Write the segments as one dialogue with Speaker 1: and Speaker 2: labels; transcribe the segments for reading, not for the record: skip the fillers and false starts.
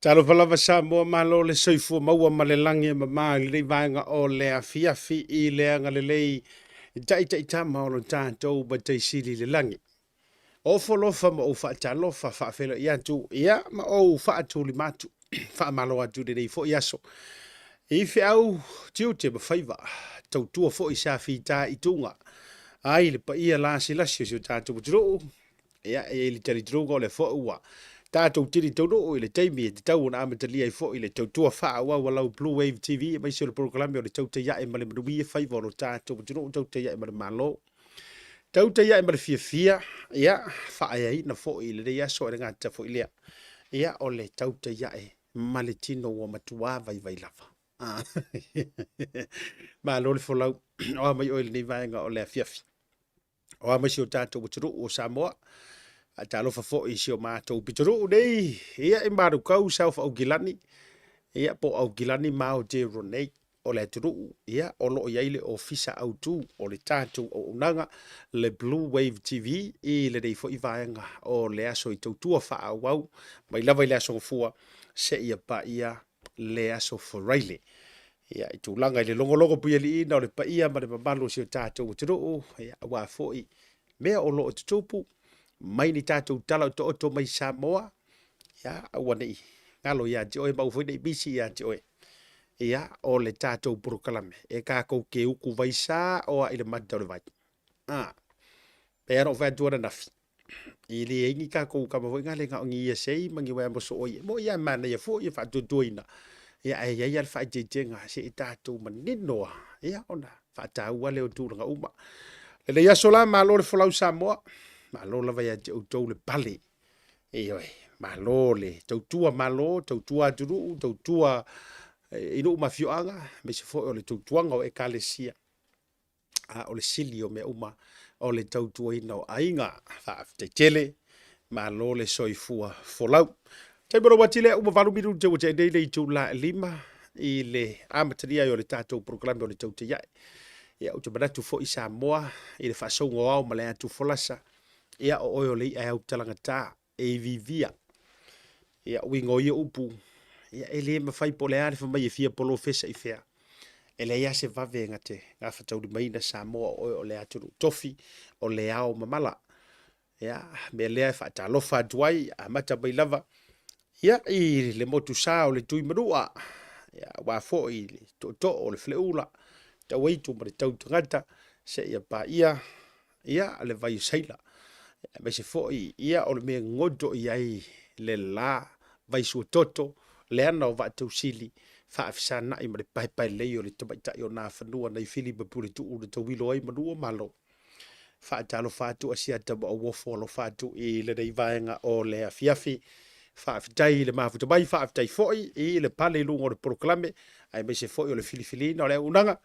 Speaker 1: Talofa lava Samoa, malo le soifua maua ma le lagi e mama i lenei vaega o le afiafi i le agalelei taitaitama o lo tatou Matai Sili i le lagi. Ofo alofa ma ou faatalofa faafeiloai atu ia ma ou faatulima atu faamalo atu i lenei foi aso i feau tiute ma faiva tautua foi sa fita i tuga ai le paia lasilasi o si o tatou atunuu. Ia, e i ai le talitonuga o lea foi ua tatou tini taunuu i le taimi e tatau ona amatalia ai foi le tautua faaauau a lau Blue Wave TV aemaise o le polokalame o le Tautai Ae ma le Manuia Faiva o lo tatou atunuu, Tautai Ae ma le Malo, Tautai Ae ma le Fiafia, ia, faaeaina foi i lenei aso e le gata foi lea, ia, o le Tautai Ae ma le tino ua matuā vaivai lava. Malo le folau, o a mai oe i lenei vaega o le afiafi. O a mai si o tatou atunuu o Samoa. Faatalofa foi i si o matou pitonuu nei, ia i Manukau, South Aukilani, ia po o Aukilani ma Aotearoa nei, o le atunuu, ia o lo o i ai le ofisa autu o le tatou auaunaga, le Blue Wave TV, i lenei foi vaega o le aso i tautua faaauau mai lava i le Aso Gafua seia paia le Aso Faraile. Ia, i tulaga i le logologo puialiiina o le paia ma le mamalu o si o tatou atunuu, ia, aua foi mea o lo o tutupu mai ni tatou tala otooto mai Samoa, ia, aua ne i galo ia te oe ma aua foi ne i misi ia te oe. Ia, o le tatou polokalame, e kākou ke uku vai sa'o a i le mata o le vai. A, pei lava ona ou fai atu ananafi, E leai ni tatou kama foi na le na o ni ia sei ma ni wea moso oi. Mo ia manaia foi e faatuatuaina. Ia ae i ai lava le faaeteetega se i tatou manino lava. Ia ona faataua lea o tulaga uma. Lenei aso la, malo le folau Samoa. Malo lava ia te outou le pale. Ioe, malo le tautua malo, tautua atunuu, tautua i nuu ma afioaga, aemaise foi o le tautuaga o Ekalesia. A o le sili o mea uma o le tautuaina o aiga. Faafetai tele, malo le soifua folau. Taimi o lou ati lea, uma 8 minute ua tea nei le itula e 5 i le amatalia ai o le tatou polokalame o le Tautai Ae. Ia, ou te manatu foi Samoa i le faasouga o ao ma le atu folasa, ia o oe o le i'a e autalagata. e iviivia. Ia, uiga o ia upu, ia, e le mafai po o le a le fai mai e fia polofesa i fea. E leai lava se vave e na te gafataulimaina Samoa o oe o le atunuu tofi, o le ao mamala. Ia, mea lea e faatalofa atu ai, amata mai lava, ia, i le motusa o le Tuimanua, ia, aua foi le tootoo o le Faleula, Tauaitu ma le Tautagata, seia paia ia le vai o Saila, aemaise foi ia o le mea e goto i ai le la vai suatoto, le ana o Vaatausili, faafesanai ma le paepaelei o le tamaitai o Nafanua nai Fili ma Puletuu na tauilo ai manu o Malo. Faatalofa atu Asiata ma ou ofo alofa atu i lenei vaega o le afiafi. Faafetai i le mafuta mai, faafetai foi i le pale i luga o le polokalame, aemaise foi o le filifiliina o le auaunaga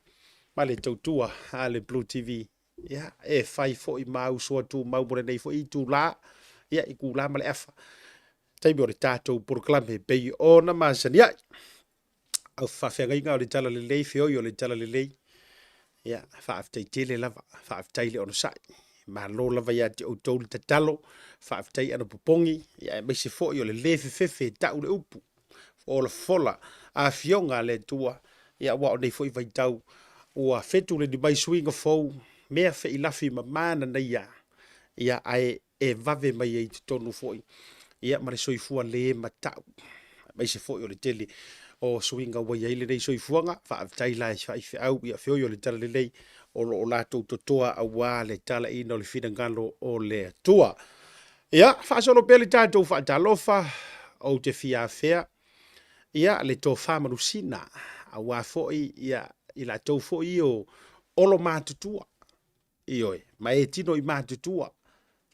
Speaker 1: ma le tautua a le Blue TV Ia, e fai foi ma uso a tumau mo lenei foi itula, ia, itula ma le afa, taimi o le tatou polokalame e pei ona masani ai. Au faafeagaiga o le Talalelei, feoi o le Talalelei, ia, faafetai tele lava, faafetai le onosai. Malo lava ia te outou le tatalo, faafetai anapopogi, ia, aemaise foi o le lē fefefe e ta'u le upu. Folafola afioga a le Atua, ia aua o nei foi vaitau ua fetuleni mai suiga fou, mea feilafi ma mananaia, ia ae e vave mai ai i totonu foi, ia ma le soifua le matau, aemaise foi o le tele o suiga ua i ai lenei soifuaga. Faafetai la i faifeau, ia feoi o le talalelei o lo o latou totoa aua le talaiina o le finagalo o le Atua. Ia, faasolo pea le tatou faatalofa, ou te fia afea, ia, le tofa manusina, aua foi, ia, i latou foi ia o olo matutua, ioe, ma e tino i matutua,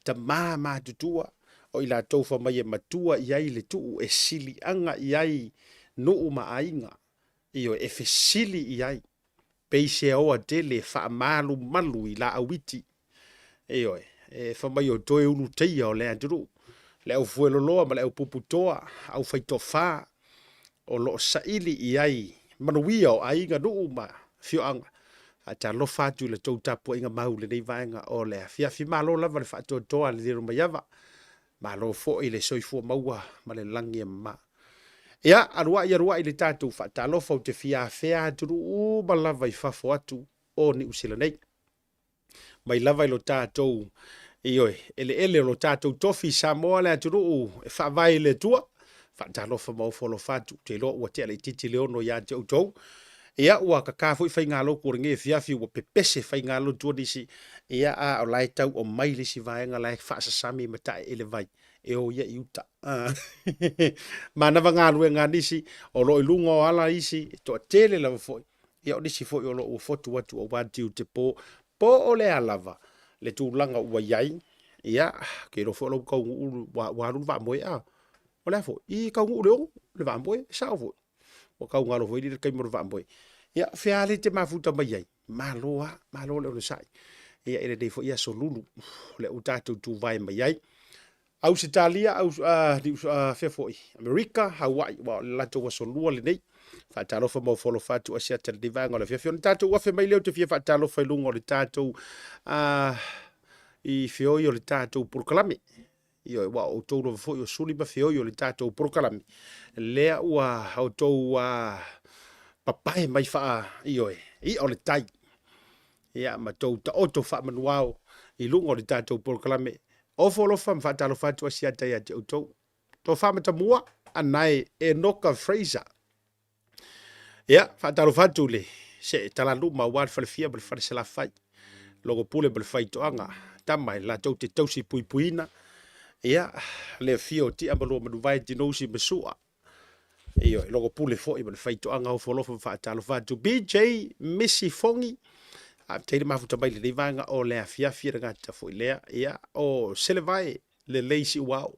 Speaker 1: tama matutua, o i latou fa mai e matua i ai le tuu e siliaga i ai nuu ma aiga, ioe, e fesili i ai, pei se aoa tele e faamalumalu i laau iti. Ioe, e fai mai o toe uluteia o le atunuu, le au fueloloa ma le au puputoa, au faitofa, o lo o saili i ai manuia o aiga, nuu ma afioaga. Faatalofa atu i la tou tapuaiga mau i lenei vaega o le afiafi. Malo lava le faatoatoa le Lilomaiava, malo foi le soifua maua ma le lagi e mama. Ia, aluai aluai le tatou faatalofa, ou te fia afea atunuu uma lava i fafo atu o Niu Sila nei. Mai lava i lo tatou, ioe, eleele o lo tatou tofi i Samoa le atunuu e faavae i le Atua. Faatalofa ma ofo alofa atu, ou te iloa ua tea laitiiti le 6 ia te outou. Ia, ua kaka foi faigalotu o lenei afiafi, ua pepese faigalotu o nisi, ia, a o la e tau aumai le isi vaega la e faasasami ma taeele vai e o ia i uta. Manava galuega a nisi, o lo o i luga o ala isi, e toatele lava foi, ia o nisi foi o lo o ua fotu atu aua tiute po, po o le a lava le tulaga ua i ai, ia, ou te iloa foi o la ua taunuu, ua alu le vaamoe a. O le a foi? I taunuu i le 6 le vaamoe, e sao foi. Ua tau galo foi le taimi o le vaamoe. Ia, o fea lava lea e te mafuta mai ai, malo lava, malo le onosai. Ia, i lenei foi aso lulu, lea ua tatou tuvae mai ai. Ausetalia, fea foi, Amerika, Hawaii, aua o le latou aso lua lenei. Faatalofa ma ofo alofa atu Asiata i lenei vaega o le afiafi. Ona tatou afe mai lea ou te fia faatalofa i luga o le tatou i feoi o le tatou polokalame. Ioe, aua o outou lava foi o suli ma feoi o le tatou polokalame, lea ua outou papae mai faa, ioe, i'a o le tai, ia, ma tou taoto faamanuao i luga o le tatou polokalame. Ofo alofa ma faatalofa atu Asiata ia te outou. Tofa Matamua, Anae Enoka Fraser. Ia, faatalofa atu i le see talaluma aua le falefia ma le fale Salafai, Logopule ma le Faitoaga, tama e latou te tausi puipuiina, ia, le afio o Tia ma Luamanuvae, Tinousi ma Sua, ioe, Logopule foi ma le Faitoaga, ofo alofa ma faatalofa atu. BJ Misi Fogi, faafetai le mafuta mai i lenei vaega o le afiafi e le gata foi lea, ia, o Selevae Lelei Siuao,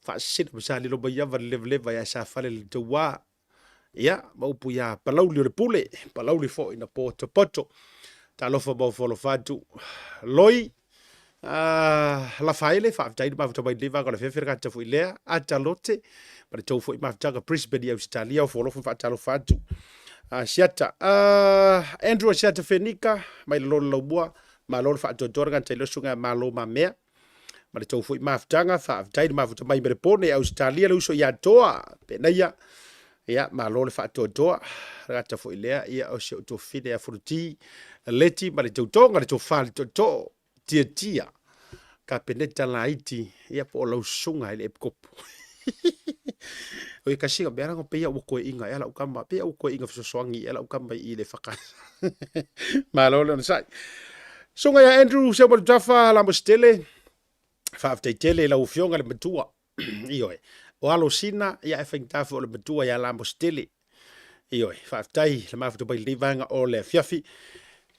Speaker 1: Faasisina ma salilo mai ava le levaleva ia Safale le Tauā. Ia, ma upu ia Palauli o le Pule, Palauli foi na potopoto. Talofa ma ofo alofa atu. Loi, Lafaele, faafetai le mafuta mai lenei vaega o le afiafi le gata foi lea. Atalote, ma le tou foi mafutaga Brisbane i Ausetalia, ofo alofa ma faatalofa atu. Asiata, Andrew Asiata Fenika, mai lalo le laumua, malo le faatoatoa le gata i le susuga ia Malo Mamea. Ma le tou foi mafutaga, faafetai le mafuta mai Melepone, Ausetalia, le uso ia Toa, Penaia, ia, malo le faatoatoa, le gata foi lea, ia, o si ou tuafafine ia Fonoti, Leti ma le tautoga, le tofa le tootoo, Tiatia, Kapeneta laiti, ia, po o lau susuga i le Epikopo. Oi, kasi ka mea langa pei ua koeina ea lau tama, pei ua koeina fesoasoani ea lau tama i le whaka. Malo le onosai. Susuga ia Andrew Seumalutafa Lamositele, faafetai tele i lau Afioga le matua. Ioe, o alo sina, ia e faigata foi o le matua ia Lamositele. Ioe, faafetai le mafuta mai lenei vaega o le afiafi.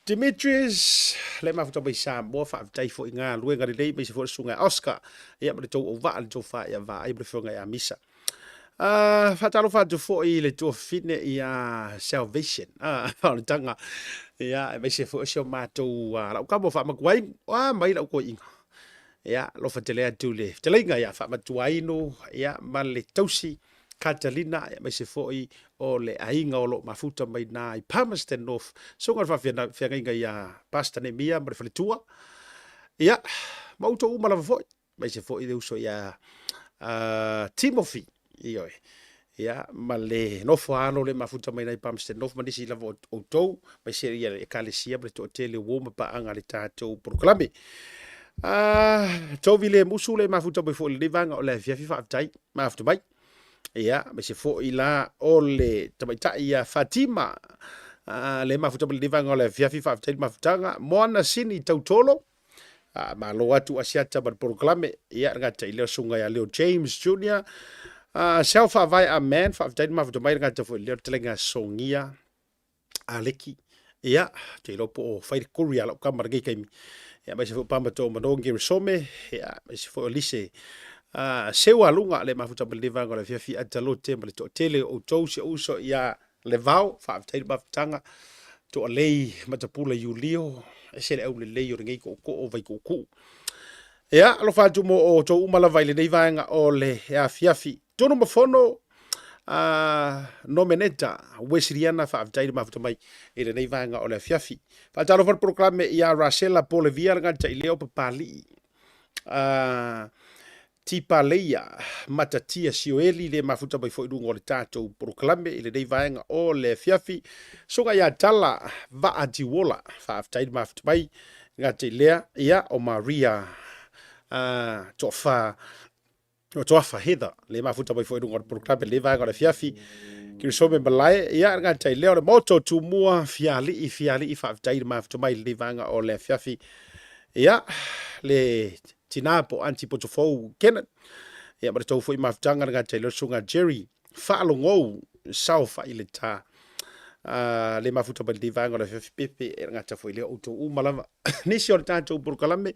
Speaker 1: Dimitris, le mafuta mai Samoa, faafetai foi i galuega lelei, aemaise foi le susuga ia Oscar, ia ma le tou auvaa, le tou fa ia vaai ma le afioga ia Misa. Faatalofa atu foi i le tuafafine ia Salvation, o le taga, ia, aemaise foi o si o matou, lau kamo faamatuainu, a mai lau toeaina. Ia, alofa tele atu i le fetalaiga ia Faamatuainu, ia, ma le tausi Catalina, aemaise foi o le aiga o lo o mafuta mai na i Palmerston North, susuga i le faafeagaiga ia Pastor Nehemia ma le faletua, ia, ma outou uma lava foi. aemaise foi le uso ia Timothy, ioe, ia, ma le nofo a alo le mafuta mai nai Palmerston North ma nisi lava o outou, aemaise ia le Ekalesia ma le toatele o uo ma paaga i le tatou polokalame. Tovi le musu le mafuta mai foi i lenei vaega o le afiafi, faafetai, mafuta mai. Ia, aemaise foi la o le tamaitai ia Fatima, le mafuta mai lenei vaega o le afiafi, faafetai le mafutaga. Moana Sini Tautolo, Malo atu Asiata ma le polokalame. Ia, le gata i lea o susuga ia Leo James Jr. Self Faavae Amen. Faafetai le mafuta mai le gata foi i lea o le talenga Sogia Aleki. Ia, ou te iloa po o fai le kuri a lau tama lenei taimi. Ia, aemaise foi o Pama Too Mano Geresome. Ia, aemaise foi o Lise Seu Aluga le mafuta mai lenei vaega o le afiafi Atalote ma le toatele o outou si ou uso ia Levao, faafetai le mafutaga, Toalei Matapula Iulio, ese le aulelei o lenei tootoo o Vaituutuu. Ia, alofa atu mo outou uma lava i lenei vaega o le afiafi. Tunu ma fono, Nomeneta Wesiliana, faafetai le mafuta mai i lenei vaega o le afiafi. Faatalofa le polokalame ia Rasela Polevia, le gata i lea o Papalii. Tipaleia Matatia Sioeli le mafuta mai foi i luga o le tatou polokalame i lenei vaega o le afiafi. Susuga ia Tala Vaa Tiuola, faafetai le mafuta mai. Gata i lea, ia, o Maria Toafa, o Toafa Heather, le mafuta mai foi i luga o le polokalame i lenei vaega o le afiafi. Kirisome Malae, ia, gata i lea o le Maota o Tumua, Fiali'i, Fiali'i, faafetai le mafuta mai i lenei vaega o le afiafi. Ia, le tina po o Aunty Potofou Kenneth, ia ma le tou foi mafutaga le gata i lea o le Susuga Jerry Faalogou Saofai le ta le mafuta mai lenei vaega o le afiafi pepe e gata foi lea outou uma lava nisi o le tatou polokalame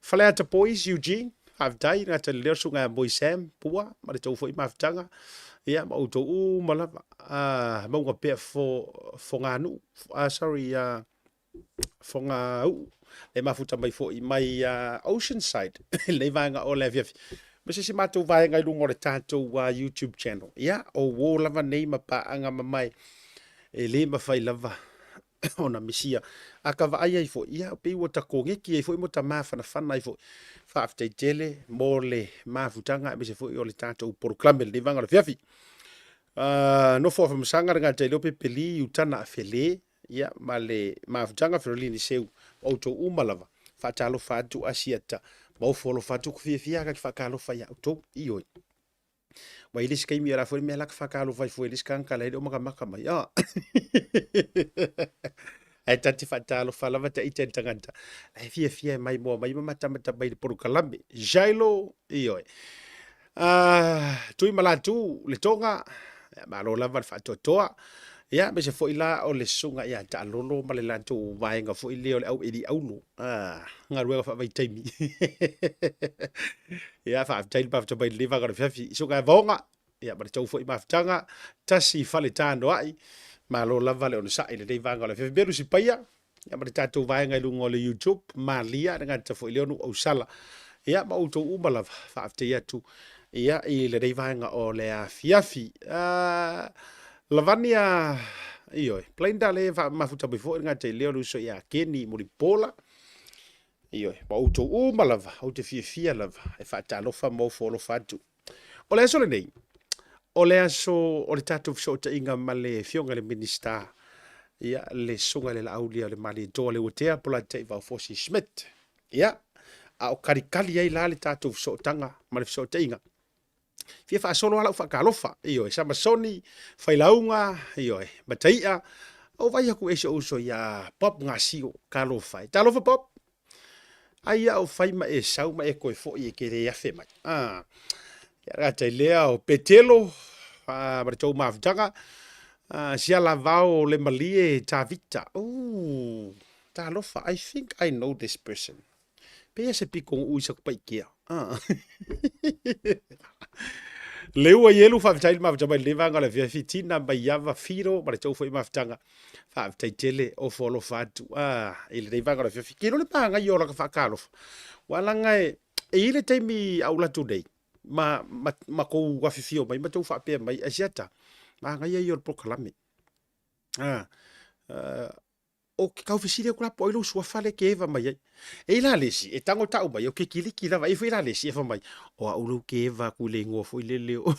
Speaker 1: Faleata Boys Eugene faafetai le gata i le lea o le Susuga ia Moi Sam Pua ma le tou foi mafutaga ia ma outou uma lava mauga pea Foganuu sorry Fogauu e mafuta mai foi mai Oceanside i lenei vaega o le afiafi. Ma se isi matou vaega i luga o le tatou YouTube channel. Ia, o uo lava nei ma paaga mamae e le mafai lava ona misia. A ka vaai ai foi, ia, pei ua ta koneki ai foi ma ta mafanafana ai foi. Faafetai tele mo le mafutaga aemaise foi o le tatou polokalame i lenei vaega o le afiafi. Nofo a famasaga le gata i leo Pepeli i Utana Afele, Ia, ma le mafutaga Ferolini Seu, ma outou uma lava, faatalofa atu Asiata, ma ofo alofa atu, ku fiafia ka ki faatalofa ia outou, ioe. Ua i le isi taimi o le a foi le mea la ka faatalofa ai fua i le isi tagata la e le o makamaka mai. Ah. Ae ta te faatalofa lava ta ita i le tagata, la e fiafia e maimoa mai ma matamata mai i le polokalame. Jailo, ioe. Tui ma Latu le Toga, ia, malo lava le faatoatoa. Ia, aemaise foi la o le susuga ia Taalolo ma le latou vaega foi lea o le au eli auro, galuega faavaitaimi. Ia, faafetai le mafuta mai i lenei vaega o le afiafi. Susuga ia Vaoga, ia ma le tou foi mafutaga, tasi i fale tanoai, malo lava le onosai i lenei vaega o le afiafi. Melusi Paia, ia ma le tatou vaega i luga o le YouTube, Malia le gata foi lea o nuu ausala. Ia ma outou uma lava, faafetai atu ia i lenei vaega o le afiafi. Lavania, ioe, Blenda le mafuta mai foi le gata i lea o le uso ia Keni Mulipola. Ioe, ma outou uma lava, ou te fiafia lava e faatalofa ma ofo alofa atu. O le aso lenei, o le aso o le tatou fesootaiga ma le Afioga i le Minisita, ia, le Susuga i le Laaulia o le Malietoa Leuatea Polataivao Fosi Schmidt. Ia, a o kalikali ai la le tatou fesootaga ma le fesootaiga. Fia faasolo lava lau faatalofa, ioe, Samasoni, Failauga, ioe, Mataia, ou vaai atu e si ou uso ia Bob Gasio, talofa e. Talofa Bob! Ai au fai ma e sau ma e toe foi e te le afe mai. Ah. Ia gata i lea o Petelo, ah, ma le tou mafutaga, ah, Sialavao le malie Tavita. Ooh, talofa, I think I know this person. Pei se piko ui sa kupaikea. Ah. Leua Ielu, faafetai le mafuta mai lenei vaega o le afiafi, Tina Maiava Firo ma le tou foi mafutaga. Faafetai tele, ofo alofa atu ah, i lenei vaega o le afiafi. Ke iloa le magaia o laka faatalofa. Ua laga e, e i ai le taimi a ou alu atu nei, ma, ma, ma tou afifio mai ma tou faapea mai, Asiata, magaia ia o le polokalame. Ah, o ke tau fesili atu la po o ai lou suafa lea e te eva mai ai. E i ai la le isi, e tago tau mai, o Kekiliki lava. E i ai foi la le isi e fai mai, o au lea ou te eva atu i le igoa foi lele o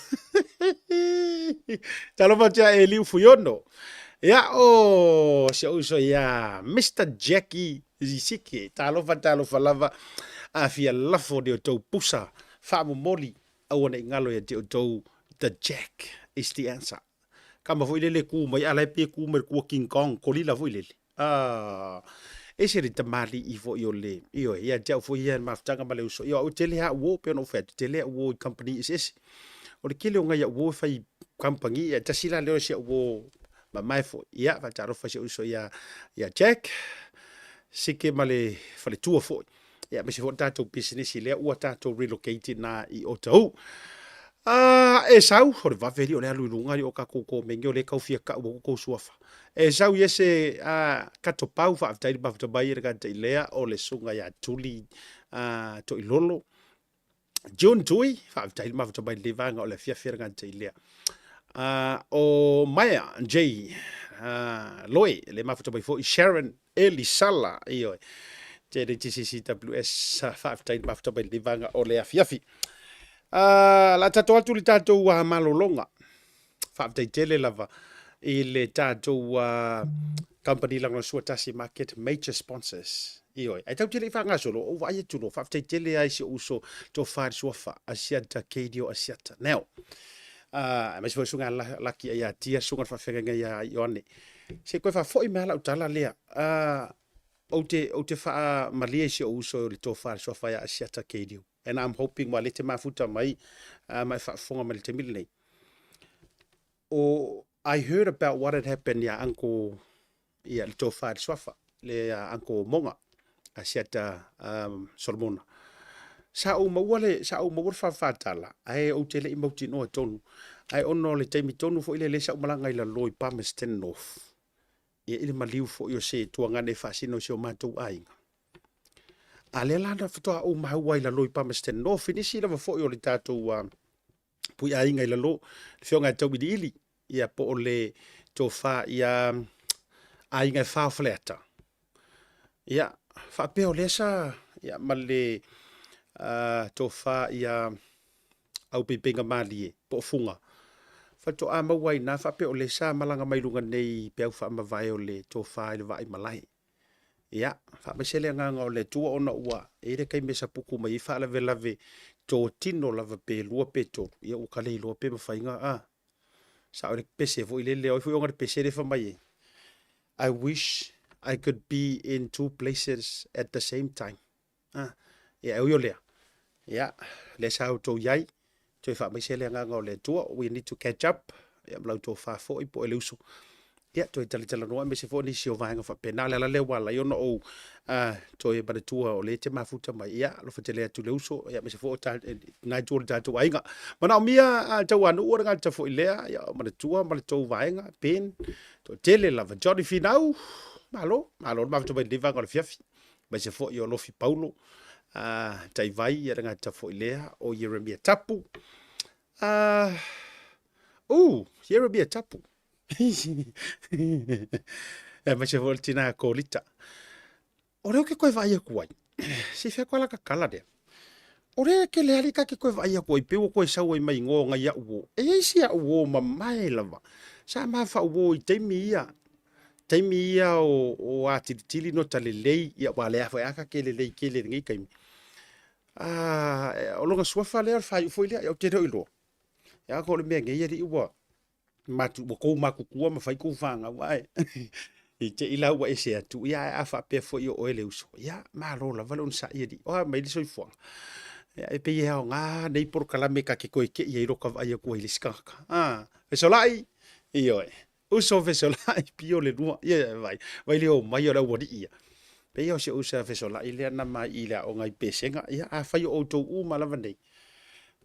Speaker 1: Talofa atu ia Eliu Fuiono. Ia, o si ou uso ia Mister Jackie Zisike. Talofa, talofa lava. A fia lafo ni outou pusa faamomoli, aua ne i galo ia te outou, the Jack is the answer. Kama foi lele ku mai, a la e pei e ku mai le kua King Kong, kolila foi lele. Ah, ese le tamalii foi o le, ioe, ia te au foi ia le mafutaga ma le uso. Ia, au e tele lava au o, pei ona ou fai atu, tele au o i company eseese. O le tele o nai au o e fai company, ia tasi la lea o si au o mamae foi. Ia, faatalofa i si ou uso ia, ia Jack, Sike ma le faletua foi. Ia, aemaise foi le tatou pisinisi lea ua tatou relocate ina i Otahuhu. Esau, o le vave alii o le alu i luga alii o tatou komeni o lea e tau fia tau atu tou suafa. Esau iese Katopau, faafetai le mafuta mai e le gata i lea o le susuga ia Tuli Toilolo. June Tui, faafetai le mafuta mai i lenei vaega o le afiafi e le gata i lea. O Maea J Loe, le mafuta mai foi Sharon Elisala, ioe. JDTCCWS, faafetai le mafuta mai lenei vaega o le afiafi. Uh, la tatou atu le tatou uh, malologa. Faafetai tele lava i le tatou uh, company lagolagosoa tasi market major sponsors. Ioe, ai tau tele i whangasolo, o vaai atu lo, faafetai tele ai si uso to whare suafa, Asiata, Keidio, Asiata. Now, uh, aemaise foi suga laki ai atia, suga whawhenga ia Ioane. Se koe whawhoi mea lau tala lea. Uh, ou te, ou te whaamalia i si ou uso le tofa le suafa ia Asiata Keidio. And I'm hoping wa le te mafuta mai, uh, mai whaafonga mai le taimi lenei. O, I heard about what had happened ia Uncle, ia le tofa le suafa, le uh, Uncle Monga, Asiata um, Solomona. Sa ou maua le, sa ou maua le whawhātala, ae ou te lei mautinoa tonu. Ae ono le taimi tonu foi le le sa umalanga i lalo i Palmerston North. Ia i le maliu foi o se tuagane e faasino i si o matou aiga. A lea la na faatoa ou maua i lalo i Palmerston North, i nisi lava foi o le tatou uh, pui aiga i lalo, le fioga e tauiliili, ia po o le tofa ia aiga e whao Faleata. Ia, faapea o lea sa, ia, ma le uh, tofa ia aupeipeiga malie po o fuga. Faatoa maua ai ina faapea o le sa malaga mai luga nei i peau faamavae o le tofa i le vaai malae. Ia, faamaise le agaga o le Atua ona ua e i ai le taimi e sapuku mai ai faalavelave totino lava pe lua pe tolu, ia ua ka le iloa pe mafai ona a. Sao le pese foi lele, o ai foi ona le pese le fai mai ai. I wish I could be in two places at the same time. Ah, ia, e ui o lea, ia, lea sa outou i ai, toe faamaise le agaga o le Atua, we need to catch up, ia, ma la outou fa foi po o le uso. Ia, toe talatalanoa aemaise foi nisi o vaega faapena. O le ala lea ua ala ai ona ou uh, toe manatua o lea e te mafuta mai. Ia, alofa tele atu le uso, ia, aemaise foi o ta, nā itu o le tātou aiga. Manaomia uh, tauanuu o le gata foi lea, ia, manatua ma le tou vaega, Ben, toatele lava. Johnny Finau, malo, malo le mafuta mai lenei vaega o le afiafi. Aemaise foi o Lofi Paulo, uh, Taivai, ia le gata foi lea, o Ieremia Tapu. Uh, uh, Ieremia Tapu. Aemaise foi o le tina Kolita. O lea ou te toe vaai atu ai, se i fai atu lava la ta tala lea. O lea ke le alii ta te toe vaai atu ai, pei ua toe sau ai ma igoa o nai au uo. E i ai si au uo mamae lava, sa ma faauo i taimi ia, taimi ia o, o atilitili no ta lelei, ia aua lea foi a ta te lelei tele i lenei taimi. Ah, o lona suafa lea o le faaiu foi lea, ia ou te le o iloa. Ia o le mea nei alii ua, matu, ua kou matutua ma fai kou fanau ae i te i la ua ese atu, ia ae a faapea foi o oe le uso, ia malo lava le onosai alii, o a mai le soifuaga. Ia e pei e aoga nei polokalame ta te toe kei ai lo ta vaai atu ai i le isi tagata. Ah, fesolai, ioe, uso fesolai, pio le lua, ia ia vai, vai le omai o le aualii ia. Pei o si ou uso ia fesolai lea na mai i le aoga i Pesega, ia afai o outou uma lava nei,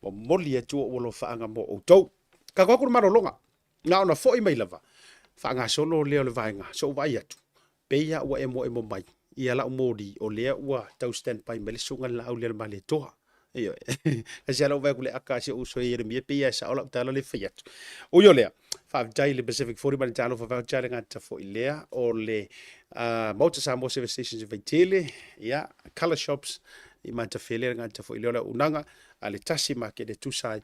Speaker 1: momoli atu ou alofaaga mo outou. Tatou atu le malologa, na ona foi mai lava, faagasolo lea o le vaega, se ou vaai atu, pei lava ua emoemo mai ia lau moli, o lea ua tau stand by mai le susuga i le laau lea o le Malietoa. Ioe. Kasi lava lau vaai atu i le aka a si ou uso e Ieremia, pei lava e sao lau tala lea e fai atu. Ui o lea, faafetai i le Pacific 40 ma le Talofa Voucher le gata foi lea o le uh, Maota Samoa Service Stations i Vaitele, ia, Colour Shops i Matafele le gata foi lea o le auaunaga a le tasi makete tusa ai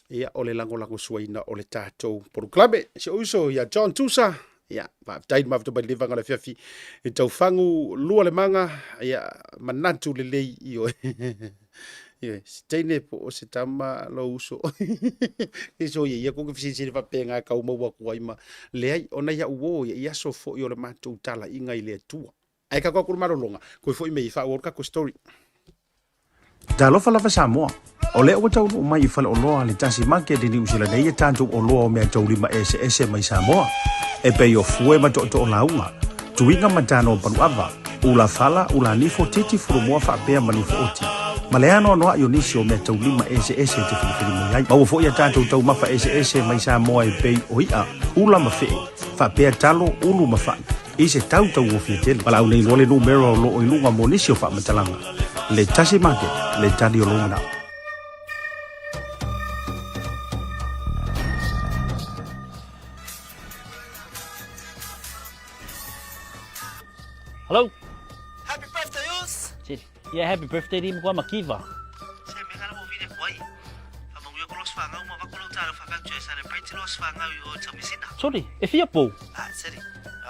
Speaker 1: ia, o le lagolagosuaina o le tatou polokalame. Si ou uso ia John Tusa, ia, faafetai le mafuta mai lenei vaega o le afiafi i taufagu lua le maga, ia, manatu lelei, ioe. Ioe, se teine po o se tama lou uso. I so ia ia ko ke fesilisili faapena e tau maua atu ai ma leai, ona ia uo ia i aso foi o le matou talaiga i le Atua. Ae tatou atu le malologa, koe foi me i faaauau le tatou story. Talofa lava Samoa. O lea ua taunuu mai i faleoloa a le Tasi Market i Niu Sila nei e tatou oloa o meataulima eseese mai Samoa, e pei o fue ma tootoo lauga, tuiga ma tano o paluava, ula fala, ula nifo, titi, furumoa faapea ma nifo oti, ma le anoanoai o nisi o meataulima eseese e te filifili mai ai. Maua foi a tatou taumafa eseese mai Samoa e pei o i'a, ula ma fe'e, faapea talo, ulu ma fa'i. I se tau tauofie tele. Valaau nei loa le numera o loo i luga mo nisi o faamatalaga. Le Tasi Market, le tali o lou manao.
Speaker 2: Hello?
Speaker 3: Happy birthday, Us!
Speaker 2: Yeah, happy birthday di mkwa makiva.
Speaker 3: Se me kana mo vile kwai. Fa mangu ko los fangau ma ba ko lo talo fa fa celebrate los fangau o tamisina.
Speaker 2: Sorry, e fia pou.
Speaker 3: Ah, seri.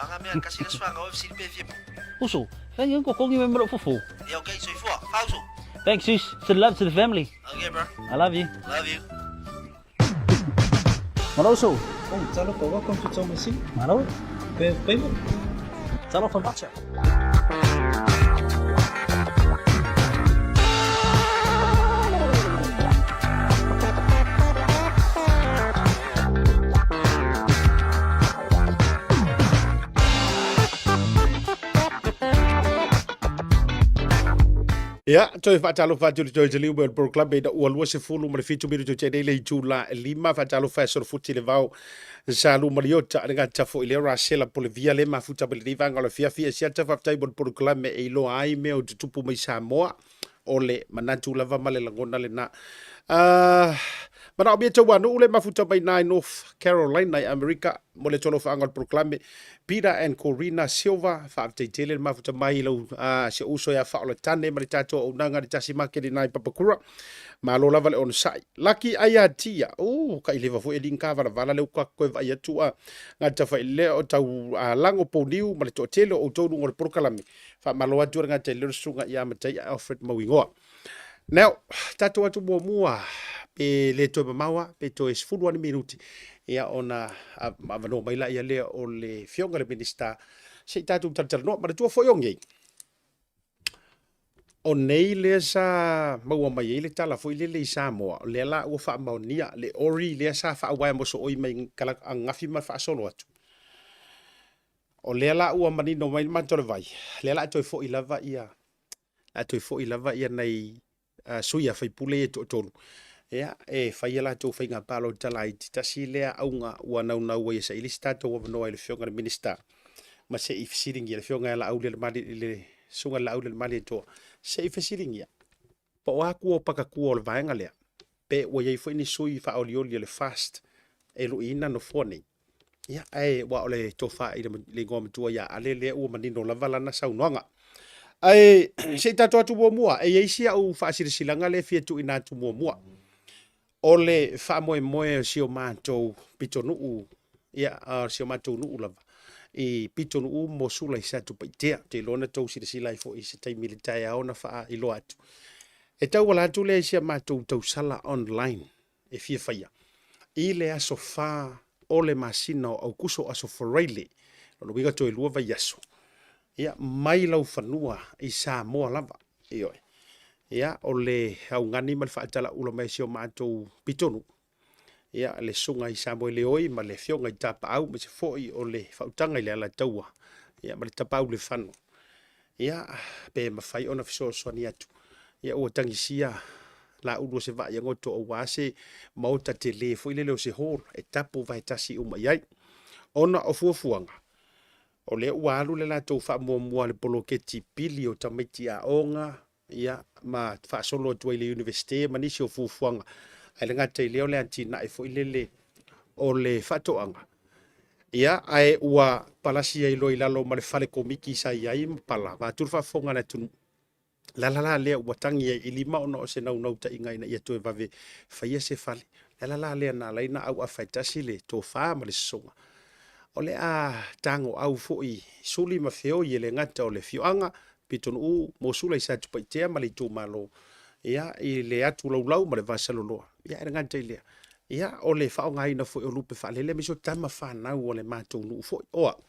Speaker 3: Anga mea kasi los fangau e sili pe fia pou.
Speaker 2: Uso, thank you ko kongi me mro fufu.
Speaker 3: Yeah, okay, so ifua. Fauso.
Speaker 2: Thanks sis. Send love to the family.
Speaker 3: Okay, bro.
Speaker 2: I love you.
Speaker 3: Love you.
Speaker 2: Malo uso.
Speaker 4: Oh, talofa, welcome to Tomasina.
Speaker 2: Malo.
Speaker 4: Pe payment.
Speaker 2: Talofa macha.
Speaker 1: Ia, toe faatalofa atu i le toe taliu mai o le polokalame ina ua 27 minute te nei le itula e lima faatalofa e solofuti le vao sa lumaliota le gata foi le Rasela Polevia le mafuta mai lenei vaega o le afiafi e siata faafetai mo le polokalame e iloa ai mea o tutupu mai Samoa o le manatu lava ma le lagona lena. Uh, manaomia tauanuu le mafuta mai nai North Carolina i Amerika mo le tolofaaga o le polokalame Peter and Corina Silva faafetai tele le mafuta mai lau uh, se uso ia Faolatane ma le tatou auaunaga le tasi maketi nai Papakura. Malo lava le onosai. Laki ai a tia. Uh, ka ileva foi e linka valavala le uka koe vai atu a ngata fai le o tau a lango poniu ma le toatele o outou luga o le polokalame. Faamalo atu le gata i le susuga ia Matai Alfred Mauigoa. Now, tatou atu muamua pe le toe mamao a, pe toe 10 ani minuti ia ona avanoa mai la ia lea o le fioga le Minista se i tatou talatalanoa. Manatua foi o nei, o nei lea sa maua mai ai le tala foi lele i Samoa, o lea la ua faamaonia le ori lea sa faauaea mosooi mai ananafi ma faasolo atu. O lea la ua manino mai le matou le vai, lea la toe foi lava ia la toe foi lava ia nai uh, sui a faipule ia toatolu. Ia, e fai a latou faiga palota laiti tasi lea auga ua naunau ai e saili se tatou avanoa i le afioga i le Minista ma se i fesiligia le afioga ia Laaulialemali le susuga i le Laaulialemalietoa se i fesiligia po o a kua o pakakua o le vaega lea pe ua i ai foi ni sui faaolioli o le FAST e luiina nofoa nei. Ia, ae ua o le tofa i le igoa matua ia Ale lea ua manino lava lana saunoaga. Ae se i tatou atu muamua, e i ai si au faasilasilaga lea e fia tuuina atu muamua. O le faamoemoe o si o matou pitonuu, ia, o si o matou nuu lava, i pitonuu mo Sula i Satupaitea. Ou te iloa na tou silasila ai foi i se taimi i le taeao na faailoa atu. E tauala atu lea i si a matou tausala online e fia faia i le aso 4 o le masina o Aukuso, aso Faraile, lona uiga toe 2 vaiaso, ia, mai laufanua i Samoa lava. Ioe. Ia, o le augani ma le faatalaula mai si o matou pitonuu, ia, le susuga i Samoeleoi ma le afioga i Tapaau, ma se foi o le faautaga i le Alataua, ia, ma le Tapaau Lefano. Ia, pe mafai ona fesoasoani atu. Ia, ua tagisia laulu o se vaai goto aua se maota tele foi lele o se hall e tapu vaetasi uma i ai. Ona o fuafuaga, o lea ua alu le latou faamuamua le poloketi pili o tamaiti aoga, ia, ma faasolo atu ai i le Iunivesite ma nisi o fuafuaga. Ae le gata i lea o le atinae foi lele o le faatoaga. Ia, ae ua palasi ai loa i lalo ma le fale komiki sa i ai ma pala, vaeatu le faafofoga a le atunuu. Le ala la lea ua tagi ai i lima ona o se naunautaiga ina ia toe vave faia se fale. Le ala la lea na ala ai ona auafa e tasi le tofa ma le sosoga. O le a tagoau foi suli ma feoi e le gata o le afioaga, Pitonuu, Mosula i Satupaitea ma le itumalo, ia, i le atu laulau ma le vasaloloa. Ia, e le gata i lea, ia, o le faaaogaina foi o lupe faalele aemaise o tama fanau a le matou nuu foi. O au,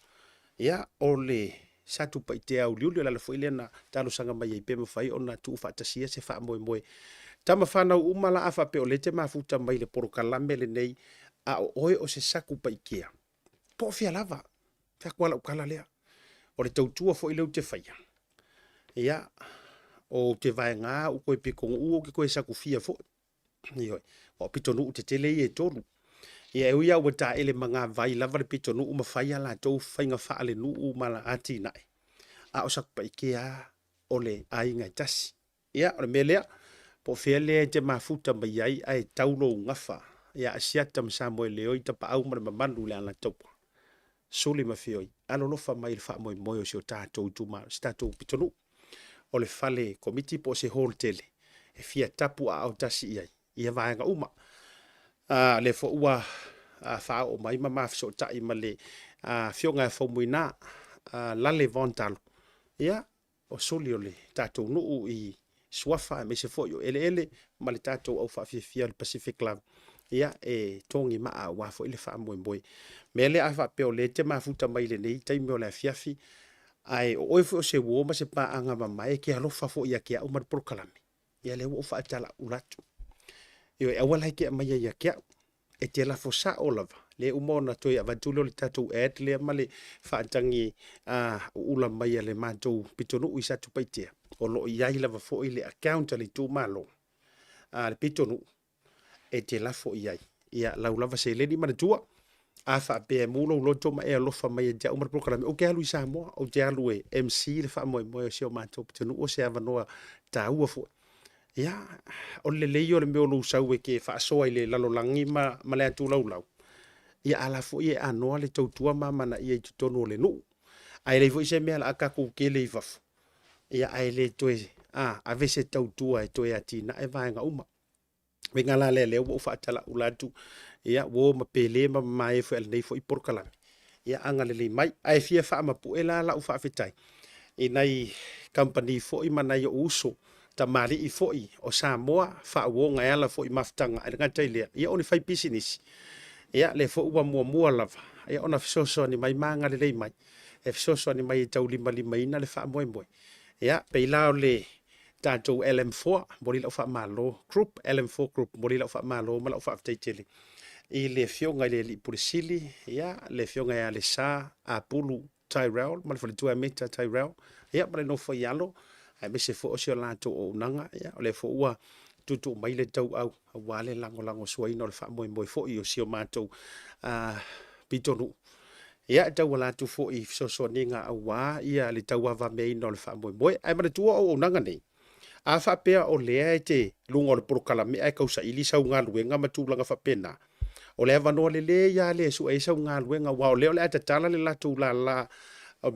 Speaker 1: ia, o le Satupaitea auliuli, o le ala foi lea na talosaga mai ai pe mafai ona tuufaatasia se faamoemoe. Tama fanau uma la a faapea o lea e te mafuta mai le polokalame lenei, a o oe o se Satupaitea, po o fea lava, fai atu lava lau tala lea, o le tautua foi lea ou te faia, ia, ou te vaega ou toe pitonuu ou te toe satufia foi. Ioe, o pitonuu tetele ia e tolu. Ia e ui lava ua taele magavai lava le pitonuu ma fai a latou faiga faalenuu ma atinae, a o Satupaitea lava o le aiga e tasi. Ia, o le mea lea, po o fea lea e te mafuta mai ai ae tau lou gafa ia Asiata ma Samoeleoi, Tapaau ma le Mamalu i le Alataua, Suli ma Feoi, alolofa mai i le faamoemoe o si o tatou itumalo, si tatou pitonuu. o le fale komiti po o se hall tele e fia tapu aao tasi i ai ia vaega uma. A, lea foi ua faaoo mai ma mafesootai ma le afioga ia Faumuina Lale Von Talo, ia, o suli o le tatou nuu i Suafa aemaise foi o eleele ma le tatou au faafiafia o le Pacific Club, ia, e togi maa aua foi le faamoemoe. Mea lea a faapea o lea e te mafuta mai i lenei taimi o le afiafi, ae o oe foi o se uo ma se paaga mamae e te alofa foi ia te au ma le polokalame, ia lea ua ou faatalaula atu. Ioe, aua la e te aumaia ia te au. E te lafo sao lava, lea uma ona toe avatu lea o le tatou ad lea ma le faatagi uula mai a le matou pitonuu i Satupaitea, o lo o i ai lava foi le account a le itumalo a le pitonuu e te lafo i ai ia lau lava seleni. Manatua, a faapea e mu lou loto ma e alofa mai ia te au ma le polokalame, ou te alu i Samoa, ou te alu e MC le faamoemoe o si o matou pitonuu, o se avanoa taua foi. Ia, o le lelei o le mea o lou sau e te faasoa i le lalolagi ma, ma le atu laulau, ia a la foi e anoa le tautua ma amanaia i totonu o le nuu. Ae leai foi se mea o le a tatou kele i fafo, ia ae le toe a, ave se tautua e toe atinae vaega uma. Uiga la lea, lea ua ou faatalaula atu, ia, uo ma pele ma mamae foi a lenei foi polokalame, ia agalelei mai. Ae fia faamapue la lau faafetai i nai kamupani foi ma nai ou uso tamalii foi o Samoa faauoga e ala foi i mafutaga, ae le gata i lea, ia o ni faipisinisi, ia lea foi ua muamua lava ia ona fesoasoani mai ma agalelei mai e fesoasoani mai e taulimalimaina le faamoemoe. Ia, pei la o le tatou LM4, momoli lau faamalo Group, LM4 Group, momoli lau faamalo ma lau faafetai tele i le afioga i le Alii Pule Sili, ia, le afioga ia Alesa Apulu Tyrell ma le faletua ia Meta Tyrell, ia, ma le nofo i alo, aemaise foi o si o latou auaunaga, ia, o lea foi ua tuutuu mai le tauau aua le lagolagosuaina o le faamoemoe foi o si o matou pitonuu. Ia, e tauala atu foi i fesoasoaniga aua ia le tauavameaina o le faamoemoe. Ae manatua o auaunaga nei, a faapea o lea e te luga o le polokalame ae tausaili sau galuega ma tulaga faapena, o le avanoa lelei lava lea e sue ai sau galuega, aua o lea o le a tatala le latou lala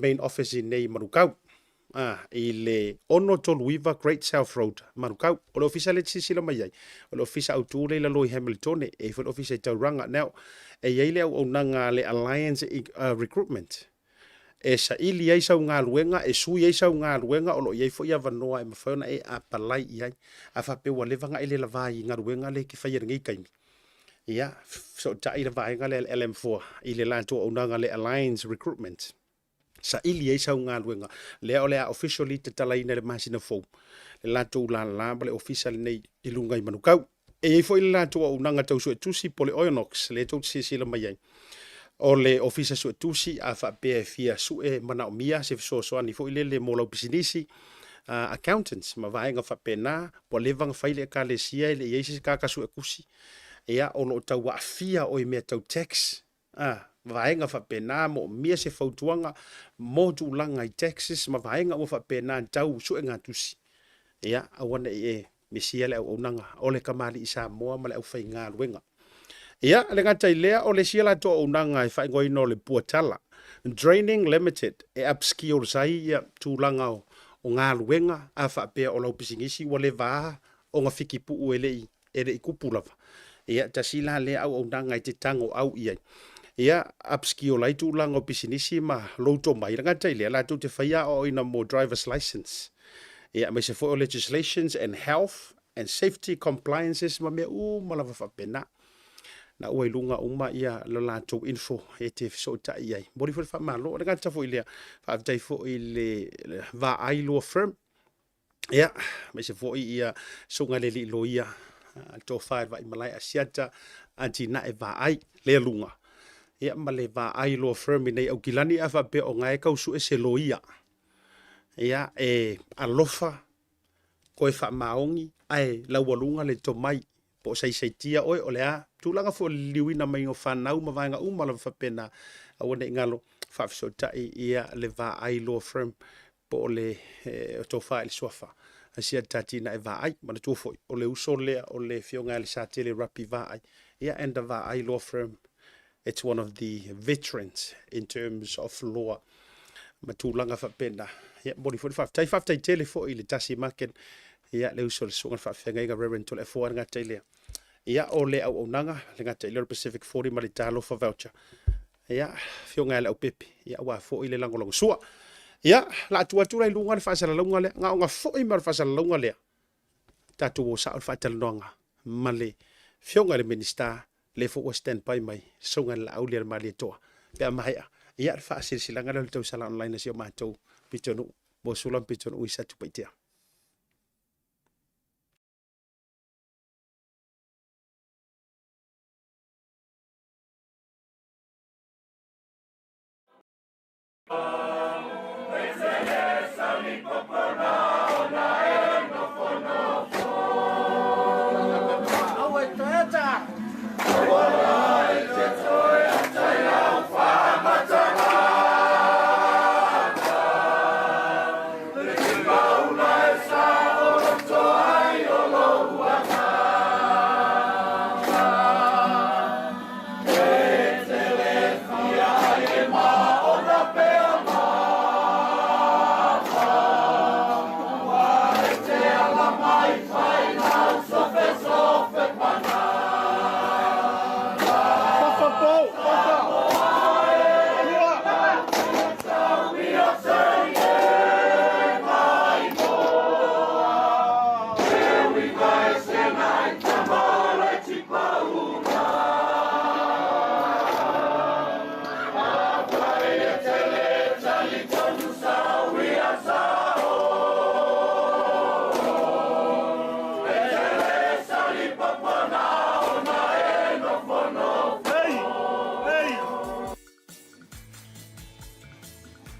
Speaker 1: main office i inei i Manukau. A, i le 639 Great South Road, Manukau. O le ofisa lea e te silasila mai ai, o le ofisa autu lea i lalo i Hamiltone, e i ai foi le ofisa i Tauranga. Now, e i ai le auaunaga a le Alliance Recruitment, e saili ai sau galuega, e sui ai sau galuega, o lo o i ai foi avanoa e mafai ona e apalai i ai. A faapea ua leva ona e le lava i galuega lea e te faia i lenei taimi, ia, fesootai le vaega lea a le LM4 i le latou auaunaga a le Alliance Recruitment. Saili ai sau galuega lea o le a officially tatalaina i le masina fou le latou lala ma le ofisa lenei i luga i Manukau. E i ai foi le latou auaunaga tau suetusi po o le Oenox lea tou te silasila mai ai. O le ofisa suetusi a faapea e fia sue manaomia se fesoasoani foi lele mo lau pisinisi, accountants ma vaega faapena, ua leva ona fai le ekalesia e le i i ai se tagata suetusi, ia o lo o tau aafia oe i mea tau tax, A, vaega faapena, moomia se fautuaga mo tulaga i taxes ma vaega uma faapena tau suegatusi, ia, aua ne i e misia le auaunaga o le kamali'i Samoa ma le aufaigaluega. Ia, e le gata i lea, o le isi a latou auaunaga e faaigoaina o le Puatala Draining Limited e upskills ai ia tulaga o galuega a faapea o lau pisinisi ua leva a ona fikipuu e le i e le i kupu lava. Ia, tasi la lea auaunaga e te tago au i ai. Ia, upskill ai tulaga o pisinisi ma lou tomai, le gata i lea, latou te faia aoaoina mo driver's license. Ia, aemaise foi o legislations and health and safety compliances ma mea uma lava faapena. Na ua i luga uma ia lo latou info e te fesootai i ai. Momoli foi le faamalo. Le gata foi i lea, faafetai foi i le Vaai Law Firm, Ia, aemaise foi ia susuga i le alii loia, le tofa i le Vaimalae Asiata Atinae Vaai lea luga. Ia, ma le Vaai Law Firm i nei Aukilani a faapea o na e tau sue se loia. Ia, e alofa koe faamaoni ae laualuga le tomai po o saisaitia oe o le a tulaga foi o le liliuina mai o fanau ma vaega uma lava faapena, aua ne i galo faafesootai ia le Vaai Law Firm po o le tofa i le suafa a si Atinae Vaai. Manatua foi o le uso lea o le afioga ia Lesatele Rapi Vaai, ia and the Vaai Law Firm, it's one of the veterans in terms of law ma tulaga faapena. Ia, momoli foi le faafetai. Faafetai tele foi i le Tasi Market, ia, le uso i le susuga i le faafeagaiga Reverend Toleafoa le gata i lea. Ia, o le auaunaga, le gata i lea o le Pacific 40 ma le Talofa Voucher. Ia, afioga ia Leaupepe, ia, aua foi le lagolagosua. Ia, la atu atu la i luga le faasalalauga lea, gaoga foi ma le faasalalauga lea. Tatou o sao le faatalanoaga ma le afioga i le Minisita, lea foi ua stand by mai, Susuga i le Laaulialemalietoa, pe a maea, ia, le faasilasilaga lea o le tausala online a si o matou pitonuu, Mosula ma pitonuu i Satupaitea.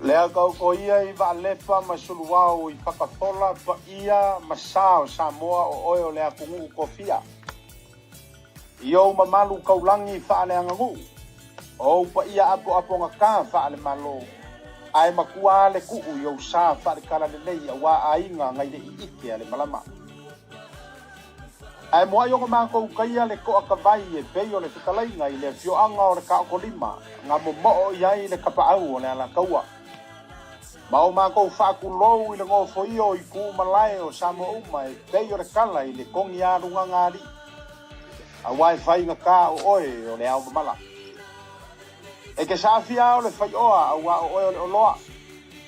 Speaker 1: Lea kaukoia i Vaalepa ma Suluao i Fakafola paia ma sa o Samoa o oe o le atunuu tofia. I ou mamalu taulagi faaleaganuu, o ou paia apoapogata faalemalo, ae matua le tuu i ou sa faaletalalelei aua aiga nai le iike a le malama. Ae muai ona matou taia le toa tavai e pei o le fetalaiga i le afioaga o le Taotolima na momoo i ai le tapaau o le Alataua. Ma o matou faatulou i le nofoia o itu malae o Samoa uma e pei o le tala i le togi alugaga alii, aua e faigata o oe o le ao mamala. E te saafia o le faioa aua o oe o le oloa,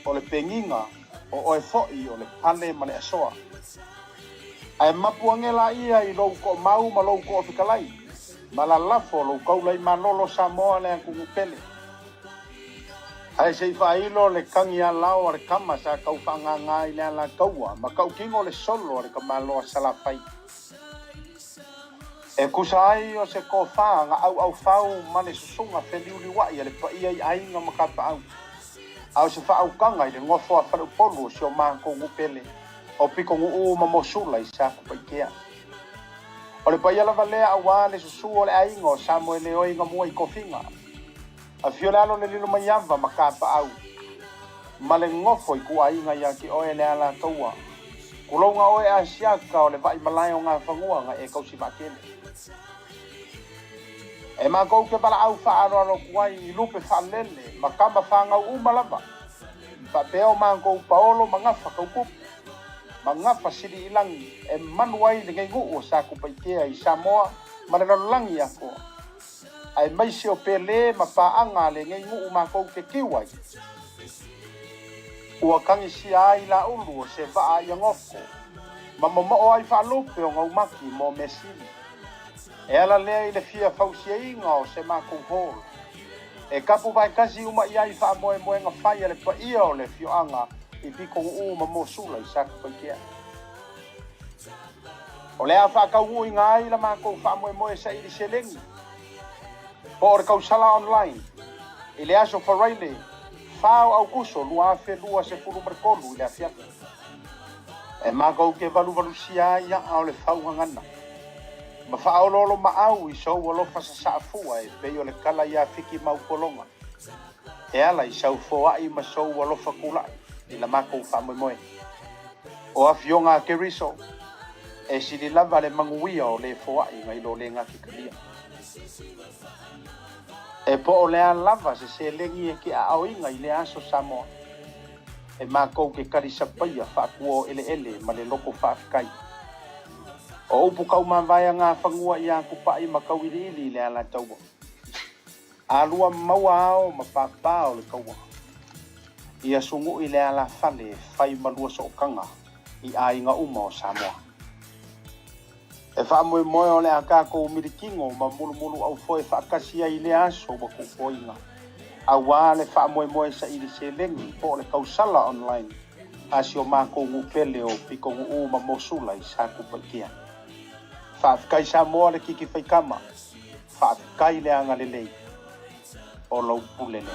Speaker 1: o le pegiga, o oe foi o le pale ma le asoa. Ae mapu age laia i lou toamau ma lou toafetalai, ma lalafo lou taula i malolo Samoa le atunuu pele. Ae se i faailo le tagi alao a le tama sa tau faagaga i le alataua ma tautino le solo a le tamaloa Salafai. E tusa ai o se tofa na auaufau ma le susuga feliuliuai a le paia i aiga ma tapaau, a o se faautaga i le nofo a faleupolu o si o matou nuu pele o Pitonuu ma Mosula i Satupaitea. O le paia lava lea aua le susu o le aiga o Samoeleoi na mua i tofiga. Afio le alo le Lilomaiava ma Kapaau, ma le nofo i kuaiga ia te oe le Alataua. Tulouna oe Asiata o le vaai malae o Gafanua na e tausi vaatele. E matou te valaau faaaloalo atu ai i lupe faalele ma tama fanau uma lava, faapea o matou paolo ma gafa tautupu, ma gafa sili i lagi e manu ai lenei nuu o Satupaitea i Samoa ma le lalolagi atoa. Aemaise o Pele ma paaga a lenei nuu matou te tiu ai. Ua tagisia ai laulu o se vaa ia goko, ma momoo ai faalupe o gaumati mo measili. E ala lea i le fia fausiaina o se matou hall, e kapu vaetasi uma i ai faamoemoega fai a le paia o le afioaga i Pitonuu ma Mosula i Satupaitea. O le a faataunuuina ai la matou faamoemoe saili seleni, po o le tausala online, i le aso Faraile 4 o Aukuso 2023 i le afiafi. E matou te valuvalusia ai aa o le faugagana, ma faaoloolomaau i sou alofa sasaafua e pei o le tala iā Fiki Maupologa, e ala i sau foai ma sou alofa tulai i la matou faamoemoe. O Afioga a Keriso, e sili lava le manuia o le foai nai lo le gatikalia. E po o le a lava se seleni e te aaoina i lea aso Samoa. E makou ke kalisapaia faakuaoeleele ma le loko faafetai. O upu kaumavae a Gafanua iā Kupaʻi ma Kauiliili i le Alataua. Alua maua ao ma pāpā o le taua. Ia suguʻi le alafale e fai ma lua sootaga i aiga uma o Samoa. E faamoemoe o le a tatou milikino ma mulumuluaufoe faatasi ai i lea aso ua tuufoina, auā le faamoemoe saili seleni po o le tausala online a si o matou nuu pele o Pitonuu ma Mosula i Satupaitea. Faafetai Samoa le titi faitama, faafetai le agalelei. O lou pule lea.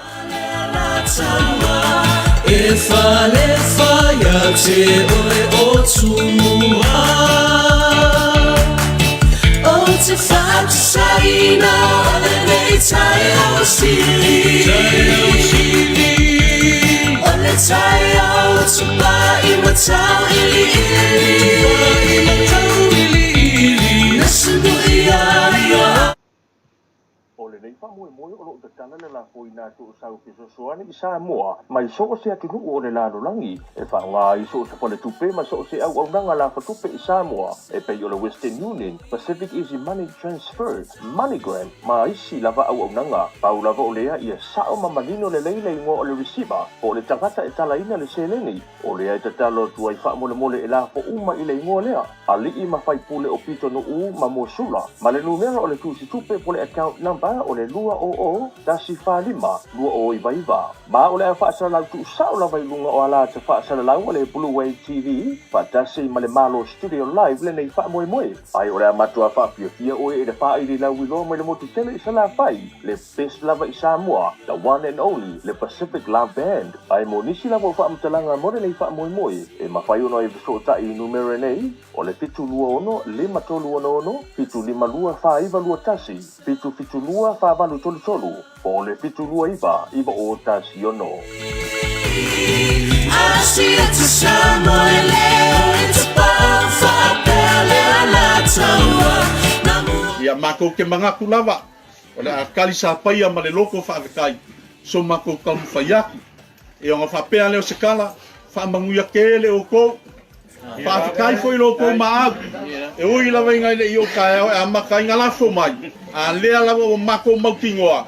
Speaker 5: O lenei faamoemoe o lo o tatala le lafoina atu o sau fesoasoani i Samoa mai so o se atunuu o le lalolagi e faaaoga ai so o se faletupe ma so o se auaunaga lafatupe i Samoa e pei o le Western Union, Pacific Easy Money Transfer, MoneyGram ma isi lava auaunaga. Pau lava o lea ia sao ma manino lelei le igoa o le receiver po o le tagata e talaina le seleni. O lea e tatalo atu ai faamolemole e lafo uma i le igoa lea, Alii ma Faipule o Pitonuu ma Mosula, ma le numera o le tusitupe po le account number o le 200 145 299. Ma o le a faasalalau tuusao lava i luga o alata faasalalau a le Blue Wave TV faatasi ma le Malo Studio Live lenei faamoemoe. Ai o le a matua faafiafia oe i le faaili lauiloa mai le motu tele i Salafai, le best lava i Samoa, the one and only, le Pacific Love Band. Ae mo nisi lava o faamatalaga mo lenei faamoemoe, e mafai ona e fesootai i numera nei, o le 726 5366 752 4921, 772 4833, po o le 729 9016.
Speaker 6: Ia matou te manatu lava o le a kali sapaia ma le loko faafetai so matou taumafai atu. Ia ona faapea lea o se tala, faamanuia tele outou. Faafetai foi i lo outou maau. E ui lava ina e le i oo taeao e amata ai na lafo mai, a lea lava ua matou mautinoa,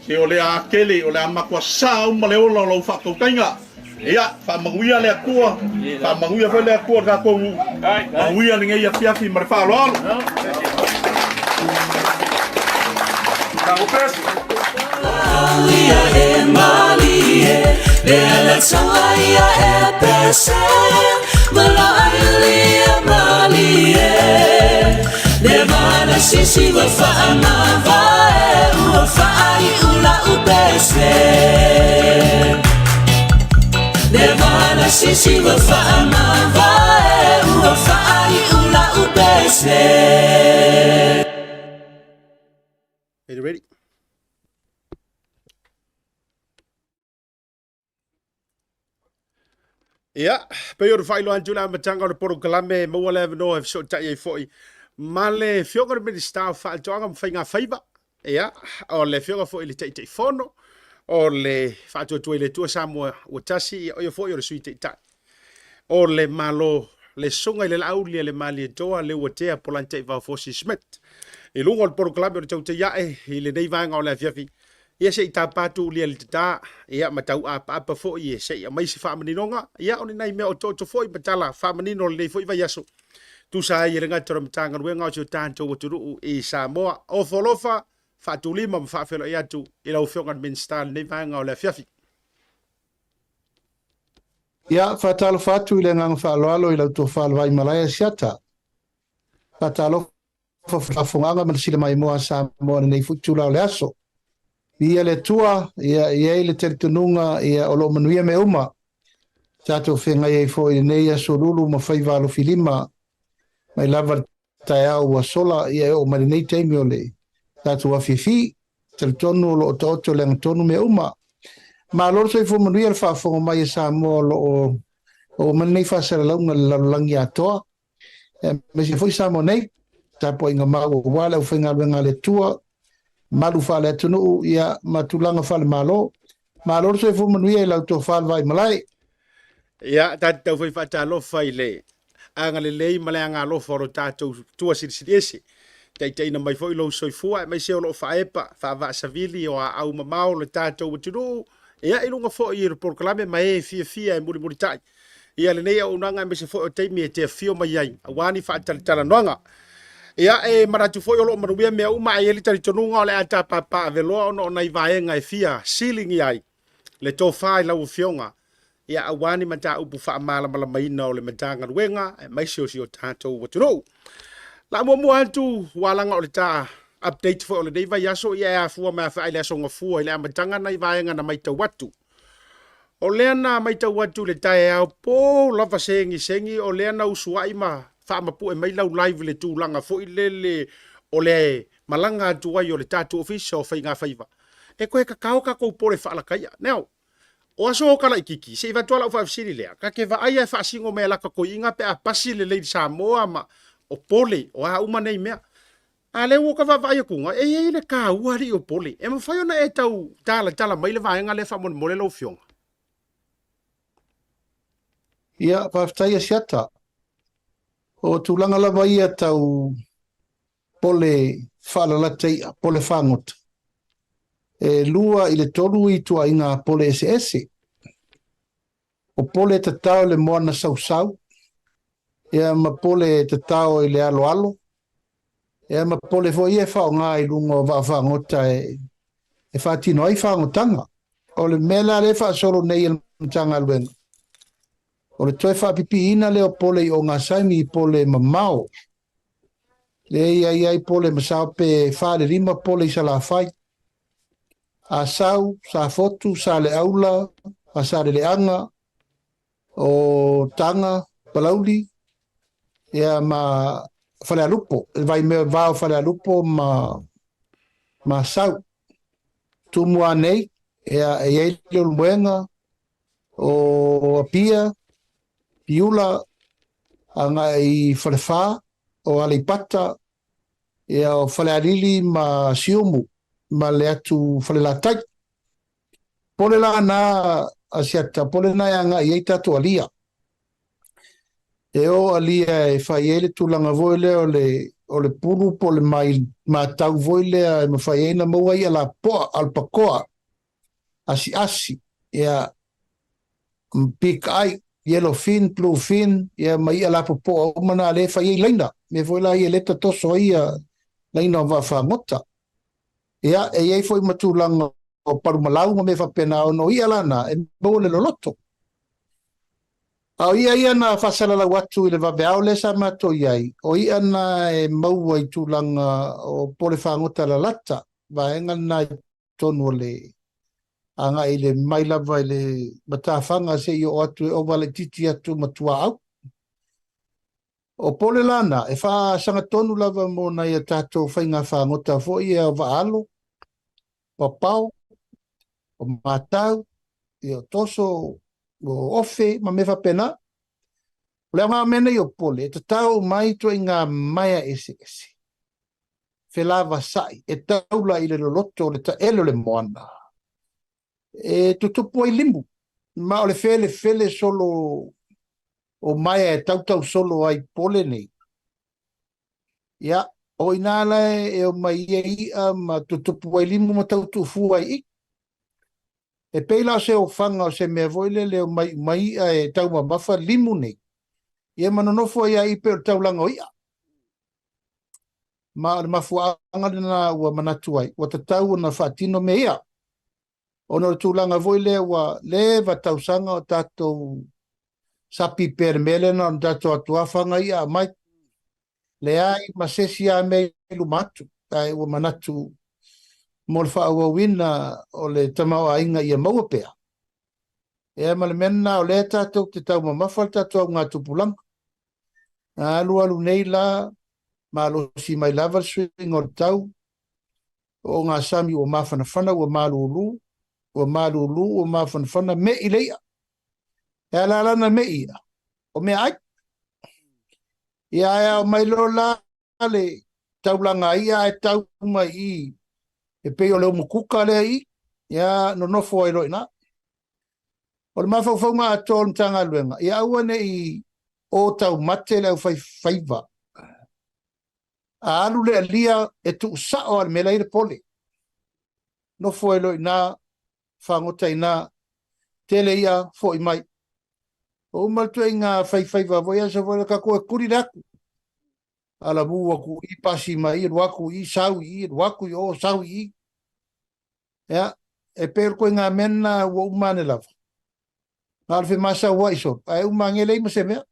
Speaker 6: se o le a tele, o le a matua sa uma le ola o lau faatautaiga. Ia, faamanuia le Atua, faamanuia foi le Atua i le tatou nuu. Manuia lenei afiafi ma le faaaloalo.
Speaker 1: Are you ready? Ia, pei ona faailoa atu le amataga o le polokalame e maua le avanoa e fesootai ai foi ma le Afioga i le Minisita o Faatoaga ma Faiga Faiva. Ia, o le Afioga foi i le Taitaifono o le Faatuatua i le Atua Samoa ua tasi, ia, o ia foi o le Sui Taitai o le Malo, le Susuga i le Laauli a le Malietoa Leuatea Polataivao Fosi Smith. I luga o le polokalame o le tautai ae i lenei vaega o le afiafi, ia se i tapa atu ulia le tata, ia ma tau apaapa foi e se i aumai se faamaninoga, ia o ni nai mea otooto foi ma tala faamanino o lenei foi vaiaso. Tusa ai e le gata o le Matagaluega o si o tatou atunuu i Samoa. Ofo alofa, faatulima ma faafeiloai atu i lau Afioga i le Minisita i lenei vaega o le afiafi.
Speaker 7: Ia, faatalofa atu i le agaga faaaloalo i lau tofa le Vaimalae Asiata. Faatalofa faafofogaaga ma le sila maimoa a Samoa i lenei foi itula o le aso. Viia le Atua, ia i ai le talitonuga ia o lo o manuia mea uma. Tatou feagai ai foi i lenei aso lulu ma faiva alofilima mai lava le taeao ua sola ia e oo mai lenei taimi o le tatou afiafi. Talitonu o lo o taoto le agatonu mea uma. Malo le soifua manuia le faafofoga mai a Samoa o lo o oo mai lenei faasalalauga i le lalolagi atoa. Aemaise foi Samoa nei, tapuaiga mau aua le aufaigaluega a le Atua, malu faale-atunuu ia ma tulaga faale-Malo. Malo le soifua manuia i lau tofa le Vaimalae.
Speaker 1: Ia, tatou tau foi faatalofa i le agalelei ma le agalofa o lo tatou Tua Silisili Ese. Taitaiina mai foi lou soifua aemaise o lo o faaepa faavaasavili o aau mamao o le tatou atunuu, ia i luga foi i le polokalame ma e fiafia e mulimulitai ia lenei auaunaga aemaise foi o taimi e te afio mai ai aua ni faatalatalanoaga. Ia, e manatu foi o lo o manuia mea uma, ae i ai le talitonuga o le a tapapaaveloa ona o nai vaega e fia siligia ai le tofa i lau Afioga, ia aua ni mataupu faamalamalamaina o le Matagaluega aemaise o si o tatou atunuu. La muamua atu ua laga o le ta update foi o lenei vaiaso, ia e afua mai i le aso Gafua i le amataga nai vaega na maitau atu. O lea na maitau atu i le taeao po lava segisegi, o lea na usuai ma faamapue mai lau live i le tulaga foi lele o le malaga atu ai o le tatou Ofisa o Faiga Faiva e toe tatao tatou pole faalakaia. Now, o aso o Kalaititi, se i avatu lava lau faafesili lea, ta te vaai lava e faasino mai e lata toeaiina pe a pasi le Lady Samoa ma o pole, o a uma nei mea. A lea ua ta vaavaai atuga, e i ai le taua alii o pole. E mafai ona e tau talatala mai le vaega lea faamolemole lau Afioga?
Speaker 7: Ia, faafetai Asiata. O tulaga lava ia tau pole faalalata i'a, pole fagota. E 2 i le 3 ituaiga pole eseese. O pole e tatao i le moana sausau, ia ma pole e tatao i le aloalo, ia ma pole foi ia e faaaoga i luga o vaa fagota e faatino ai fagotaga. O le mea la lea e faasolo nei e le Matagaluega, o le toe faapipiina lea o pole i ogasami i pole mamao. Lea e i ai pole masao pe 4 i le 5 pole i Salafai. Asau, Safotu, Saleaula, Faasaleleaga, o Taga, Palauli, ia ma Falealupo, le vaimea va o Falealupo ma Asau. Tumua nei, ia, e i ai Leulumoega, o Apia, Piula, agai i Falefa, o Aleipata, ia o Falealili ma Siumu ma le atu Falelatai. Pole la na Asiata, pole na e agai i ai tatou alia. E o alia e fai ai le tulaga foi lea o le o le pulu po o le mai matau foi lea e mafai ai ona maua i'a lapoa, alpakoa, asiasi, ia, big eye, yellow fin, blue fin, ia ma i'a lapopoa uma na lea e fai ai laina. Mea foi la ia lea e tatoso ai ia laina o vaafagota. Ia, e i ai foi ma tulaga o palumalau ma mea faapena, ona o i'a la na e maua le loloto. A o i'a ia na faasalalau atu i le vaveao lea sa matou i ai, o i'a na e maua i tulaga o pole fagota lalata, vaega na i totonu o le agai i le mai lava i le matafaga seia oo atu e ova laitiiti atu ma tuaau. O pole la na, e faasagatonu lava mo nai a tatou faiga fagota foi ia o vaaalo, papao, o matau, ia o toso, o ofe ma mea faapena. O le aoga o mea nei o pole, e tatao uma ai ituaiga maea eseese. Felavasa'i, e taula i le loloto o le taele o le moana, e tutupu ai limu, ma o le felefele solo o maea e tautau solo ai pole nei. Ia, o inā la e omai ai i'a ma tutupu ai limu ma tau tuufua ai i. E pei la o se ofaga o se mea foi lele e omai uma i'a e taumamafa limu nei, ia ma nonofo ai a i pei o le taulaga o i'a. Ma o le mafuaaga lena ua manatu ai, ua tatau ona faatino mea ia. Ona o le tulaga foi lea ua leva tausaga o tatou sapi pea i le mea lea na ona tatou atu lava faga i'a aumai. Leai ma se isi lava mea i luma atu, ae ua manatu mo le faaauauina o le tamaoaiga ia maua pea. Ia ma le mea lena o lea tatou te taumamafa le tatou augatupulaga. Na alualu nei la, malosi mai lava le suiga o le tau, o ogasami ua mafanafana ua malulu, ua malulu ua mafanafana, me'i le i'a. E ala la ona me'i i'a, o meaai. Ia ae ao mai loa la le taulaga i'a ae tau mai i i, e pei o le umukuka lea i i, ia nonofo ai loa i ina. O le mafaufauga atoa o le Matagaluega, ia aua ne i o taumate le aufaifaiva. A alu le alia e tuusao lava i le mea la e i ai le pole. Nofo ai loa i ina, fagota i ina, tele i'a, foi mai. Ua uma le ituaiga faifaiva foi aso foi lea tatou e tuli le atu. Alamu atu i i, pasi mai i, alu atu i i, sau i i, alu atu i o, sau i i. Ia, e pei o le ituaiga mea lena ua uma ane lava. Na o le femasauai solo, ae uma ane leai ma se mea.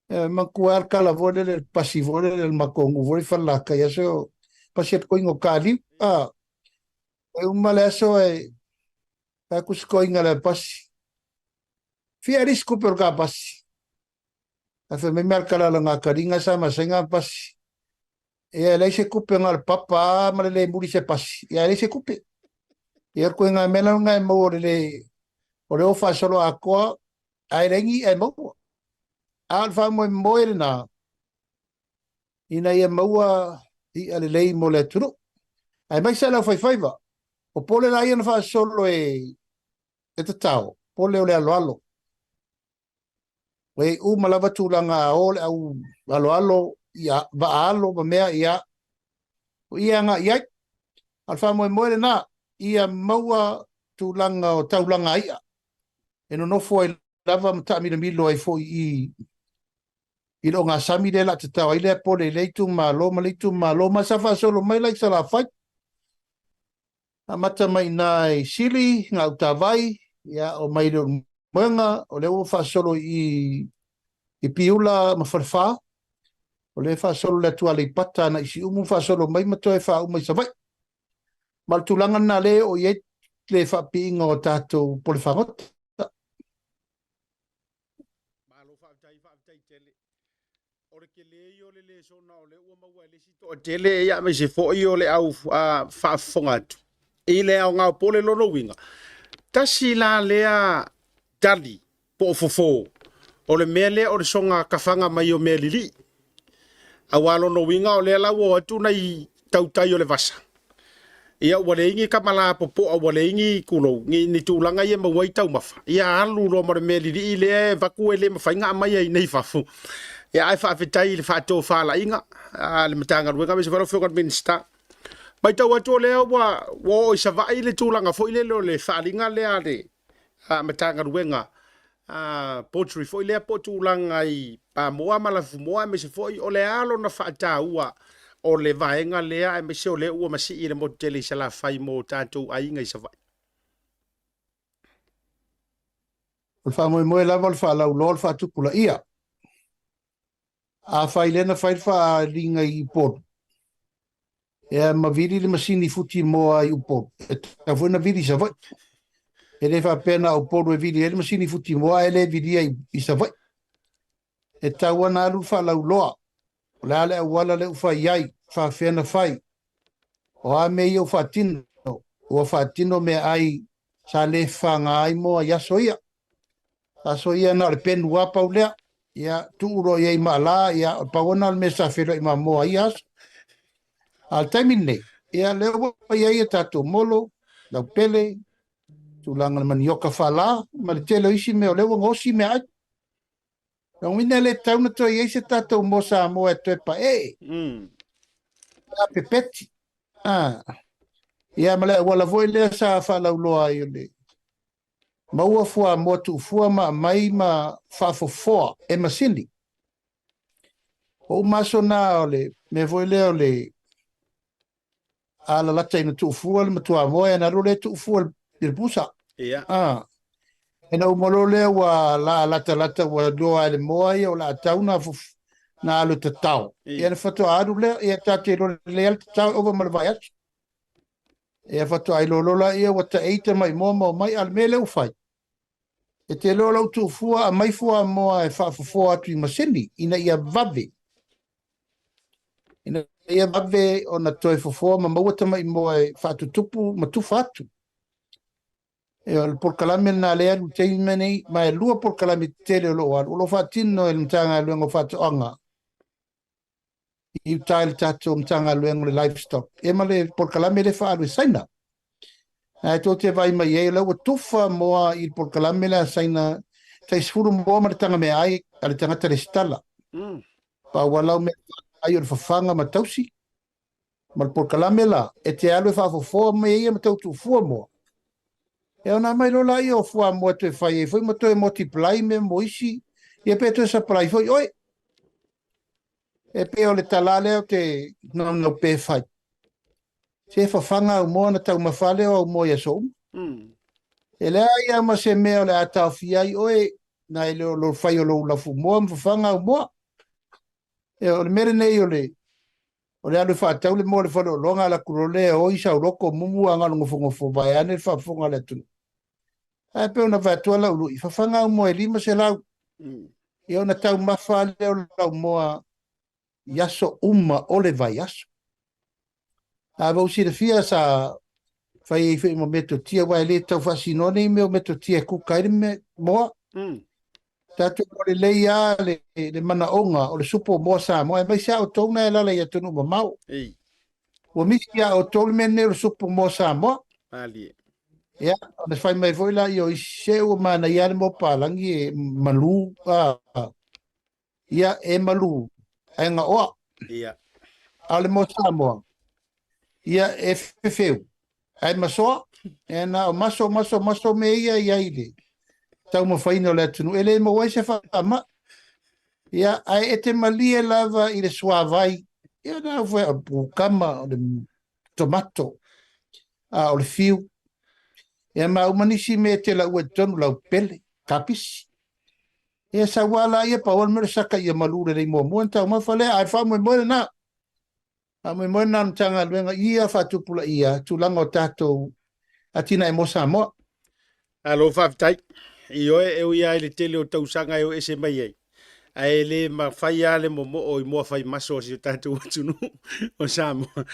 Speaker 7: E manatua lava le tala foi lele, le pasi foi lele a le matou nuu foi lele i Falelatai i aso pasi atu toeaina o Taliu. A, e uma le aso e fai atu si toeaina i le pasi. Fia alisi tupe o le ta pasi. Ae fai mai mea le tala a lana taliga sa masani ona pasi. Ia e leai se tupe na o le papa lava ma le le muli se pasi. Ia e leai se tupe. Ia o le ituaiga mea lena e maua o le le o le o faasoloatoa ae leai ni i'a e maua. A o le faamoemoe lena ina ia maua i'a lelei mo le atunuu. Aemaise le aufaifaiva. O pole la ia na faasolo e tatao, pole o le aloalo. Ua i ai uma lava tulaga a o le au aloalo, ia, vaa alo ma mea, ia, o i e agai i ai. A o le faamoemoe lena, ia maua tulaga o taulaga i'a e nonofo ai lava ma taamilomilo ai foi i i le ogasami lea o le a tatao ai lea pole i lea itumalo ma lea itumalo, ma sa faasolo mai la i Salafai. Amata mai i ina i Sili, Gautavai, ia, omai i Leulumoega, o lea ua faasolo i i Piula ma Falefa, o lea e faasolo le atu Aleipata agai i Siumu, faasolo mai ma toe faauma i Savaii. Ma o le tulaga lena lea e oo i ai le faapiiga o tatou pole fagota.
Speaker 1: Malo faafetai, faafetai tele. O le tele ia o le lesona o lea ua maua e le isi toatele ia aemaise foi o le au faafofoga atu i le aoga o pole lona uiga. Tasi la lea tali po o fofo o le mea lea o le soga kafaga mai o mea lilii. Aua lona uiga o lea la ua o atu nai tautai o le vasa, ia ua leai ni kamala popoa, ua leai ni tulou, ni, ni tulaga ia e maua ai taumafa, ia alu loa ma le mea lilii lea e avatu e le mafai ona aumaia i nei fafo. Ia ae faafetai i le faatofalaiga a le Matagaluega aemaise foi lau Afioga i le Minisita. Matau atu o lea ua, ua oo i Savaii le tulaga foi lele o le faaaliga lea a le Matagaluega poultry foi lea po o tulaga i pamoa ma lafumoa aemaise foi o le a lona faataua o le vaega lea aemaise o lea ua masii le motu tele i Salafai mo tatou aiga i Savaii.
Speaker 7: O le faamoemoe lava o le faalauiloa o le faatupulaia. Afai lea na fai le faaaliga i Upolu, ea ma vili le masini futi moa i Upolu, e tatau foi ona vili i Savaii. E le faapea na o Upolu e vili ai le masini futi moa ae le vilia i Savaii. E tatau lava ona alu le faalauiloa, o le a le auala lea ua fai ai, faafefea ona fai, o a mea ia ua faatino, ua faatino meaai sa le faga ai moa i aso ia. Aso ia na o le penu lava pau lea. Ia, tuu loa i ai ma ala, ia, o le pau lena o le mea sa feiloai ma moa i ia aso. A o le taimi lenei, ia, lea ua i ai a tatou molo, laupele, tulaga o le manioka faala, ma le tele o isi mea, o lea ua gaosi meaai. Lona uiga e le tatau ona toe i ai se tatou moa Samoa e toe paee. A pepeti. Ah. Ia, ma le auala foi lea sa faalauloa ai o le Maua fuamoa tuufua ma aumai ma faafofoa e masini. O uma aso na o le mea foi lea o le a lalata ina tuufua le matuamoa e na alu lea tuufua i le pusa.
Speaker 1: Ia.
Speaker 7: Ah. E na uma loa lea ua la latalata ua loa e le moa ia o le a tau na na alu e tatao. Ia na faatoa alu lea, ia tatou te iloa lelei lava le tatao e ova ma le vaiaso. Ia faatoa iloilo laia ua taei tamai moa ma omai, a o le mea lea ua fai, e te iloa lau tuufua, aumai fuamoa e faafofoa atu i masini ina ia vave, ina ia vave ona toe fofoa ma maua tamai moa e faatutupu ma tufa atu. E, o le polokalame lena lea e alu i le taimi lenei, ma e lua polokalame tetele o lo o alu, o lo o faatino e le Matagaluega o Faatoaga i uta i le tatou Matagaluega o le Livestock, ia ma le polokalame lea e faaalu e Saina. Ae tou te vaai mai ai, o la ua tufa moa i le polokalame lea a Saina, tai 10 moa ma le taga meaai a le tagata resitala. Pau lava lau mea ai o le fafaga ma tausi. Ma le polokalame la, e te alu e faafofoa mea ia ma tau tuufua moa. Ia ona aumai loa laia o fuamoa e toe fai ai foi ma toe multiply mea mo isi, ia pe toe supply foi oe. E pei o le tala lea ou te naunau pe fai. Se fafaga au moa ona taumafa lea o au moa i aso uma. E leai lava ma se mea o le a taofia ai oe nai lo lo fai o lou lafumoa ma fafaga au moa. E, o le mea lenei o le o le alu e faatau le moa i le faleoloa ona alu atu loa lea e o i sau loto mumu a na o le nofonofo vaeane le faafofoga a le atunuu. Ae pei ona fai atu a lau lui, fafaga au moa e 500. Ia ona taumafa lea o lau moa i aso uma o le vaiaso. A ua ou silafia sa fai ai foi ma metotia, aua e le tau faasinoa nei mea o metotia e kuka ai le mea moa. Tatou iloa lelei lava le, le manaoga o le supo moa Samoa, aemaise lava outou na e alaala i atunuu mamao.
Speaker 1: Ei.
Speaker 7: Ua misi ia outou le mea lenei o le supo moa Samoa.
Speaker 1: Malie.
Speaker 7: Ia, ona fai mai foi laia o isi, se ua manaia lava le moa palagi e malu, a, Ia, e malu, ae gaoa.
Speaker 1: Ia.
Speaker 7: A o le moa Samoa, ia, e fefeu, ae masoa. E na o maso, maso, maso mea ia i ai le taumafaiina o le atunuu. E le maua ai se faamai. Ia, ae e te malie lava i le suavai. Ia, na au foi, o le pukama, o le tomato, a o le fiu. Ia, ma uma nisi mea e te laua i totonu, lau pele, kapisi. Ia sau a la ia pau o le mea o le saka ia malu lelei muamua ona taumafa lea, ae faamoemoe lena. Faamoemoe lena o le Matagaluega ia faatupulaia tulaga o tatou atinae mo Samoa.
Speaker 1: Malo faafetai. Ioe, e ui lava i le tele o tausaga e o ese mai ai, ae le mafai lava le momoo i moa fai maso a si o tatou atunuu o Samoa.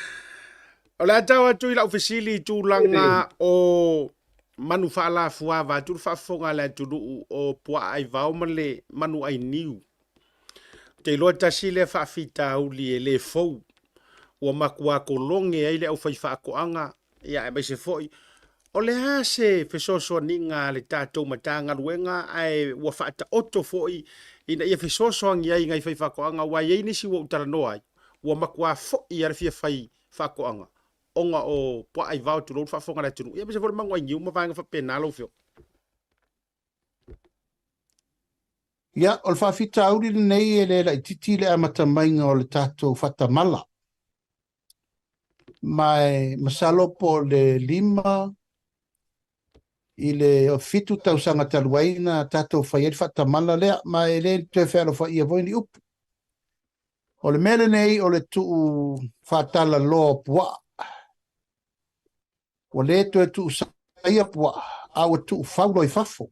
Speaker 1: O le a tau atu i lau fesili i tulaga o manu faalafua vaeatu le faafofoga a le atunuu o puaa aivao ma le manu ainiu. Ou te iloa tasi lea faafitauli e le fou ua matua kologe ai le aufaifaatoaga, ia aemaise foi o le a se fesoasoaniga a le tatou Matagaluega ae ua faataoto foi ina ia fesoasoani ai i nai faifaatoaga aua e i ai nisi ua ou talanoa ai ua matua foi lava le fia fai faatoaga ona o puaa aivao tulou le faafofoga a le atunuu, ia aemaise foi le manu ainiu ma vaega faapena lau Afioga.
Speaker 7: Ia, o le faafitauli lenei e le laitiiti le amata maiga o le tatou faatamala. Ma e masalo po o le 5 i le 7 tausaga talu ai na tatou fai ai le faatamala lea, ma e le toe fealofaia foi ni upu. O le mea lenei o le tuu faatalaloa o puaa. Ua le toe tuusaia puaa, a ua tuufau loa i fafo.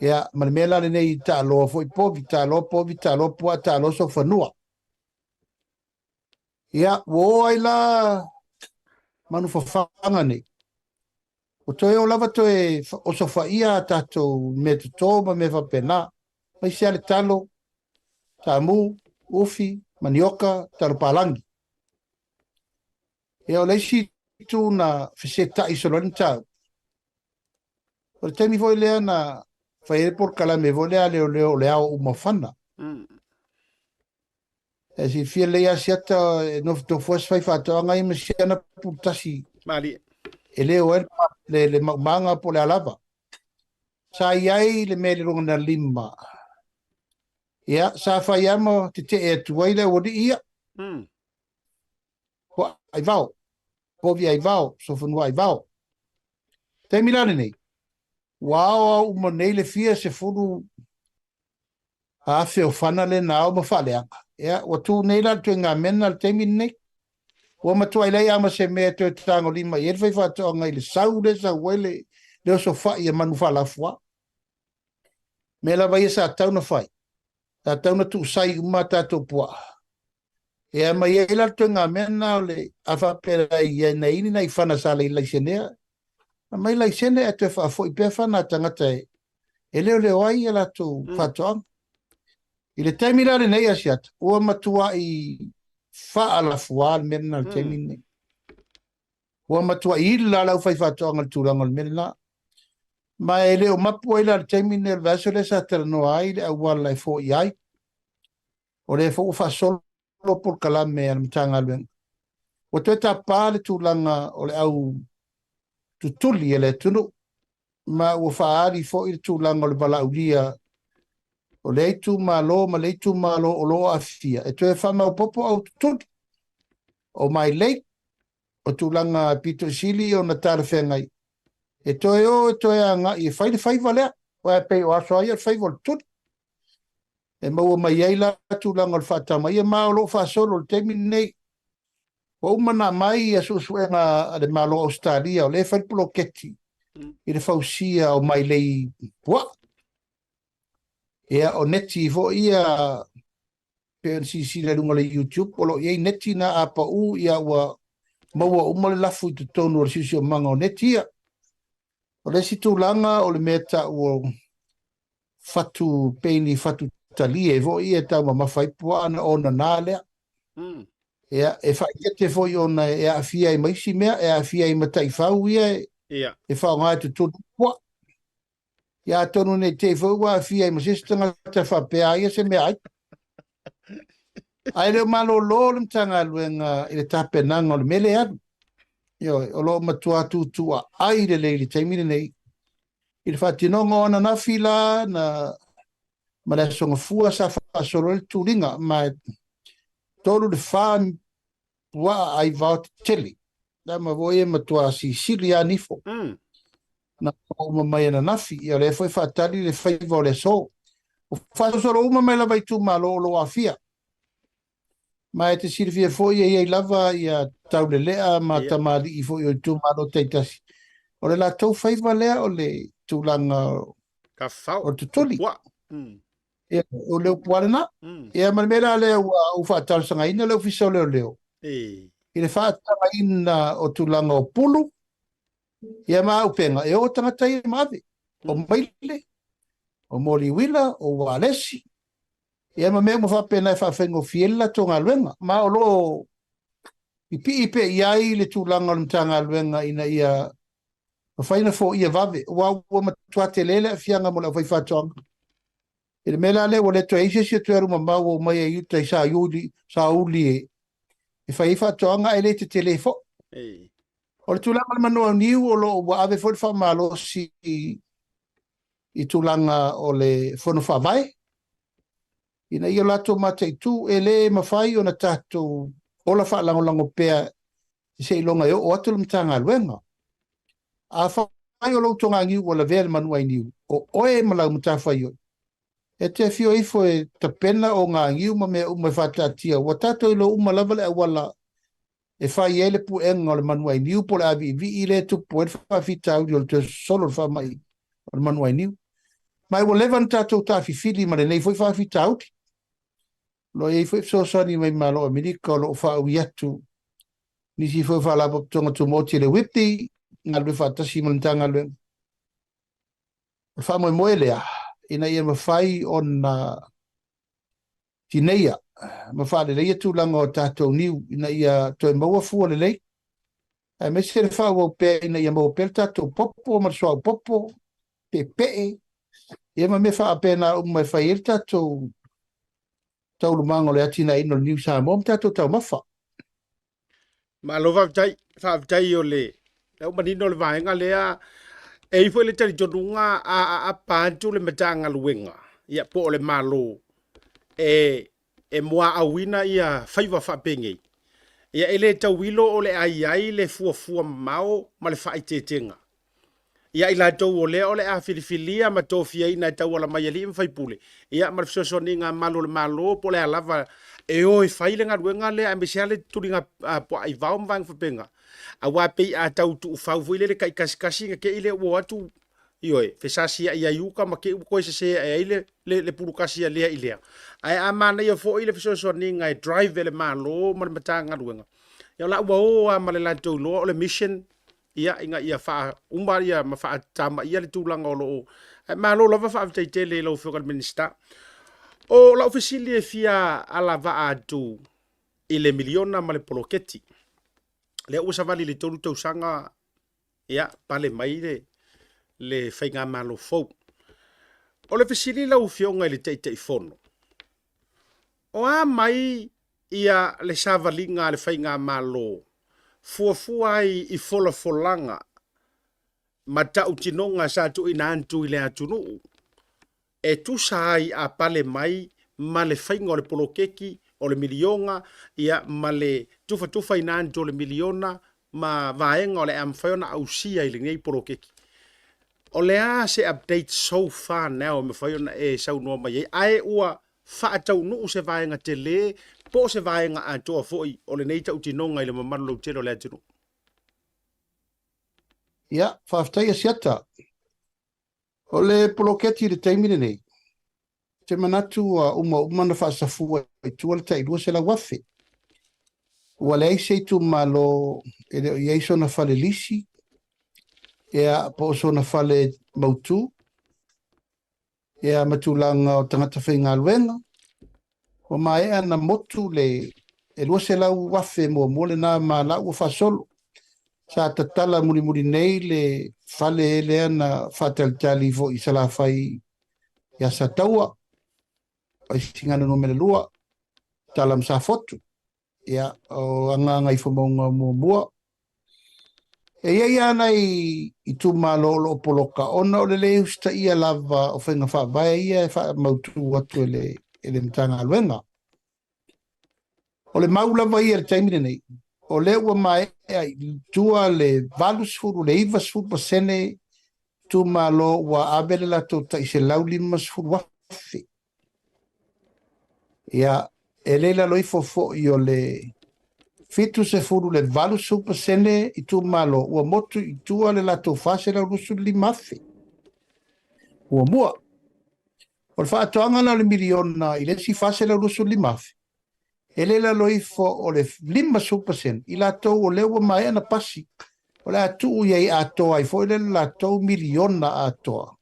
Speaker 7: Ia, ma le mea la lenei i taaloa foi povi, taaloa povi, taaloa puaa, taaloa sofanua. Ia, ua o ai la manu fafaga nei. Ua toe o lava toe osofaia a tatou mea toto ma mea faapena, aemaise lava le talo, taamu, ufi, manioka, talo palagi. Ia, o le isi itu na fesetai solo ai le mataupu, o le taimi foi lea na fai ai le polokalame foi lea a leoleo o le ao uma fana. E silafia lelei Asiata e nofonofo ai se faifaatoaga ia ma si ana pulu tasi.
Speaker 1: Malie.
Speaker 7: E le o ai le, le maumaga po o le a lava. Sa i ai le mea i le lona lima. Ia, sa fai lava ma tetee atu ai le aualii ia. Puaa aivao, povi aivao, sofanua aivao. Taimi la lenei, ua ao uma nei le fia sefulu afe o fana lea na ao ma faaleaga. Ia, ua tu nei la le ituaiga mena i le taimi lenei. Ua matuai leai lava ma se mea e toe tagolima i ai le faifaatoaga i le sau lea e sau ai le, le osofai a manu faalafua. Mea lava ia sa tatau ona fai, sa tatau ona tuusai uma a tatou puaa. Ia ma i ai la le ituaiga mea lena o le, a faapea la i ai na i ai ni nai fana sa le laisenea, aumai laisene ae toe faafoi pea fana a tagata e, e leoleo ai a latou faatoaga. I le taimi la lenei Asiata, ua matuai faalafua le mea lena i le taimi lenei. Ua matuai ila le aufaifaatoaga i le tulaga o le mea lena. Ma e le o mapu ai la i le taimi lenei o le vaiaso lea sa talanoa ai le auala e foia ai. O lea foi ua faasolo polokalame a le Matagaluega. Ua toe tapa le tulaga o le au tutuli a le atunuu, ma ua faaali foi le tulaga o le valaaulia o lea itumalo ma lea itumalo o lo o aafia e toe faamaopoopo au tutuli o mailei o tulaga pito sili ona talafeagai e toe o e toe agai e fai le faiva lea, aua e pei o aso lava ia o le faiva o le tuli e maua mai ai la tulaga o le faatamaia, ma o lo o faasolo i le taimi lenei. Ua uma ona aumai ia suesuega a le Malo o Ausetalia o lea e fai le poloketi i le fausia o mailei puaa. Ia, o neti foi ia pei ona silasila i luga o le YouTube, o lo o i ai neti na a pau ia ua maua uma le lafu i totonu o le siosiomaga o neti ia. O le isi tulaga o le mea tau o fatu pei ni fatu talie foi ia e taumamafa ai puaa na onana lea. Ia, e faaeteete foi ona e aafia ai ma isi mea, e aafia ai ma taifau ia e faaaoga e tutuli puaa. Ia atonu ne i te i foi ua aafia ai ma se isi tagata faapea a ia se meaai. Ae le o malolo le Matagaluega i le tapenaga o le mea lea e alu. Ioe, o lo o matua tuutuuaai lelei i le taimi lenei i le faatinoga o ananafi la na ma le Aso Gafua sa faasolo ai le tuliga, ma e 3 i le 4 puaa ai vao tetele. La ma voi e matua sisili lava nifo. Na uma mai ananafi, ia o lea foi faatali le faiva o le aso. Ua faasolosolo uma mai lava itumalo o lo o aafia. Ma e te silafia foi e i ai lava ia taulelea ma tamalii foi o itumalo taitasi. O le latou faiva lea o le tulaga o le tutuli. Ia, o le upu lava lena. Ia, ma le mea la lea ua ou faatalosagaina le Ofisa o Leoleo i le faatagaina o tulaga o pulu, ia ma auupega e o tagata ia ma ave, o maile, o moliuila, o ualesi, ia ma mea uma faapena e faafaigofie ai le latou galuega. Ma o lo o pipii pea i ai le tulaga o le Matagaluega ina ia mafai ona foia vave, aua ua matua tele le aafiaga mo le aufaifaatoaga. I le mea la lea ua le toe i ai se isi e toe alu mamao ua omai ai i uta i Sauli, Sauli e fai ai faatoaga ae le tetele foi. O le tulaga o le manoa niu o lo o ua ave foi le faamalosi i tulaga o le Fono Faavae ina ia latou mataitu e le mafai ona tatou ola faalagolago pea seiloga e oo atu le Matagaluega. Afai o lou togagiu ua lavea i le manuainiu, o oe ma lau matafaioi, e te afio ifo e tapena o gagiu ma mea uma e faataatia, ua tatou iloa uma lava le auala e fai ai le puega o le manuainiu po o le aviivii lea e tupu ai le faafitauli o le toe sosolo o le faamai o le manuainiu. Ma ua leva ona tatou taafifili ma lenei foi faafitauli. O lo o i ai foi fesoasoani mai Malo o Amerika o lo o faaui atu nisi foi o Faalapotopotoga Tumaoti e le WIPI, galulue faatasi ma le Matagaluega. O le faamoemoe lea, ina ia mafai ona tineia ma faaleleia tulaga o tatou niu ina ia toe maua fua lelei, aemaise le faaauau pea ina ia maua pea le tatou popo ma le suauu popo, peepee, ia ma mea faapena uma e fai ai le tatou taualumaga o le atinaeina o le niu Samoa ma tatou taumafa.
Speaker 1: Malo faafetai, faafetai o le ua manino le vaega lea. E i ai foi le talitonuga a aapa atu le Matagaluega ia po o le Malo e e muaauina ia faiva faapenei, ia e le tauilo o le a i ai le fuafua mamao ma le faaeteetega ia i latou o lea o le a filifilia ma tofiaina e tauala mai alii ma faipule, ia ma le fesoasoaniga a malu o le Malo po o le a lava e o e fai le galuega lea aemaise lava le tuliga puaa i vao ma vaega faapena. Aua pei a tau tuufau foi lele taikasitasi ona te i lea ua o atu, ioe, fesasiai ai uta ma te i ua toe sese ae ai le pulutasi a lea i lea. Ae a manaia foi le fesoasoaniga e drive e le Malo ma le Matagaluega, ia o la ua o lava ma le latou iloa o le mission ia, ina ia faauma ia ma faatamaia le tulaga o lo o. Ae malo lava faafetai tele i lau Afioga i le Minisita. O lau fesili e fia alavaa atu i le miliona ma le poloketi. Lea ua savali i le 3 tausaga, ia, pale mai le, le faigamalo fou. O le fesili lau Afioga i le Taitaifono, o a mai ia le savaliga a le faigamalo fuafua ai i folafolaga ma tautinoga sa tuuina atu i le atunuu e tusa ai a pale mai ma le faiga o le poloketi o le miliona ia ma le tufatufaina atu o le miliona ma vaega o le a mafai ona ausia i lenei poloketi. O le a se update so far now e mafai ona e saunoa mai ai ae ua faataunuu se vaega tele po o se vaega atoa foi o lenei tautinoga i le mamalu lautele o le atunuu?
Speaker 7: Ia, faafetai Asiata. O le poloketi i le taimi lenei, ou te manatu ua uma uma ona faasafua i tua le tai 200,000. Ua leai se itumalo e le o i ai sona fale lisi, ia, po o sona fale mautu, ia ma tulaga o tagata faigaluega. Ua maea ona motu le e 200,000 muamua lena ma la ua faasolo. Sa tatala mulimuli nei le fale lea na faatalitali foi i Salafai ia Sataua, Vaisigano Nu.2, Tala ma Safotu. Ia, o Gagaifomauga muamua. E i ai lava nai itumalo o lo o poloka ona o le le usitaia lava o faiga faavae ia e faamautu atu e le, e le Matagaluega. O le mau lava ia i le taimi lenei, o lea ua maea i tua le 80, le 90% itumalo ua ave le latou tai 150,000. Ia, e le i lalo ifo foi o le 70 le 80% itumalo ua motu i tua le latou 425,000. Muamua, o le faatoaga la o le miliona i le isi 425,000, e le i lalo ifo o le 50% i latou o lea ua maea na pasi, o le a tuu i ai atoa ai foi le latou miliona atoa.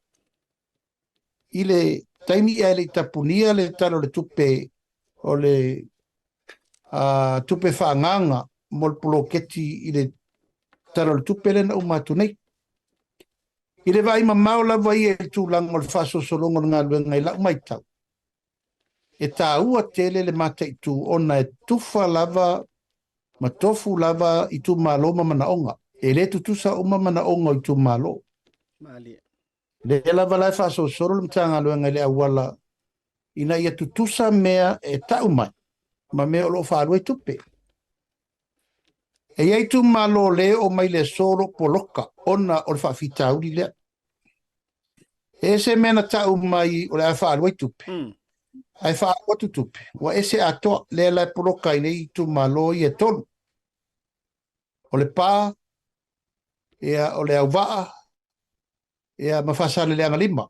Speaker 7: I le taimi ae le i tapunia le Tala o le Tupe o le tupe faaagaaga mo le poloketi i le Tala o le Tupe lea na uma atu nei. I le vaai mamao lava ia i le tulaga o le faasolosologa o le galuega i lau matau, e taua tele le mataitu ona e tufa lava ma tofu lava itumalo ma manaoga. E le tutusa uma manaoga o itumalo.
Speaker 1: Malie.
Speaker 7: Lea lava la e faasolosolo le Matagaluega i le auala ina ia tutusa mea e tau mai ma mea o lo o faaalu ai tupe. E i ai itumalo le oo mai le aso o lo o poloka ona o le faafitauli lea. E ese mea na tau mai o le a faaalu ai tupe, ae faaalu atu tupe, ua ese atoa. Lea la e poloka ai nei itumalo ia e tolu. O Lepa, ia, o Leauvaa, ia, ma Faasaleleaga 5.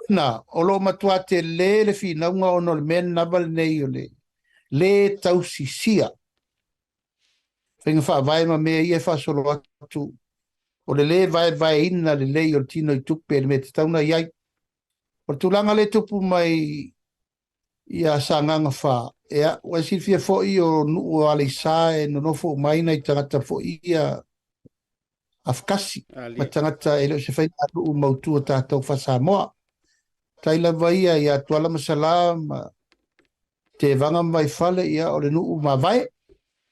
Speaker 7: Na, o lo o matua tele le finauga ona o le mea lava lenei o le lē tausisia faiga faavae ma mea ia e faasolo atu, o le lē vaevaeina lelei o le tino i tupe i le mea e tatau ona i ai. O le tulaga lea e tupu mai ia Sagaga 4, ia, ua e silafia foi o nuu o Aleisa e nonofo uma ai nai tagata foi ia Afakasi ma tagata e le o se faiganuu mautu o tatou faa-Samoa. Tai lava ia ia Tuala ma Salā ma Tevaga ma Vaifale, ia o le nuu mavae.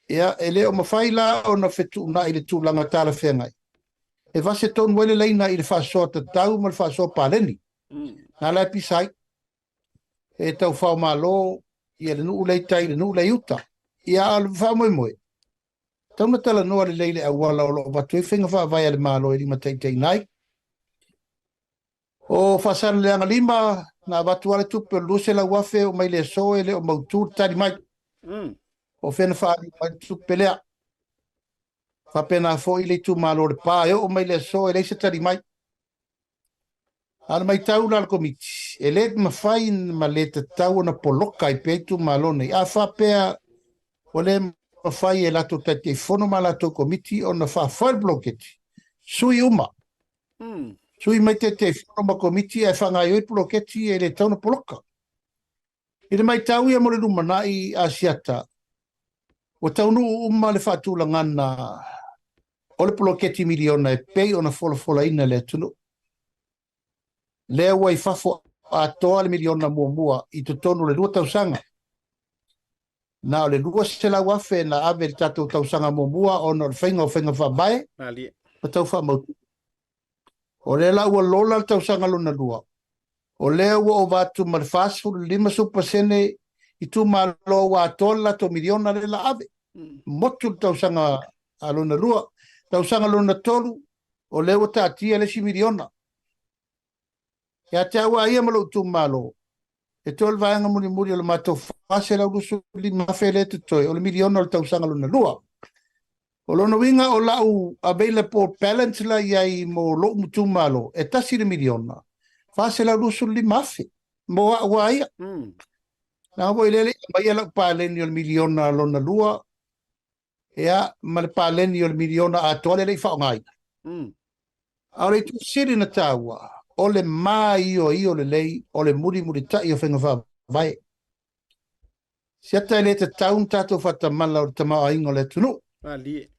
Speaker 7: Ia, e le o mafai la ona fetuunai le tulaga talafeagai e vase tonu ai le laina i le faasoa tatau ma le faasoa paleni. Na la e pisa ai. E taufao malo ia le nuu lea i tai i le nuu lea i uta. Ia, a o le faamoemoe, tatau ona talanoa lelei le auala o lo o avatu ai faiga faavae a le Malo e limataitaiina ai. O Faasaleleaga 5, na avatu lava le tupe o le 200,000 oo mai le aso e le o mautu le tali mai. O fea na faaalu mai le tupe lea. Faapena foi le itumalo o Lepa, e oo mai le aso e leai se tali mai. A o le matau la a le Komiti, e le mafai ma le tatau ona poloka ai pea itumalo nei. A faapea ua le mafai e latou Taitaifono ma latou Komiti ona faafoe le poloketi, sui uma. Sui mai Taitaifono ma Komiti ae faagaoioi le poloketi e le tatau ona poloka. I le matau ia mo le lumanai Asiata, ua Ua taunuu uma le faatulagana o le poloketi miliona e pei ona folafolaina e le atunuu. Lea ua i fafo atoa le miliona muamua i totonu o le 2 tausaga. Na o le 200,000 na ave i le tatou tausaga muamua ona o le faiga o faiga faavae ma tau faamautu. O lea la ua lola le tausaga lona lua, o lea ua ova atu ma le 40 50% itumalo ua atoa le latou miliona lea la ave. Motu le tausaga lona lua. Tausaga lona tolu, o lea ua taatia le isi miliona. Ia te au a ia ma lou itumalo, e toe o le vaega mulimuli o le matou 425,000 lea e totoe, o le miliona o le tausaga lona lua. O lona uiga o lau available balance la i ai mo lou itumalo, e tasi le miliona, 425,000 mo au a ia. Leaga foi lea e le i aumaia lau paleni o le miliona lona lua, ia, ma le paleni o le miliona atoa lea e le i faaaogaina. A o le itu sili na taua, o le māioio lelei o le mulimulitai o faiga faavae. Siata e le tatau ona tatou faatamala o le tamaoaiga o le atunuu.
Speaker 1: Malie.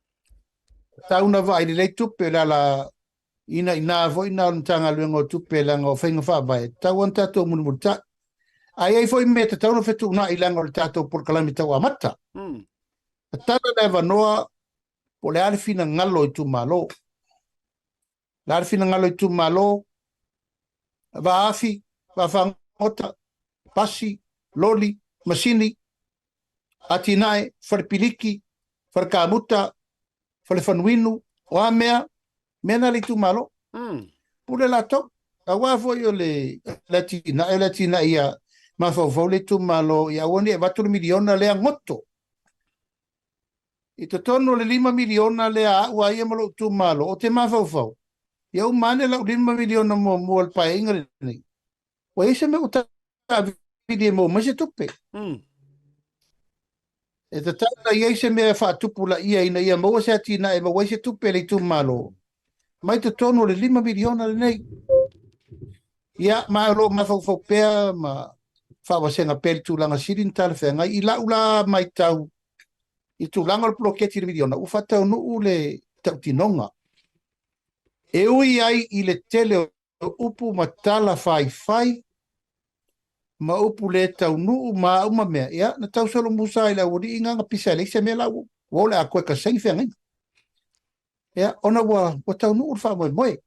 Speaker 7: Tatau ona vaai lelei tupe, o le ala ina ina foi na o le Matagaluega o Tupe leaga o faiga faavae, tatau ona tatou mulimulitai. A i ai foi mea tatau ona fetuunai leaga o le tatou polokalame tau amata. Tatala le avanoa po o le a le finagalo o itumalo. O le a le finagalo o itumalo, vaafi, vaafagota, pasi, loli, masini, atinae, falepiliki, falekamuta, falefanuinu, o a mea, mea na le itumalo. Pule latou. Aua foi o le atinae, o le atinae ia mafaufau le itumalo ia aua ne i avatu le miliona lea goto. I totonu o le $5 miliona lea a au a ia ma lou itumalo, ou te mafaufau, ia uma ane lau $5 miliona muamua o le paeaiga lenei, ua i ai se mea ua taavili e maua mai se tupe. E tatau ona i ai se mea e faatupulaia ina ia maua se atinae e maua ai se tupe a le itumalo mai totonu o le $5 miliona lenei. Ia, ma o lo o mafaufau pea ma faavasega pea i le tulaga sili ona talafeagai. I lau la matau i le tulaga o le poloketi i le miliona, ua faataunuu le tautinoga. E ui ai i le tele o upu ma tala faifai ma upu le taunuu ma a uma mea, ia, na tau solomusa ai le aualii gaga pisa e leai se mea la ua o le a koe ka saini feagaiga. Ia, ona ua, ua taunuu le faamoemoe.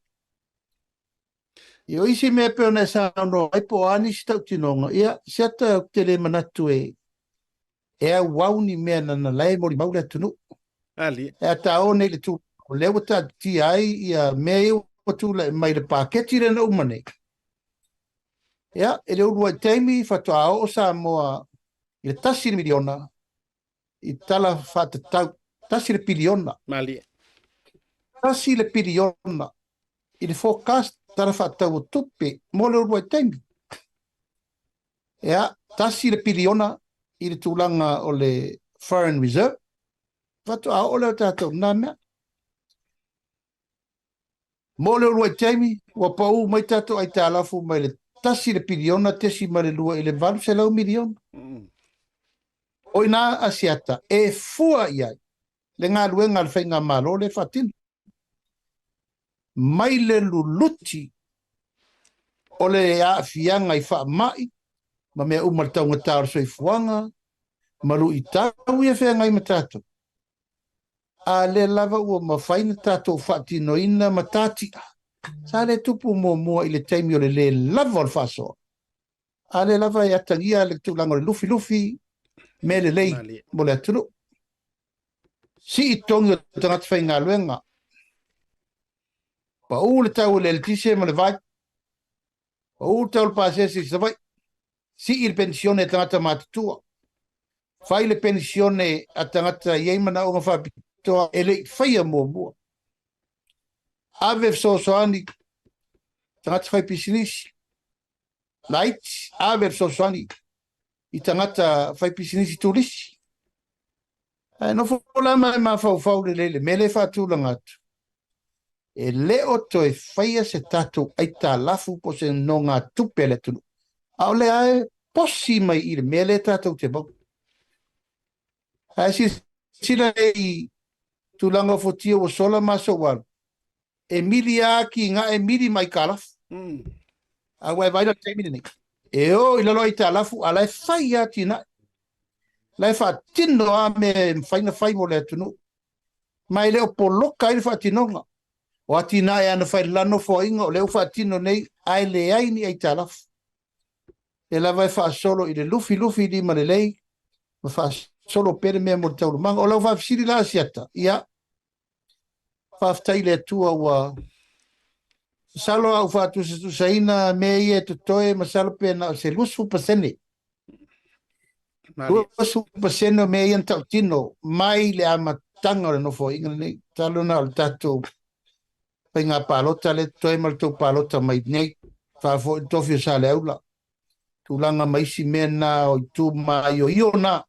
Speaker 7: I o isi mea pei ona e saunoa ai po o a nisi tautinoga, ia, siata ou te le manatu e, e auau ni mea na na lae molimau le atunuu.
Speaker 1: Ali.
Speaker 7: E a tāo nei le tū, o lea ua taatitia ai ia mea ia ua tūlaʻi mai le paketi lea na uma nei. Ia, e le uluai taimi faatoa oo Samoa i le $1 miliona i tala faatatau, tasi le piliona.
Speaker 1: Malie.
Speaker 7: Tasi le piliona i le forecast tala faatatau o tupe mo le uluai taimi. Ia, tasi le piliona i le tulaga o le foreign reserve, faatoa oo lea o tatou i na mea. Mo le uluai taimi, ua pau mai tatou aitalafu mai le tasi le piliona tesima le lua i le 800 miliona. O i ina a Asiata e fua i ai le galuega a le faigamalo lea e faatino. Mai le luluti o le aafiaga i faamai ma mea uma le taugata o le soifuaga ma luitau ia feagai ma tatou, a lea lava ua mafai na tatou faatinoina ma tatia, sa le tupu muamua i le taimi o le lē lava o le faasoa, a lea lava e atagia le tulaga o le lufilufi mea lelei mo le atunuu. Sii togi o tagata faigaluega, pau le tau o le eletise ma le vai, pau le tau o le pasese i Savaii, sii le penisione a tagata matutua, fai le penisione a tagata e i ai manaoga faapitoa e le i faia muamua, ave fesoasoani tagata faipisinisi laiti, ave fesoasoani i tagata faipisinisi turisi. Ae nofo la ma e mafaufau lelei le mea lea e faatulaga atu, e le o toe faia se tatou aitalafu po o se nogatupe a le atunuu, a o lea e posi mai i le mea lea tatou te maua. Ae silasila Silasila i tulaga o fuatia ua sola ma aso ua alu, e mili a kiga e mili ma aitalafu. A ua e vaai la i le taimi lenei, e o i lalo aitalafu a la e fai lava atinae. La e faatino lava mea e mafai ona fai mo le atunuu. Ma e le o poloka ai le faatinoga. O atinae ana fai i le la nofoaiga o lea ua faatino nei ae leai ni aitalafu. Lea lava e faasolo i le lufilufi lima lelei ma faasolo pea le mea mo le taualumaga. O lau faafesili la Asiata, ia, faafetai i le Atua ua masalo a ou faatusatusaina mea ia e totoe, masalo pe na o se 20%. 20% o mea ia na tautino mai le amataga o le Nofoaiga lenei. Masalo na o le tatou faiga palota lea totoe ma le tou palota mai nei, faafo'i le tofi o Saleaula, tulaga ma isi mea na o itu maioio na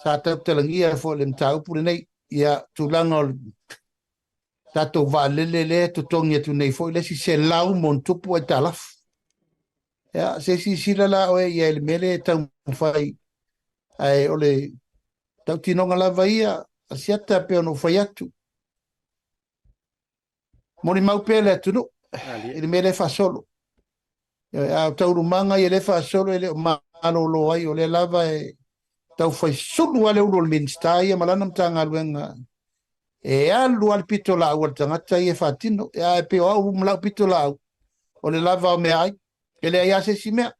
Speaker 7: sa tautalagia foi le mataupu lenei. Ia, tulaga o le tatou vaalele lea e totogi atu nei foi le isi 100+ aitalafu. Ia, se silasila la oe i ai i le mea lea e taumafai, ae o le tautinoga lava ia, Asiata, pei ona ou fai atu, molimau pea le atunuu i le mea lea e faasolo. A o taualumaga ia lea e faasolo e le o malolo ai, o lea lava e taufai sulu lava le ulu o le Minisita ia ma lana Matagaluega e alu lava le pitolaau a le tagata ia e faatino. Ae pei o au ma lau pitolaau, o le lava o meaai, e leai lava se isi mea.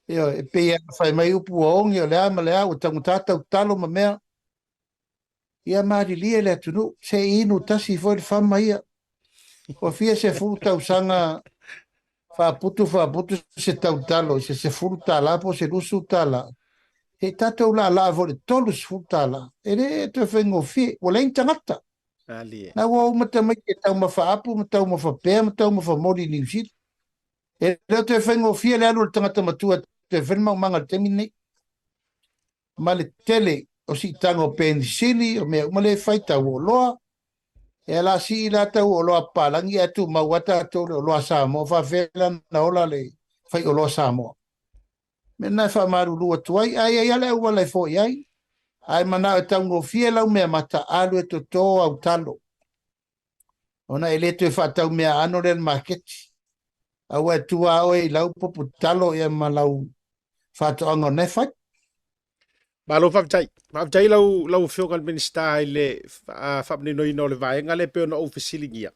Speaker 7: Ioe, e pei ona fai mai upu ua oge, o le a ma le a, ua taugata tautalo ma mea. Ia malilie le atunuu, se i inu tasi foi le fama ia. Ua fia 10 tausaga faaputu faaputu se tautalo i se $10 po o se $20. Se i tatou laalaa foi i le $30. E le toe faigofie, ua leai ni tagata. Na ua uma tamaiti e taumafa apu ma taumafa pea ma taumafa moli i Niu Sila. E le o toe faigofie le alu o le tagata matua e toe fai le maumaga i le taimi lenei. Ma le tele o siitaga o penisini, o mea uma lea e fai, tau o oloa. E la sii la tau o oloa a papalagi ae tumau lava tatou le oloa a Samoa, faafefea la ona ola le fai oloa Samoa. Mea lena e faamalulu atu ai, ae i ai lava le auala e foi ai. A e manao e taugofie lau meamata, alu e toto au talo. Ona e le toe faatau meaano lea i le maketi. Aua e tua oe i lau popo talo ia ma lau faatoaga o na e fai.
Speaker 1: Malo faafetai. Faafetai lau, lau Afioga i le Minisita i le faamaninoina o le vaega lea pei ona ou fesiligia.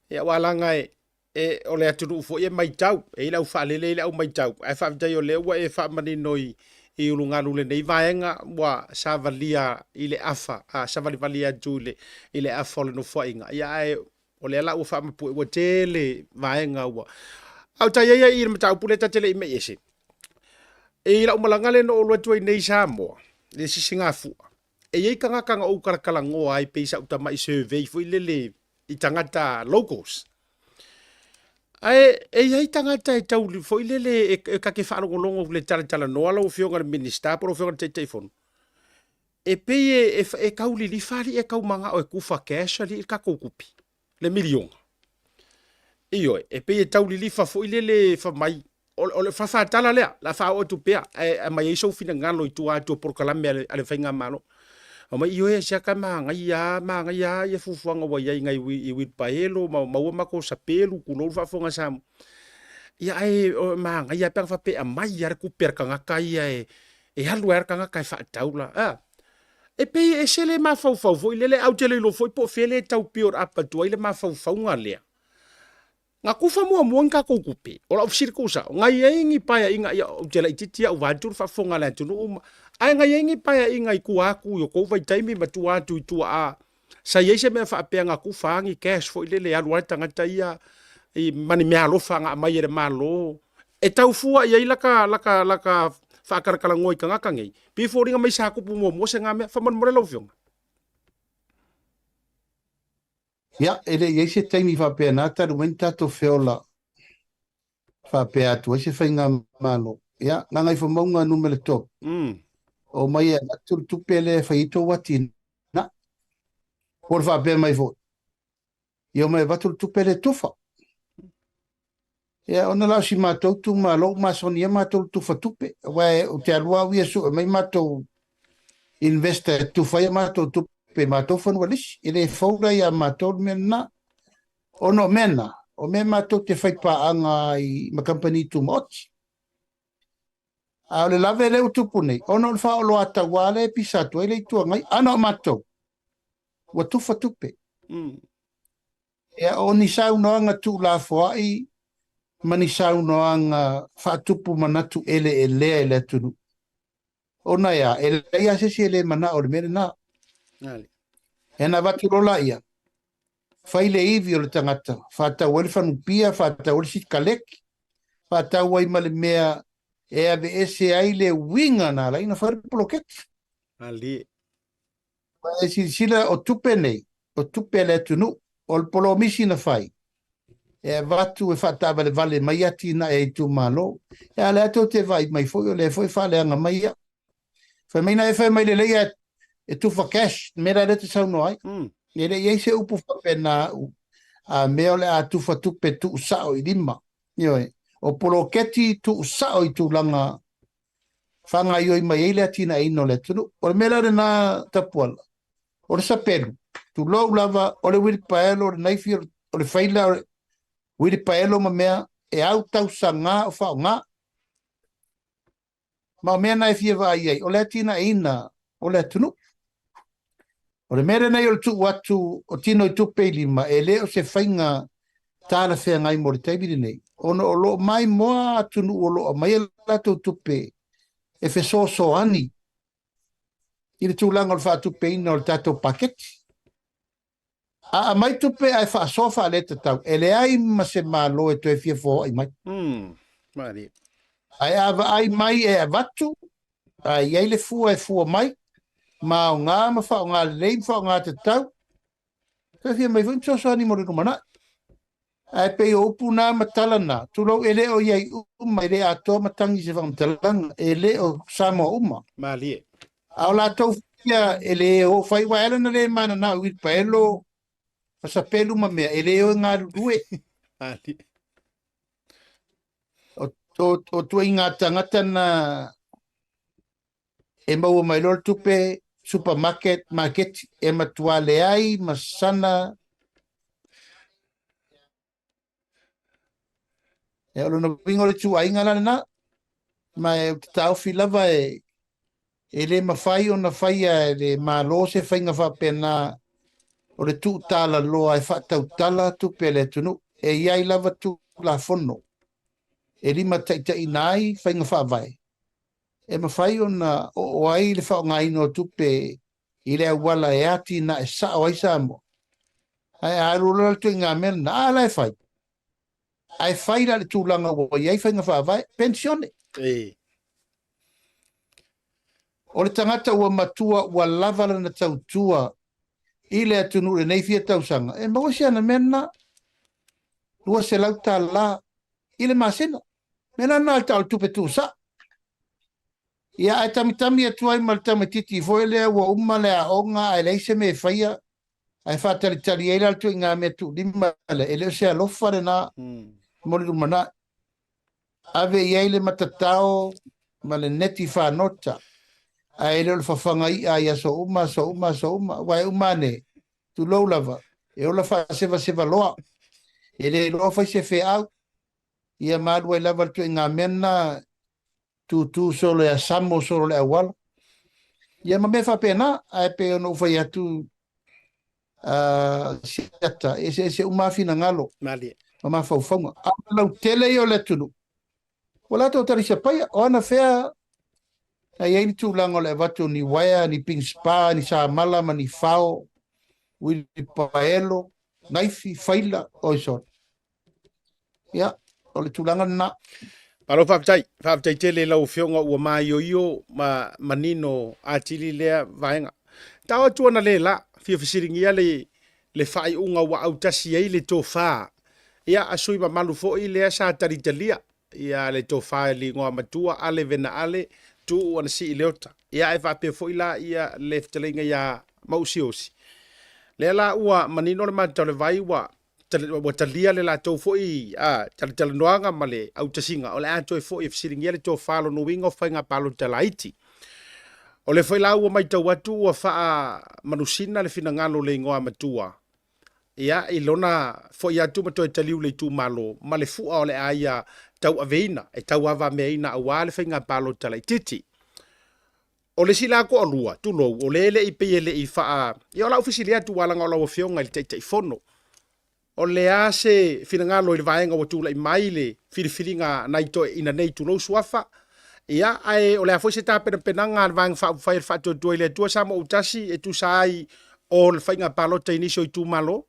Speaker 1: Ia, aua leaga e, e, o le atunuu foi e matau, e i ai le aufaalele, e i ai le au matau, ae faafetai o lea ua e faamanino i, i ulugalu lenei vaega ua savalia i le afa, a, savalivali atu i le, i le afa o le Nofoaiga. Ia, ae o lea la ua faamapue, ua tele vaega ua... A o tai ai i le mataupu lea ta te le i mei ese. I lau malaga lea na ou alu atu ai nei i Samoa, i le sisigafua, e i ai tagata na ou talatalanoa ai pei sau tamai survey foi lele i tagata locals. Ae e i ai tagata e tau foi lele e, e ta te faalogologo i le talatalanoa lau Afioga i le Minisita po o lau Afioga i le Taitaifono, e pei e, e, e tau lilifa alii e tau manao e tufa cash alii le tatou tupe, le miliona. Ioe, e pei e tau lilifa foi lele fai mai, o le faafatala lea, la faaoo atu pea, ae aumai ai sou finagalo i tua atu o polokalame a le, a le faigamalo. Aumai, ioe, siaka manaia lava, manaia lava ia fuafuaga ua i ai nai i uilipaelo ma maua matou sapelu, tulou le faafofoga a Samoa. Ia ae manaia pe ana faapea e aumai lava le tupe a le tagata ia e, e alu ai lava le tagata e faatau la. A, e pei e ese le mafaufau foi lele, ae ou te le iloa foi po o fea lea e tau build up atu ai le mafaufauga lea. Na tufa muamua ni tatou tupe. O lau fesili tuusao, na i ai ni paeaiga, ia ou te laitiiti au vaeatu le faafofoga a le atunuu ma, ae na i ai ni paeaiga i tua atu i o tou vaitaimi ma tua atu i tuaa, sa i ai se mea faapea na tufa ni cash foi lele e alu ai le tagata ia i, ma ni meaalofa na aumai e le Malo e tau fua i ai laka, laka, laka faatalatalanoa i tagata nei. Pei e foliga mai sa tupu muamua se na mea. Faamolemole lau Afioga.
Speaker 7: Ia, e le i ai se taimi faapena talu mai na tatou feola faapea atu ai se faigamalo. Ia, Gagaifomauga numera 3. Omai e avatu le tupe lea e fai ai tou atinae. Po o le faapea mai foi, ia omai e avatu le tupe lea e tufa. Ia, ona la o si matou itumalo ua masonia matou i le tufa tupe, aua ou te alu au ia sue mai matou investor e tufa ai a matou tupe i matou fanua lisi. E le fou la ia matou le mea lena. Ona o mea na, o mea matou te fai paaga ai ma kamupani tumaoti. A o le lave lea ua tupu nei, ona o le faaoloataua lea e pisa atu ai le Itu Agai, ana o matou, ua tufa tupe. Ia, o ni saunoaga tuulafoai ma ni saunoaga faatupu manatu eleelea i le atunuu. Ona e a? E leai lava se isi e le manao i le mea lena. E na avatu loa laia, fai le ivi o le tagata, faatau ai le fanupia, faatau ai le sikaleki, faatau ai ma le mea e aveese ai le uiga na ala ai ona fai le poloketi.
Speaker 1: Malie.
Speaker 7: E silasila o tupe nei, o tupe a le atunuu, o le polomisi na fai, e avatu e faataavalevale mai atinae a itumalo. E a lea tou te vaai mai foi, o lea foi e faaleaga mai au. Fai mai na e fai mai lelei ae e tufa cash, le mea la lea e te saunoa ai. E le i ai se upu faapena au, a mea o le a tufa tupe tuusao i lima. Ioe, o poloketi tuusao i tulaga faagaioi mai ai le atinaeina o le atunuu. O le mea la lena Tapuala, o le sapelu, tulou lava, o le uilipaelo, o le naifi, o le faila, o le uilipaelo ma mea e au tausaga o faaaoga. Ma o mea na e fia vaai ai, o le atinaeina o le atunuu. O le mea lenei o le tuu atu o tino i tupe i lima, e le o se faiga talafeagai mo le taimi lenei, ona o lo o maimoa atunuu o lo o aumai a latou tupe e fesoasoani i le tulaga o le faatupeina o le tatou paketi. A aumai tupe ae faasoa faaletatau, e leai ma se Malo e toe fia foai mai. Ae a vaai mai e avatu, a i ai le fua e fua mai, ma aoga ma faaaoga lelei ma faaaoga tatau, toe fia mai foi ma fesoasoani mo le lumanai. Ae pei o upu na ma tala na, tulou e le o i ai uma, e le atoa matagi i se faamatalaga, e le o Samoa uma.
Speaker 1: Malie.
Speaker 7: A o latou ia e le o fai, aua e ala ona le mananao i uilipaelo ma sapelu ma mea, e le o e galulue.
Speaker 1: Malie.
Speaker 7: O, o, o tuaiga tagata na e maua mai loa le tupe, supermarket, maketi, e matua leai ma sana E o lona uiga o le ituaiga la lena, ma e ou te taofi lava e, e le mafai ona faia e le Malo se faiga faapena o le tuutalaloa e faatautala tupe a le atunuu. E i ai lava Tulafono e limataitaiina ai faiga faavae e mafai ona oo ai le faaaogaina o tupe i le auala e atinae sao ai Samoa. Ae a alu loa le ituaiga mea lena, a la e fai. Ae fai la i le tulaga ua i ai faiga faavae, penisione.
Speaker 1: E.
Speaker 7: O le tagata ua matua ua lava lana tautua i le atunuu i lenei fia tausaga, e maua si ana mea lena, $200 i le masina. Mea la lena o le tau o le tupe tuusao. Ia, ae tamitami atu ai ma le tamaitiiti foi lea ua uma le aoga ae leai se mea e faia, ae faatalitali ai la le ituaiga mea tuulima lea, e le o se alofa lena mo le lumanai. Ave i ai le matatao ma le neti fanota, ae le o le fafaga i'a i aso uma, aso uma, aso uma, aua e uma ane, tulou lava, e ola faasevaseva loa, e le iloa fai se feau, ia ma alu ai lava le ituaiga mea lena tūtū solo ia samo solo le auala. Ia ma mea faapena, ae pei ona ou fai atu uh, siata, eseese uma finagalo
Speaker 1: Malie.
Speaker 7: ma mafaufauga. A o le lautele ia o le atunuu, ua latou talisapaia, o ana fea na i ai ni tulaga o le avatu o ni uaea, ni ping spa, ni samala ma ni fao, uilipaelo, naifi, faila, oi sole. Ia, o le tulaga lena.
Speaker 1: Malo faafetai, faafetai tele i lau Afioga ua maioio ma manino atili lea vaega. Tao atu ana le la, fia fesiligia le, le faaiuga ua autasi ai le tofa ia a sui mamalu foi lea sa talitalia ia le tofa i le igoa matua Ale Vena Ale Tuu ana sii Leota. Ia ae faapea foi la ia le fetalaiga ia Mausiosi. Lea la ua manino le matou le vai ua ua talia le latou foi talatalanoaga ma le autasiga o le a toe foi e fesiligia le tofa lona uiga o faiga palota laiti. O lea foi la ua matau atu ua faamanusina le finagalo o le Igoamatua, ia, i lona foi atu ma toe taliu i le itumalo ma le fua o le a ia tauaveina e tauavameaina aua le faiga palota laitiiti. O le isi la toalua, tulou, o lea e le i pei e le i faa... Ia o lau fesili atu aua leaga o lau Afioga i le Taitaifono. O le a se finagalo i le vaega ua tulai mai i le filifiliga a nai toeaiina nei, tulou suafa? Ia, ae o le a foi se tapenapenaga a le Vaega Faaupufai a le Faatuatua i le Atua Samoa Autasi e tusa ai o le faiga palota i nisi o itumalo?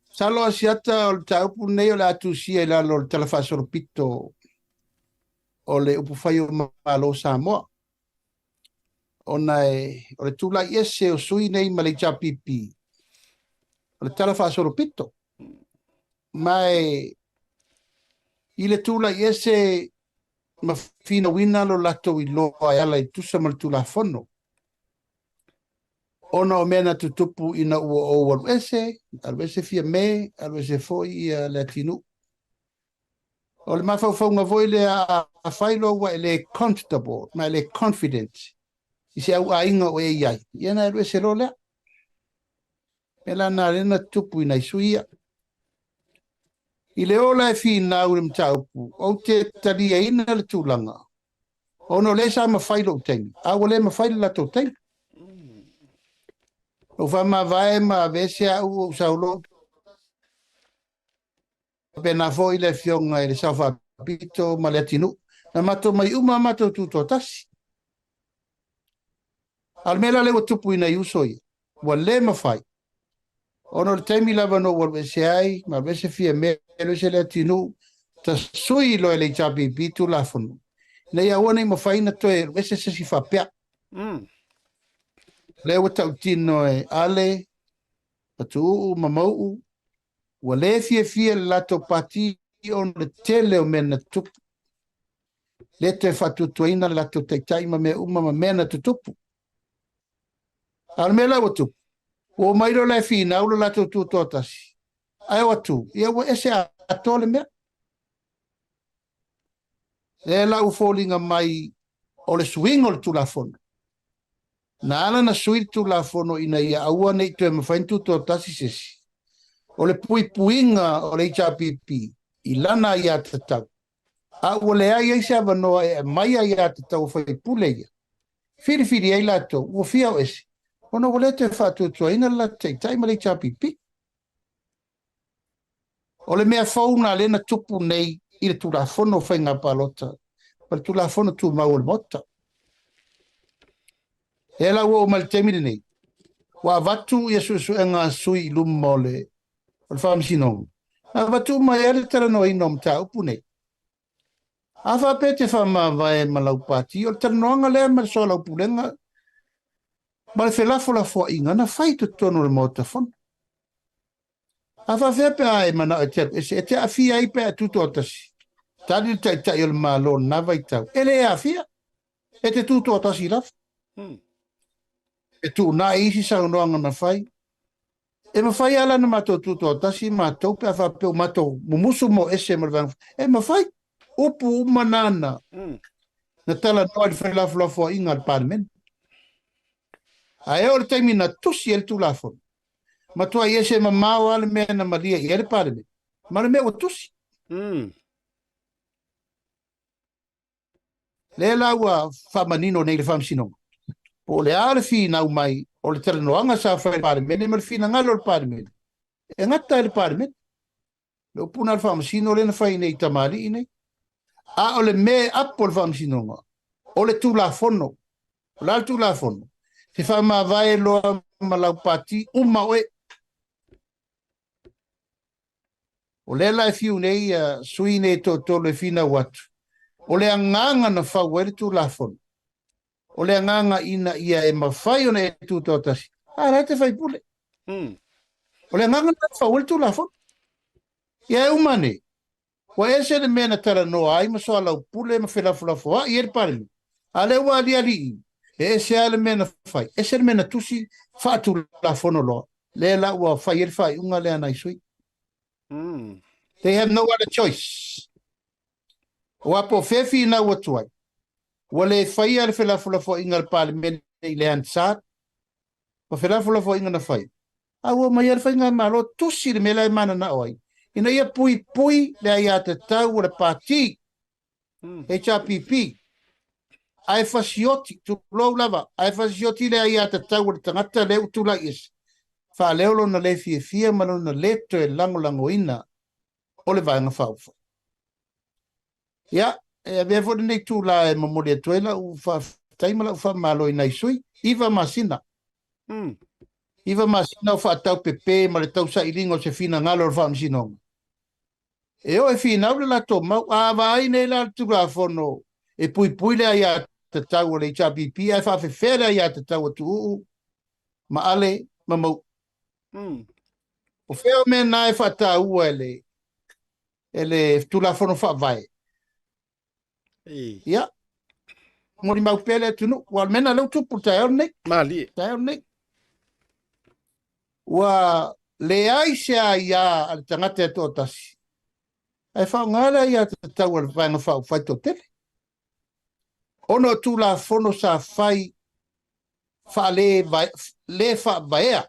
Speaker 7: Masalo Asiata o le mataupu lenei o le a tusia i lalo o le Tala Faasolopito o le Upufai o Malo o Samoa, ona e, o le tulai ese o sui nei ma le HRPP, o le Tala Faasolopito. Ma e, i le tulai ese ma finauina lo latou iloa e ala i tusa ma le Tulafono, ona o mea na tutupu ina ua ou alu ese, alu ese Fiame, alu ese foi ia Leatinuu. O le mafaufauga foi lea, afai loa ua e le comfortable ma e le confident i se au aiga o e i ai, ia ona e alu ese loa lea. Mea la na lea na tutupu i nai sui ia. I le ola e finau i le mataupu, ou te taliaina le tulaga, ona o lea sa mafai lou taimi, a ua le mafai le latou taimi. Ou faamavae ma aveese au ou sau loa. Faapena foi le afioga i le Sao Faapito ma Leatinuu. Na matou mai uma a matou tutoatasi. A o le mea la lea ua tupu i nai uso ia, ua le mafai, ona o le taimi lava na ou alu ese ai, ma alu ese Fiame, alu ese Leatinuu, tasui loa e le HRPP Tulafono, ina ia aua ne i mafai ona toe alu ese se isi faapea. Lea ua tautino e Ale, Patuuu ma Mauu, Ua le fiafia le latou pati ona o le tele o mea na tutupu. Le toe faatuatuaina le latou taitai ma mea uma ma mea na tutupu. A o le mea la ua tupu, ua omai loa la e finau lo latou tutoatasi, ae o atu, ia ua ese atoa le mea. Lea la ua foliga mai o le suiga o le Tulafono. Na ala ona sui le Tulafono ina ia aua ne i toe mafai ona tutoatasi se isi, o le puipuiga o le HRPP i lana aiatatau, a ua leai ai se avanoa e aumai aiatatau a faipule ia, filifili ai latou ua fia o ese, ona ua le toe faatuatuaina le latou taitai ma le HRPP. O le mea fou lena lea na tupu nei i le Tulafono o Faiga Palota ma le Tulafono Tumau o le Maota. Lea la ua oo mai le taimi lenei, ua avatu ia suesuega a sui i luma o le, o le Faamasinoga, na avatu uma ai le talanoaina o mataupu nei. A faapea e te faamavae ma lau pati, o le talanoaga lea ma le soalaupulega ma le felafolafoaiga na fai i totonu o le Maota Fono. A faafefea pe a e manao e te alu ese, e te aafia ai pe a e tutoatasi? Tali le Taitai o le Malo i lena vaitau, E le aafia, e te tutoatasi lava. E tuunai isi saunoaga na fai. E mafai lava la ona matou tutoatasi matou pe a faapea ua matou mumusu ma o ese ma le vaega. E mafai. Upu uma na na na talanoa i le felafolafoaiga a le Palemene. Ae oo i le taimi na tusi ai le Tulafono, Matuai ese mamao lava le mea na malie i ai le Palemene ma le mea ua tusi. Lea la ua faamanino nei le Faamasinoga, po o le a le finau mai o le talanoaga sa fai e le Palemene ma le finagalo o le Palemene, e gata ai le Palemene. Le upu lena a le Faamasino lea na fai nei i tamalii nei. A o le mea e apo le Faamasinoga, o le Tulafono. O le a le Tulafono? Se faamavae loa ma lau pati, uma oe. O lea la e fiu nei ia sui nei e toatolu e finau atu, o le agaga na fau ai le Tulafono, o le agaga ina ia e mafai ona e tutoatasi, a la e te faipule. O le agaga na fau ai le Tulafono. Ia e uma nei, ua ese le mea na talanoa ai ma soalaupule ma felafolafoai ai le Palemene, a lea ua aliali i, e ese lava le mea na fai, ese le mea na tusi faatulafono loa, lea la ua fai ai le faaiuga lea a nai sui. They have no other choice. Aua po o fea e finau atu ai. Ua le faia le felafolafoaiga a le Palemene i le Hansard ma felafolafoaiga na fai, a ua omai lava le Faigamalo tusi le mea la e mananao ai, ina ia puipui le aiatatau a le Pati, HRPP, ae fasioti, tulou lava, ae fasioti le aiatatau a le tagata lea ua tulai ese, faaleo lona le fiafia ma lona le toe lagolagoina o le Vaega Faaupufai. Ia, e avea foi lenei itula e momoli atu ai lau faafetai ma lau faamalo i nai sui, iva masina. Iva masina o faataupepe ma le tausailiga o se finagalo o le Faamasinoga. E oo e finau le latou mau, a vaai nei la le Tulafono e puipui le aiatatau a le HRPP ae faafefea le aiatatau a Tuuu ma Ale ma Mau'u. O fea o mea na e faataua e le e le Tulafono Faavae. Ia, molimau pea le atunuu. Ua o le mea lena lea ua tupu i le taeao lenei.
Speaker 1: Malie.
Speaker 7: Taeao lenei. Ua leai se aia a le tagata e toatasi, ae faaaoga le aiatatau a le Vaega Faaupufai toatele. Ona o Tulafono sa fai faale le faavaea,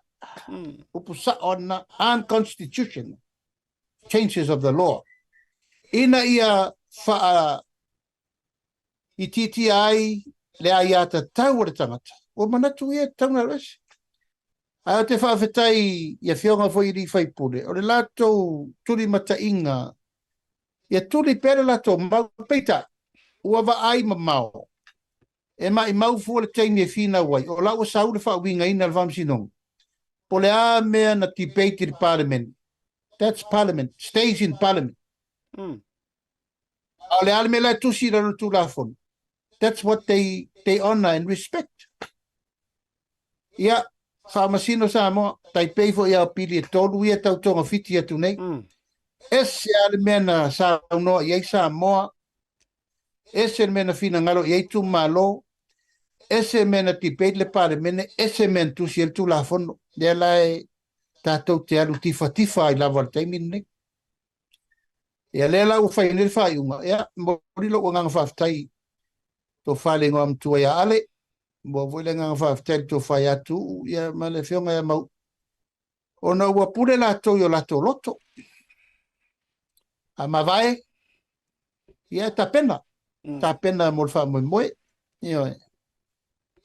Speaker 7: upu sao lena, unconstitutional changes of the law, ina ia faa itiitia ai le aiatatau a le tagata, ua manatu ia e tatau ona alu ese. Ae ou te faafetai i afioga foi i alii faipule, o le latou tulimataiga, ia tuli pea le latou mau, peitai, ua vaai mamao, e maimau fua le taimi e finau ai, o la ua sau le faauigaina e le Faamasinoga, po o le a mea na debate i le Palemene, that's Parliament, stays in Parliament. A o le a le mea la e tusi i lalo o le Tulafono, that's what they, they honour and respect. Ia, faamasino Samoa, taipei foi ia pili e tolu ia tau togafiti atu nei. Ese lava le mea na saunoa i ai Samoa, ese le mea na finagalo i ai itumalo, ese le mea na debate le Palemene, ese le mea na tusi ai le Tulafono. Lea la e tatou te alu tifatifa ai lava i le taimi lenei. Ia lea la ua fai nei le faaiuga, ia momoli lou agaga faafetai i Tofa le Igoamatua ia Ale, momoli foi le agaga faafetai i le Tofa ia Tuuu ia ma le Afioga ia Mau'u, ona ua pule latou i o latou loto. A mavae, ia e tapena, tapena mo le faamoemoe. Ioe.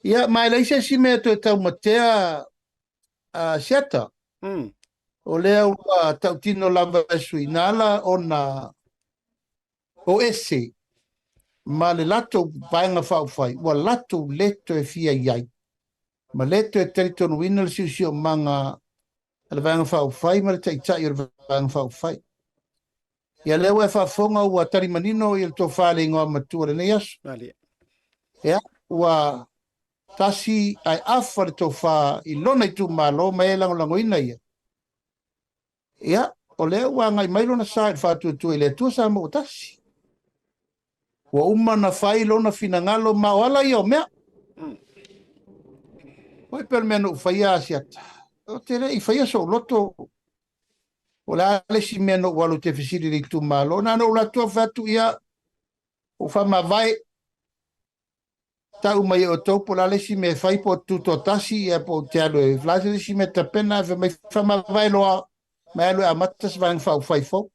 Speaker 7: Ia, ma e leai se isi mea e toe taumatea a Siata. O lea ua tautino lava e sui, na ala ona o ese ma le latou Vaega Faaupufai, ua latou le toe fia i ai, ma le toe talitonuina le siosiomaga a le Vaega Faaupufai ma le Taitai o le Vaega Faaupufai. Ia lea ua e faafofoga ua tali manino i le tofa le igoa matua lenei aso. Ia, ua tasi ae afa le tofa i lona itumalo ma e lagolagoina ia. Ia, o lea ua agai mai lona sa i le faatuatua i le Atua Samoa ua tasi. Ua uma ona fai lona finagalo ma o ala ia o mea. Oi pe o le mea na ou faia Asiata. Ou te le i faia sou loto. O le a le isi mea na ou alu ou te fesili i le itumalo. Na ona ou alu atu au fai atu, ia, ua ou faamavae. Tau mai e outou po o le a le isi mea e fai, po o tutoatasi, ia, po ou te alu e o le a le isi mea e tapena, ae fai mai, faamavae loa, mai alu e amata se Vaega Faaupufai fou.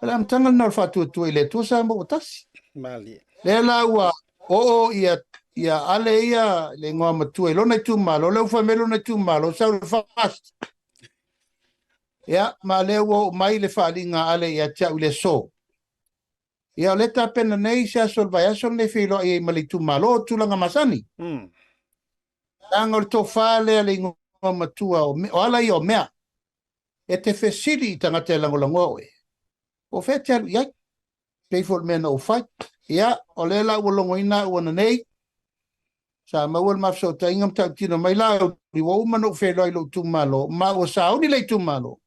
Speaker 7: O le amataga lena o le faatuatua i le Atua Samoa ua tasi.
Speaker 1: Malie.
Speaker 7: Lea la ua oo ia, ia Ale ia le igoa matua i lona itumalo, lea ua fai mai lona itumalo, sau le fast. Ia, ma lea ua oo mai le faaaliga a Ale ia te au i le aso. Ia, o lea tapena nei se aso o le vaiaso lenei feiloai ai ma le itumalo o tulaga masani. Leaga o le tofa lea le igoa matua o, o ala ia o mea. E te fesili i tagata e lagolagoa oe, po o fea e te alu i ai? Pei foi o le mea na ou fai. Ia, o lea la ua logoina au ananei, sa maua le ma fesootaiga ma tautino mai la au, ua uma ona ou feiloai i lou itumalo, ma ua sauni le itumalo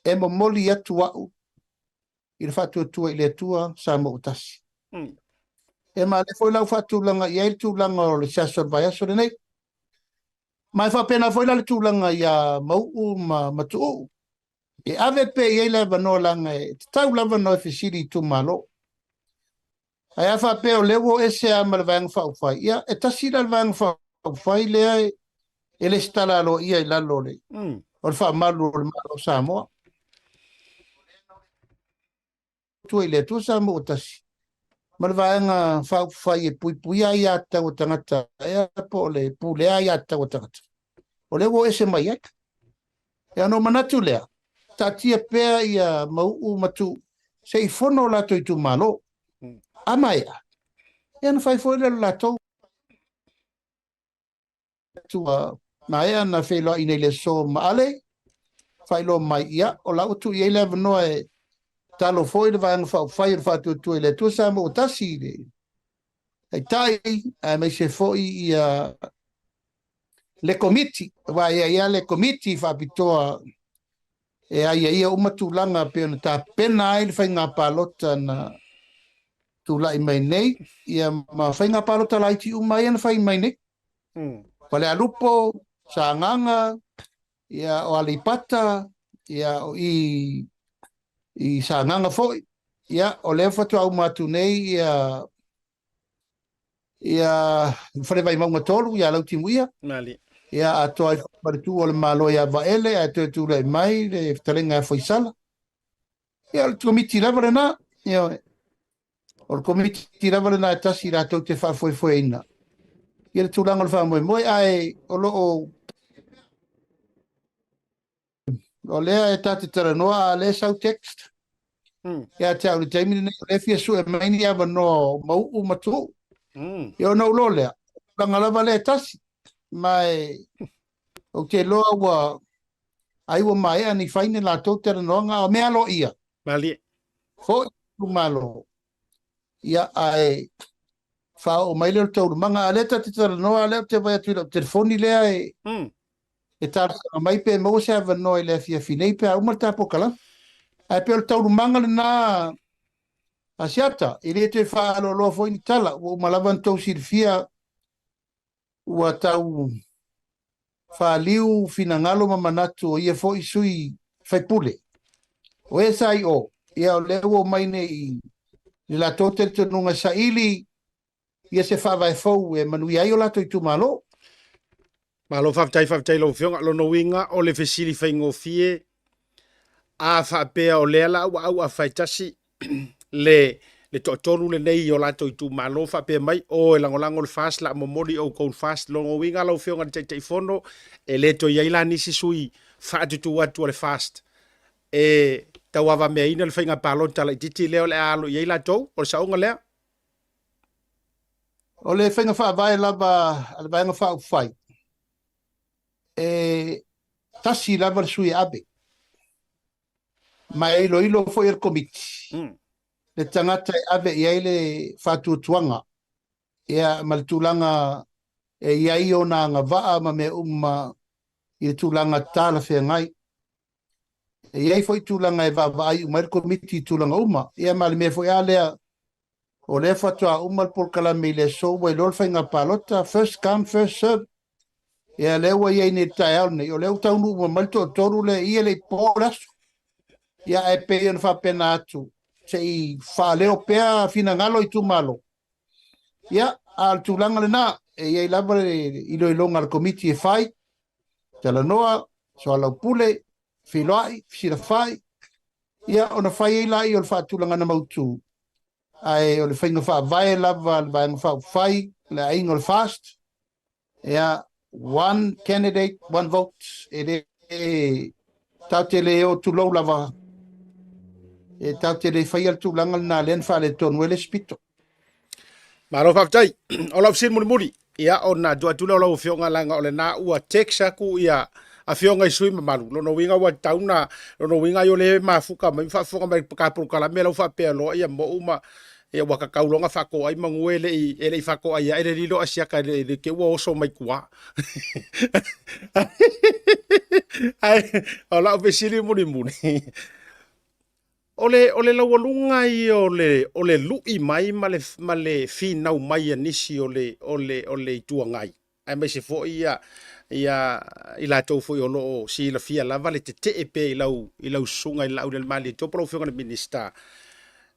Speaker 7: e momoli atu au i le faatuatua i le Atua Samoa ua tasi. E ma lea foi la ua faatulaga i ai le tulaga o le se aso o le vaiaso lenei. Ma e faapena foi la le tulaga ia Mau'u ma Matu'u'u. E ave pea i ai le avanoa leaga e tatau lava ona o e fesili i itumalo. Ae a faapea o lea ua o ese lava ma le Vaega Faaupufai, ia, e tasi la le Vaega Faaupufai lea e lesitala aloaia i lalo o le, o le faamalu o le Malo o Samoa. Tua i le Atua Samoa ua tasi ma le Vaega Faaupufai e puipuia aiatatau a tagata ea po o le pulea aiatatau a tagata. O lea ua o ese mai ai. Ia ona ou manatu lea, taatia pea ia Mauu ma Tuuu se i fono o latou itumalo. A maea, ia ona fai foi lea o le latou. Ua maea ona feiloai nei i le aso ma Ale, faailoa mai, ia, o la ua tuu i ai le avanoa e talo foi le Vaega Faaupufai o le Faatuatua i le Atua Samoa ua Tasi i le Taitai, aemaise foi ia le Komiti, aua e i ai lava le Komiti faapitoa e aiaia uma tulaga pei ona tapena ai le faiga palota na tulai mai nei, ia ma faiga palota laiti uma ia na fai mai nei. Falealupo, Sagaga, ia o Aleipata, ia o i i Sagaga foi, ia o lea faatoa uma atu nei ia ia le Fale Vaimauga 3 ia Lautimuia.
Speaker 1: Mali.
Speaker 7: Ia atoa ai ma le tuua o le Malo ia Vaele ae toe tulai mai le fetalaiga ia Faisala. Ia o le komiti lava lena. Ia o le komiti lava lena e tasi latou te faafoefoeina ia le tulaga o le faamoemoe ae o lo o O lea e ta te talanoa a o lea e sau text. Ia te au i le taimi lenei, o lea e fia sue mai ni avanoa o Mauu ma Tuuu. Ia ona ou iloa lea, o le tulaga lava lea e tasi. Ma e, ou te iloa ua, ai ua maea ni fai ni latou talanoaga, a o mea aloaia.
Speaker 1: Malie.
Speaker 7: Foi itumalo. Ia, ae faaoo mai lea o le taualumaga. A o lea ta te talanoa, a o lea ou te vaai atu i lau telefoni lea e, e talosaga mai pe maua se avanoa i le afiafi nei pe a uma le ta polokalame. Ae pei o le taualumaga lena a Siata, e le toe faaaloaloa foi ni tala, ua uma lava ona tou silafia ua tau faaliu finagalo ma manatu o ia foi sui faipule. O e sa i o, ia o lea ua omai nei i le latou talitonuga e saili ia se faavae fou e manuia ai o latou itumalo.
Speaker 1: Malo faafetai, faafetai i lau Afioga. Lona uiga o le fesili faigofie, a faapea o lea la ua auafaitasi le le toatolu lenei i o latou itumalo faapea mai, o e lagolago le FAST, la momoli outou le FAST. Lona uiga lau Afioga i le Taitaifono, e le toe i ai la nisi sui faatutu atu a le FAST e tauavameaina le faiga palota laitiiti lea o le a alo i ai latou. O le saoga lea.
Speaker 7: O le faiga faavae lava a le Vaega Faaupufai, e tasi lava le sui e ave, ma e iloilo foi e le Komiti le tagata e ave i ai le faatuatuaga ia, ma le tulaga e i ai ona agavaa ma mea uma i le tulaga talafeagai. E i ai foi tulaga e vaavaai uma ai le Komiti i tulaga uma. Ia ma le mea foi a lea, o lea faatoa uma le polokalame i le aso ua iloa le faiga palota, first come, first serve. Ia lea ua i ai nei i le taeao lenei, o lea ua taunuu uma mai le toatolu lea i e le i po le aso. Ia ae pei ona faapena atu, se i faaleo pea finagalo itumalo. Ia, a o le tulaga lena, e i ai lava le iloiloga a le Komiti e fai, talanoa, soalaupule, feiloai, fesilafai, ia ona fai ai laia o le faatulagaga mautu. Ae o le faiga faavae lava a le Vaega Faaupufai, le aiga o le FAST, ia, one candidate, one vote. E le, tatou te le o tulou lava, e tatou te le faia le tulaga lena lea na faaletonu ai le isi pito.
Speaker 1: Malo faafetai. O lau fesili mulimuli, ia ona tuu atu lea o lau Afioga leaga o lena ua text atu ia Afioga i sui mamalu. Lona uiga ua tatau na, lona uiga ai o lea e mafuka mai ma faafofoga mai i ka polokalame lau faapea loa ia Mauu ma ia ua tatau loa ona faatoai manu e le i e le i faatoai ae le lilo a siaka i le te ua oso mai tua. Ae o lau fesili mulimuli, O le, o le laualuga ia o le, o le lui mai ma le, ma le finau mai a nisi o le, o le, o le Itu Agai, aemaise foi ia, ia i latou foi o lo o silafia lava le tetee pea i lau, i lau susuga i le Laaulialemalietoa po o lau Afioga i le Minisita.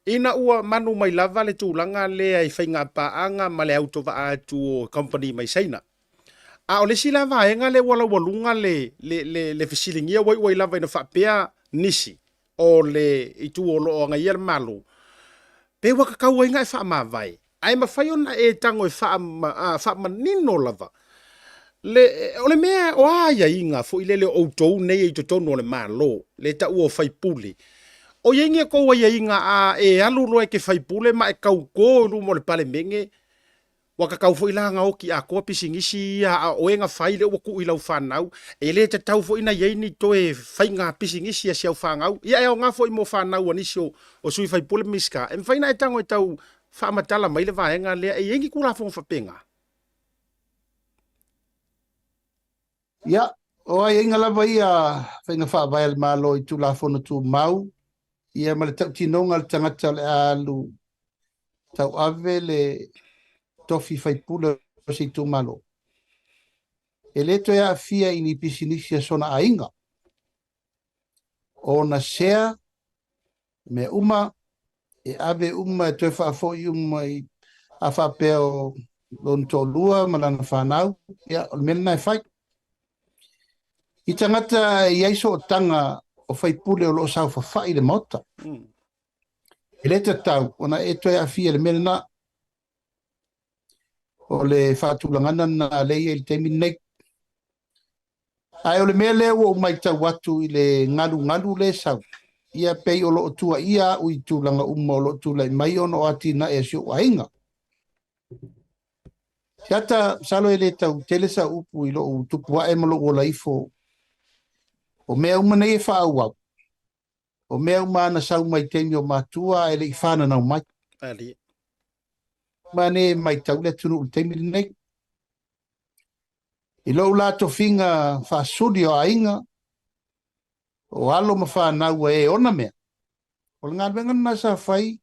Speaker 1: Ina ua manu mai lava le tulaga lea i faigapaaga ma le autovaa atu o kamupani mai Saina. A o le isi la vaega lea ua laualuga le, le, le, le fesiligia ua iu ai lava ina faapea nisi o le itu o lo o agaia le Malo, pe ua tatau ai na e faamavae, ae mafai ona e tago e faamanino lava le, o le mea o a aiaiga foi lele o outou nei i totonu o le Malo, le taua o faipule, o i ai ni a tou aiaiga a e alu loa e te faipule ma e tauto i luma o le Palemene, Ua tatau foi la na oti atoa pisinisi ia a o oe na fai lea ua tuu i lau fanau, e le tatau foi na i ai ni toe faiga pisinisi a si au fanau, ia e aoga foi mo fanau a nisi o o sui faipule ma Minisita. E mafai na e tago e tau faamatala mai le vaega lea e i ai ni Tulafono faapena?
Speaker 7: Ia, o aiaiga lava ia faiga faavae a le Malo i Tulafono Tumau, ia ma le tautinoga a le tagata o le a alu tauave le tofi faipule o se itumalo, e le toe aafia i ni pisinisi a sona aiga, o ona sea, mea uma, e ave uma e toe faafoi uma i a faapea o lona toalua ma lana fanau, ia, o le mea lena e fai. I tagata e i ai sootaga o faipule o lo o saofafai i le Maota, e le tatau ona e toe aafia i le mea lena. O le faatulagana lena lea e i ai i le taimi lenei. Ae o le mea lea ua ou matau atu i le galugalu lea e sau, ia pei o lo o tuuaia au i tulaga uma o lo o tulai mai ona o atinae a si ou aiga. Siata, masalo e le tau tele sau upu i lou tupu ae ma lou ola ifo. O mea uma nei e faaauau, o mea uma na sau mai taimi o matua ae le i fananau mai.
Speaker 1: Ali.
Speaker 7: Ma ne e matau le atunuu i le taimi lenei. I lou la tofiga faasuli o aiga, o alo ma fanau a e ona mea, o le galuega lena sa fai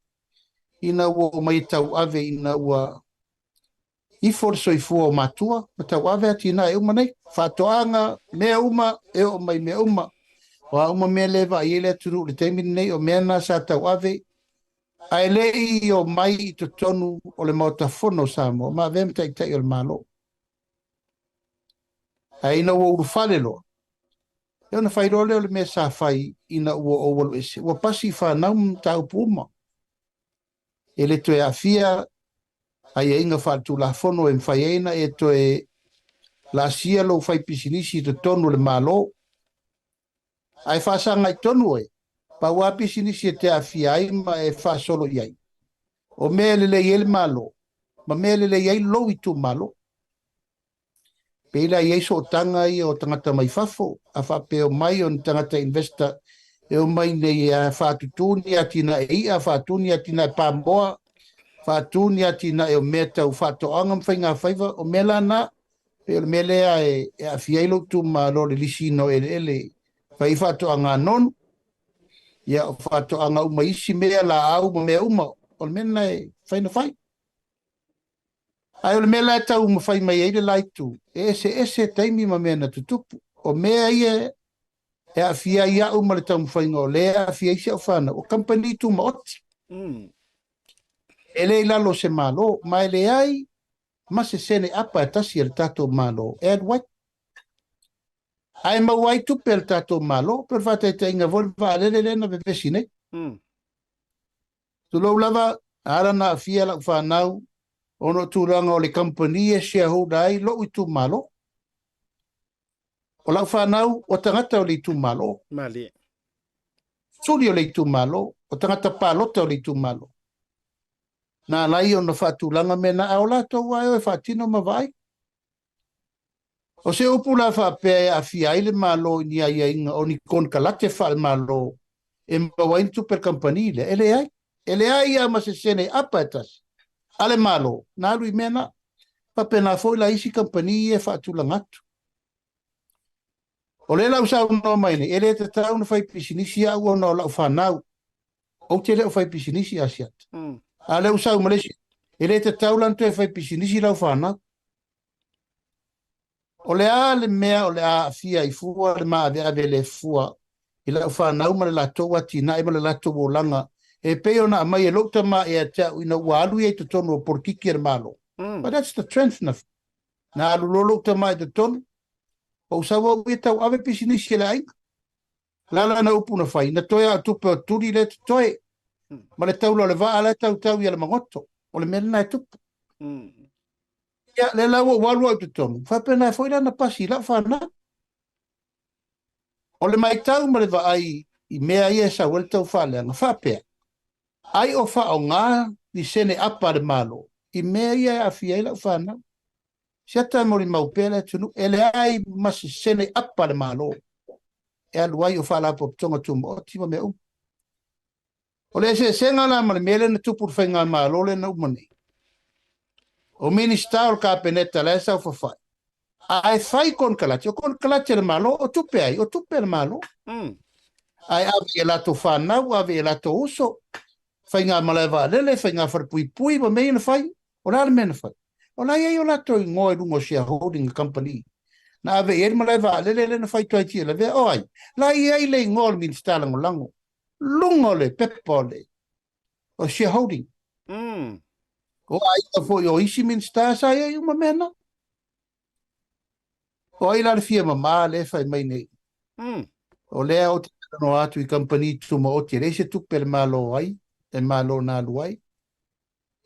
Speaker 7: ina ua omai e tauave ina ua ifo le soifua o matua ma tauave atinae uma nei, faatoaga, mea uma, e oo mai mea uma. O a uma mea lea e vaai ai le atunuu i le taimi lenei, o mea na sa tauave ae le i omai i totonu o le Maota Fono o Samoa ma avea ma Taitai o le Malo. Ae ina ua ulufale loa, ia ona fai loa lea o le mea sa fai ina ua ou alu ese, ua pasi i fanau ma mataupu uma. E le toe aafia aiaiga faaletulafono e mafai ai ona e toe laasia lou faipisinisi i totonu o le Malo. Ae faasagai tonu oe, pau lava pisinisi e te aafia ai ma e faasolo i ai, o mea e lelei ai le Malo ma mea e lelei ai lou itumalo. Pei la e i ai sootaga ia o tagata mai fafo, a faapea e omai o ni tagata investor e omai nei e faatutū ni atinae i'a, faatū ni atinae pamoa, faatū ni atinae o mea tau faatoaga ma faigafaiva, o mea la na, pei o le mea lea e aafia ai lou itumalo i le lisiina o eleele e fai ai faatoaga nonu, ia o faatoaga uma isi mea, laau ma mea uma, o le mea lena e fai na fai. Ae o le mea la e taumafai mai ai le la itu, e eseese taimi ma mea na tutupu. O mea ia e aafia ai au ma le taumafaiga o lea e aafia ai si au fanau, o kamupani tumaoti. E le i lalo o se Malo, ma e leai ma se sene apa e tasi a le tatou Malo e alu ai. Ae maua ai tupe a le tatou Malo, pei o le faataitaiga foi le vaalele lea na vevesi nei. Tulou lava, ala na aafia lau fanau ona o tulaga o le kamupani e shareholder ai lou itumalo. O lau fanau o tagata o le itumalo.
Speaker 1: Malie.
Speaker 7: Suli o le itumalo, o tagata palota o le itumalo. Na ala ai ona faatulaga mea na, a o latou lava e o e faatino ma vaai. O se upu la faapea e aafia ai le Malo i ni aiaiga o ni konekarate faale-Malo e maua ai ni tupe a le kamupani lea, e leai. E leai lava ma se sene apa e tasi a le Malo na alu i mea na. Faapena foi la isi kamupani ia e faatulaga atu. O lea la ua saunoa mai nei, e le tatau ona fai pisinisi au ona o lau fanau. Ou te le o fai pisinisi Asiata. A o lea ua sau ma le isi, e le tatau la ona toe fai pisinisi lau fanau. O le a le mea o le a aafia ai fua le maaveave le fua i lau fanau ma le latou atinae ma le latou olaga E pei ona aumai e lou tama ia te au ina ua alu ia i totonu o polokiki a le Malo. But that's the trend na Na alu loa lou tama i totonu, ou sau au ia tauave pisinisi a le aiga. Lala na upu na fai, na toe a o tupe o tuli lea totoe, ma le taula o le vaa la e tautau ia le magoto. O le mea lena e tupu. Ia, lea la ua ou alu au i totonu, faapena foi la na pasi i lau fanau. O le matau ma le vaai i mea ia e sau ai le taufaaleaga, faapea, ai o faaaoga ni sene apa a le Malo i mea ia e aafia ai lau fanau. Siata e molimau pea le atunuu, e leai ma se sene apa a le Malo e alu ai o Faalapotopotoga Tumaoti ma mea uma. O le eseesega la ma le mea lea na tupu i le faigamalo lea na uma nei, o Minisita o le Kapeneta la e saofafai, ae fai konekarate, o konekarate a le Malo, o tupe ai? O tupe a le Malo. Ae ave i a latou fanau, ave i a latou uso, faiga malae vaalele, faiga falepuipui ma mea ia na fai. O le a le mea na fai? O la e i ai o latou igoa i luga o shareholding a kamupani. Na ave i ai le malae vaalele lea na fai toaiti e lavea. O ai? La e i ai le igoa o le Minisita Lagolago luga o le pepa o le o shareholding. O aiga foi o isi Minisita sa i ai uma mea na. O ai la le fia mamā lea e fai mai nei? O lea ou te talanoa atu i kamupani tumaoti e leai se tupe a le Malo ai, le Malo na alu ai.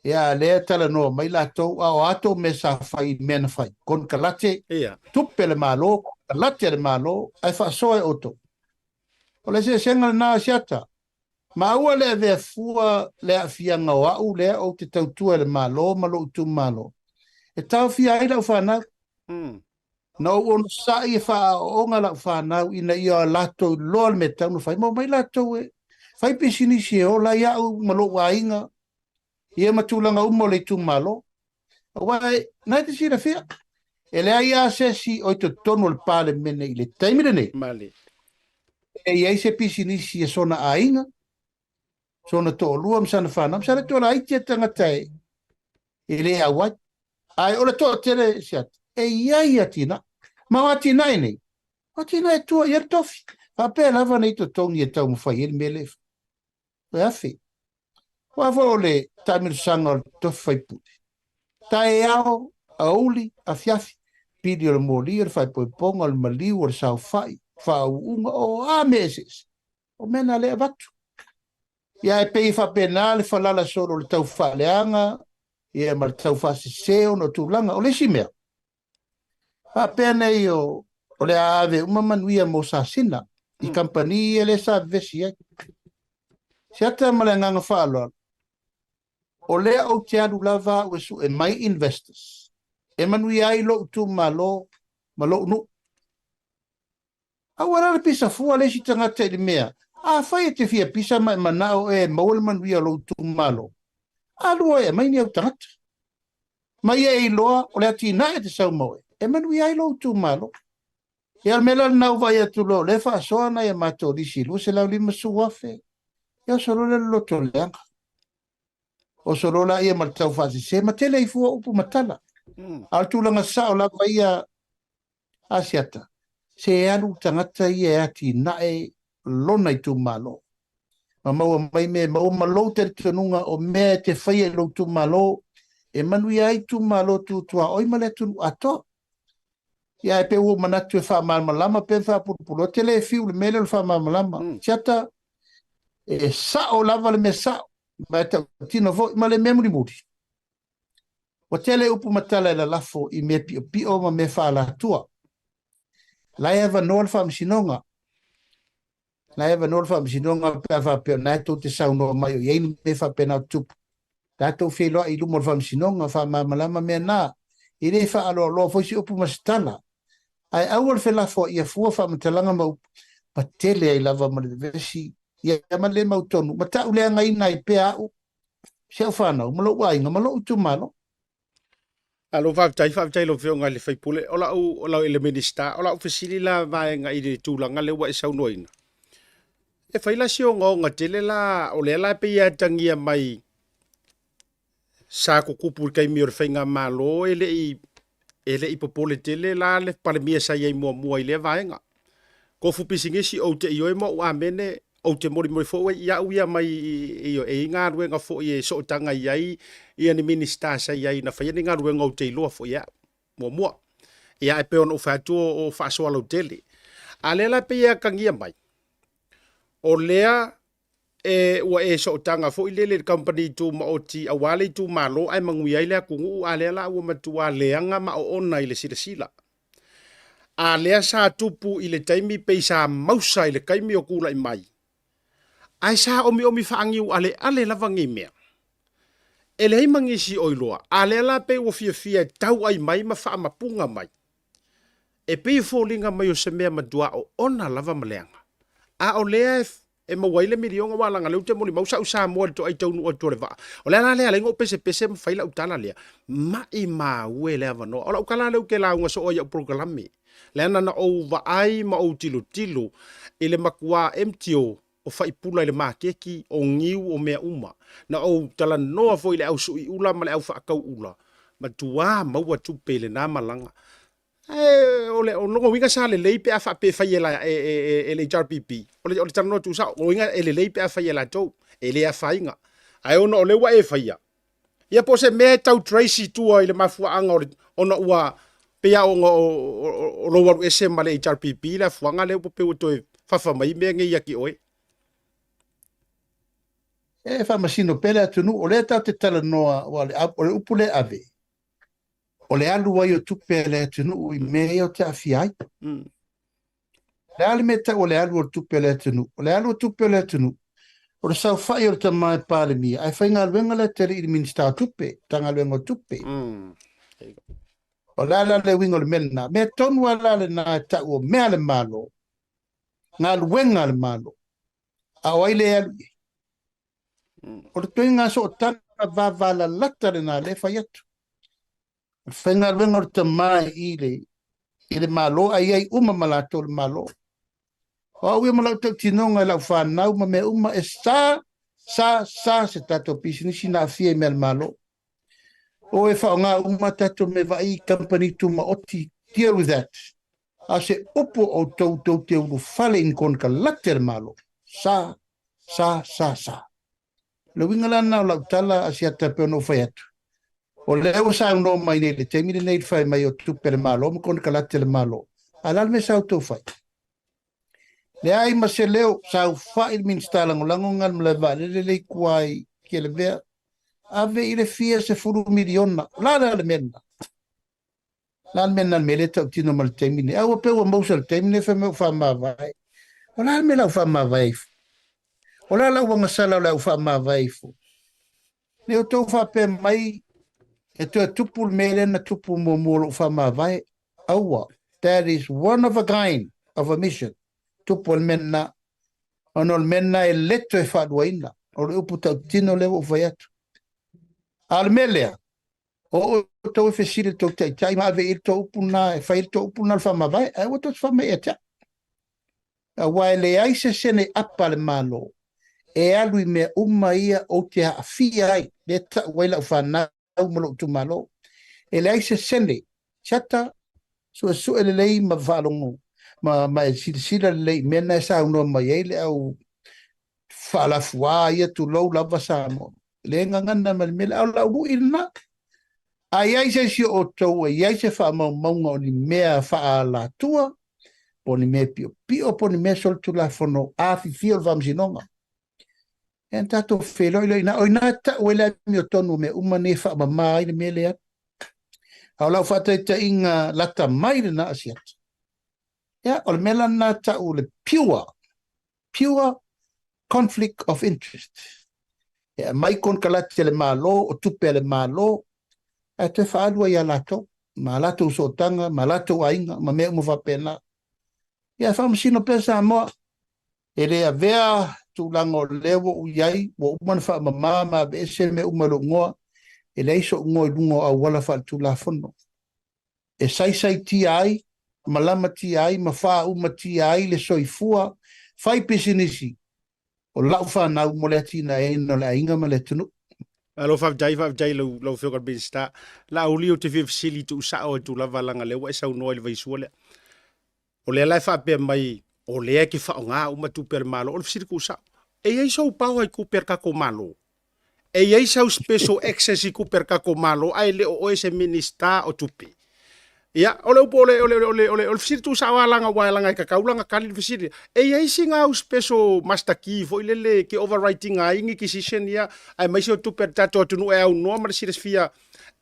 Speaker 7: Ia, lea e talanoa mai latou, a o a tou mea sa fai i mea na fai? Konekarate, tupe a le Malo, konekarate a le Malo, ae faasoa e outou. O le eseesega lena o Asiata. Ma aua le avea fua le aafiaga o au lea ou te tautua i le Malo ma lou itumalo, e taofia ai lau fanau. Na ou onosai e faaaooga lau fanau ina ia latou iloa le mea e tatau ona fai, ma omai latou e fai pisinisi e ola ai au ma lou aiga, ia ma tulaga uma o le itumalo. Aua na e te silafia, e leai lava se isi o i totonu o le Palemene i le taimi lenei e i ai se pisinisi a sona aiga, sona toalua ma sana fanau, masalo e toa laiti a tagata e le auai. Ae o le toatele Siata, e i ai atinae. Ma o atinae nei, o atinae e tua i ai le tofi. Faapea lava nei totogi e taumafai ai le mea lea e fai. Toe afe. Aua foi o le taamilosaga o le tofi faipule. Taeao, aoauli, afiafi, pili o le moli, o le faepoepoga, o le maliu, o le saofai, faauuga, o a mea eseese. O mea na lea e avatu. Ia e pei e faapena le falala solo o le tau faaleaga, ia ma le tau faasese ona o tulaga. O le isi mea, faapea nei o, o le a ave uma manuia mo Sasina i kamupani ia lea sa vevesi ai. Siata ma le agaga faaaloalo, o lea ou te alu lava au e sue mai investors e manuia ai lou itumalo ma lou nuu. Aua la le pisa fua le isi tagata i le mea, afai e te fia pisa ma e manao e maua le manuia o lou itumalo, alu oe e aumai ni au tagata. Ma ia e iloa o le atinae e te sau ma oe, e manuia ai lou itumalo. Ia o le mea la lena ua vaai atu loa o lea e faasoa nai a matou lisi 250,000, ia oso loa lea loloto leaga. Oso loa laia ma le tau faasese ma tele ai fua upu ma tala. A o le tulaga sao lava ia Asiata, se alu tagata ia e atinae lona itumalo. Ma maua mai mea e maua ma lou talitonuga o mea e te faia i lou itumalo e manuia ai itumalo tutuaoi ma le atunuu atoa. Ia ae pei ua ou manatu e faamalamalama pe faapulupulu. Ou te le fiu i le mea lea o le faamalamalama. Asiata, e sao lava le mea sao, ma e tautino foi ma le mea mulimuli. Ua tele upu ma tala e lalafo i mea piopio ma mea faaalatua. La e avanoa le Faamasinoga. La e avanoa le Faamasinoga pe a faapea o lena e tou te saunoa mai o i ai ni mea faapena o tutupu. Tatou feiloai i luma o le Faamasinoga, faamalamalama mea na. E le faaaloaloa foi se upu ma se tala. Ae aua le felafoaia fua faamatalaga ma upu, ma tele ai lava ma le vevesi, ia ma le le mautonu, ma tauleagaina ai pea au si au fanau ma lou aiga ma lou itumalo.
Speaker 1: Alo, faafetai, faafetai i lau Afioga i le sui usufono. O lau, o lau, i le Minisita, o lau fesili la vaega i le tulaga lea ua e saunoaina. E fai la si ogaoga tele la, o lea la e pei e atagia mai sa tutupu i le taimi o le faigamalo e le i, e le i popole tele la le Palemia sa i ai muamua i lea vaega. Tofu pisinisi ou te ioe ma ou amene. Ou te molimoli foi ai i au ia mai i, e i galuega foi e sootaga i ai ia ni Minista sa i ai na faia ni galuega ou te iloa foi e au. Muamua. Ia e pei ona ou fai atu o faasoa lautele. A lea la pei e atagia mai, o lea e ua e sootaga foi lele i le kamupani tumaoti aua le itumalo ae manuia ai le atunuu, a lea la ua matua leaga ma oona i le silasila. A lea sa tupu i le taimi pei sa mausa i le taimi o tulai mai, ae sa omiomi faaniualeale lava nei mea. E leai ma nisi o iloa, a lea la pei ua fiafia e tauai mai ma faamapuga mai. E pei e foliga mai o se mea matua oona lava ma leaga. A o lea e e maua ai le miliona aua leaga lea ou te molimau sa ou Samoa i le toai taunuu atu o le vaa. O le ala lea e ala ai ona ou pesepese ma fai lau tala lea, maimau e le avanoa. O lau tala lea ou te lauga soo ai i au polokalame. Leaga na ou vaai ma ou tilotilo i le matua MTO o faipula i le maketi, o niu, o mea uma. Na ou talanoa foi i le au sui ula ma le au faatau ula, matua maua tupe i lena malaga. Ae o le o lona uiga sa lelei pe a faapea e fai e la e e e le HRPP. O le o le talanoa tuusao, o lona uiga e lelei pe a fai e latou, e le afaina. Ae ona o lea ua e faia, ia po o se mea e tau trace i tua i le mafuaaga o le ona ua pei lava ona o lou alu ese ma le HRPP le afuaga lea ua pei ua toe fafa mai mea nei ia te oe.
Speaker 7: E faamasino pea le atunuu, o lea tatou te talanoa, aua o le upu lea e ave, o le alu ai o tupe a le atunuu i mea ia ou te aafia ai. O le a le mea e tau o le alu o le tupe a le atunuu? O le alu o tupe a le atunuu, o le saofai o le tama e Palemia, ae faigaluega le atalii i le Minisita o Tupe, Matagaluega o Tupe. O le a la le uiga o le mea lena? Mea tonu lava la lena e tau o mea a le Malo, galuega a le Malo, a o ai lea e alu i ai? O le ituaiga sootaga vavalalata lena lea e fai atu. O le faigaluega o le tama i le, i le Malo ae i ai uma ma latou le Malo. O au ia ma lau tautinoga i lau fanau ma mea uma e sa, sa, sa se tatou pisinisi na aafia i mea a le Malo. O e faaaoga uma tatou mea vaai i kamupani tumaoti, deal with that. A o se upu o outou tou te ulufale i ni konekarate a le Malo. Sa, sa, sa, sa. O le uiga la lena o lau tala Asiata e pei ona ou fai atu, o lea ua saunoa mai nei i le taimi lenei i le fai mai o tupe a le Malo ma konekarate a le Malo. A o le a le mea sa outou fai? Leai ma se leo, saofai le Minisita Lagolago i le malae vaalele lea i tua i Tialavea, ave i le fia sefulu miliona. O le a le mea lena? Le a le mea lena, le mea lea e tautino mai i le taimi lenei? A ua pei ua mausa i le taimi lenei fai mai ua faamavae. O le a le mea o le a ou faamavae ai fua? O le a lau agasala o le a ou faamavae ai fua? Ne i outou faapea mai e toe tupu le mea lea na tupu muamua o lou faamavae. Aua, that is one of a kind of a mission. Tupu ai le mea lena. Ona o le mea lena e le toe faaluaina. O le upu tautino lea ua ou fai atu. A o le mea lea, o outou e fesili i le tou taitai ma ave i ai le tou upu lena, e fai ai le tou upu lena o le faamavae, ae aua tou te fai mai ia te au. Aua e leai se sene apa a le Malo e alu i mea uma ia ou te aafia ai, lea e tau ai lau fanau ma lou itumalo. E leai se sene, siata, suesue lelei ma faalogo ma, ma e silasila lelei i mea na e saunoa mai ai le au faalafuā ia, tulou lava Samoa. Le gagana ma le mea lea, a o lau lui lena. A i ai se isi o outou e i ai se faamaumauga o ni mea faaalatua, po o ni mea piopio, po o ni mea solitulafono afifio i le Faamasinoga, ia ona tatou feiloai lea i ina. O i ina e tau ai le amiotonu o mea uma nei e faamama ai le mea lea. A o lau faataitaiga lata mai lena Asiata, ia, o le mea la lena e tau o le pure, pure conflict of interest. E aumai konekarate a le Malo, o tupe a le Malo, ae toe faaalu ai ia latou, ma latou sootaga, ma latou aiga, ma mea uma faapena. Ia, e faamasino pea Samoa, e le avea tulaga o lea ua ou i ai, ua uma ona faamama ma aveese mea uma i lou igoa, e leai sou igoa i luga o auala faaletulafono. E saisaitia ai, ma lamatia ai, ma faaumatia ai le soifua fai pisinisi o lau fanau mo le atinaeina o le aiga ma le atunuu.
Speaker 1: Malo faafetai, faafetai lau, lau Afioga i le Minisita. Laauli ou te fia fesili tuusao atu lava leaga lea ua e saunoa i le vaisua lea. O lea la e faapea mai O lea e te faaaoga uma tupe a le Malo. O le fesili tuusao, e i ai sou power i tupe a le tatou Malo? E i ai sau special access i tupe a le tatou Malo ae le o oe se Minisita o Tupe? Ia, o le upu o le, o le, o le, o le, o le fesili tuusao lava leaga aua leaga e tatau la ona tali le fesili. E i ai sina au special master key foi lele e te overwrite ina ai ni decision ia aemaise o tupe a le tatou atunuu e aunoa ma le silafia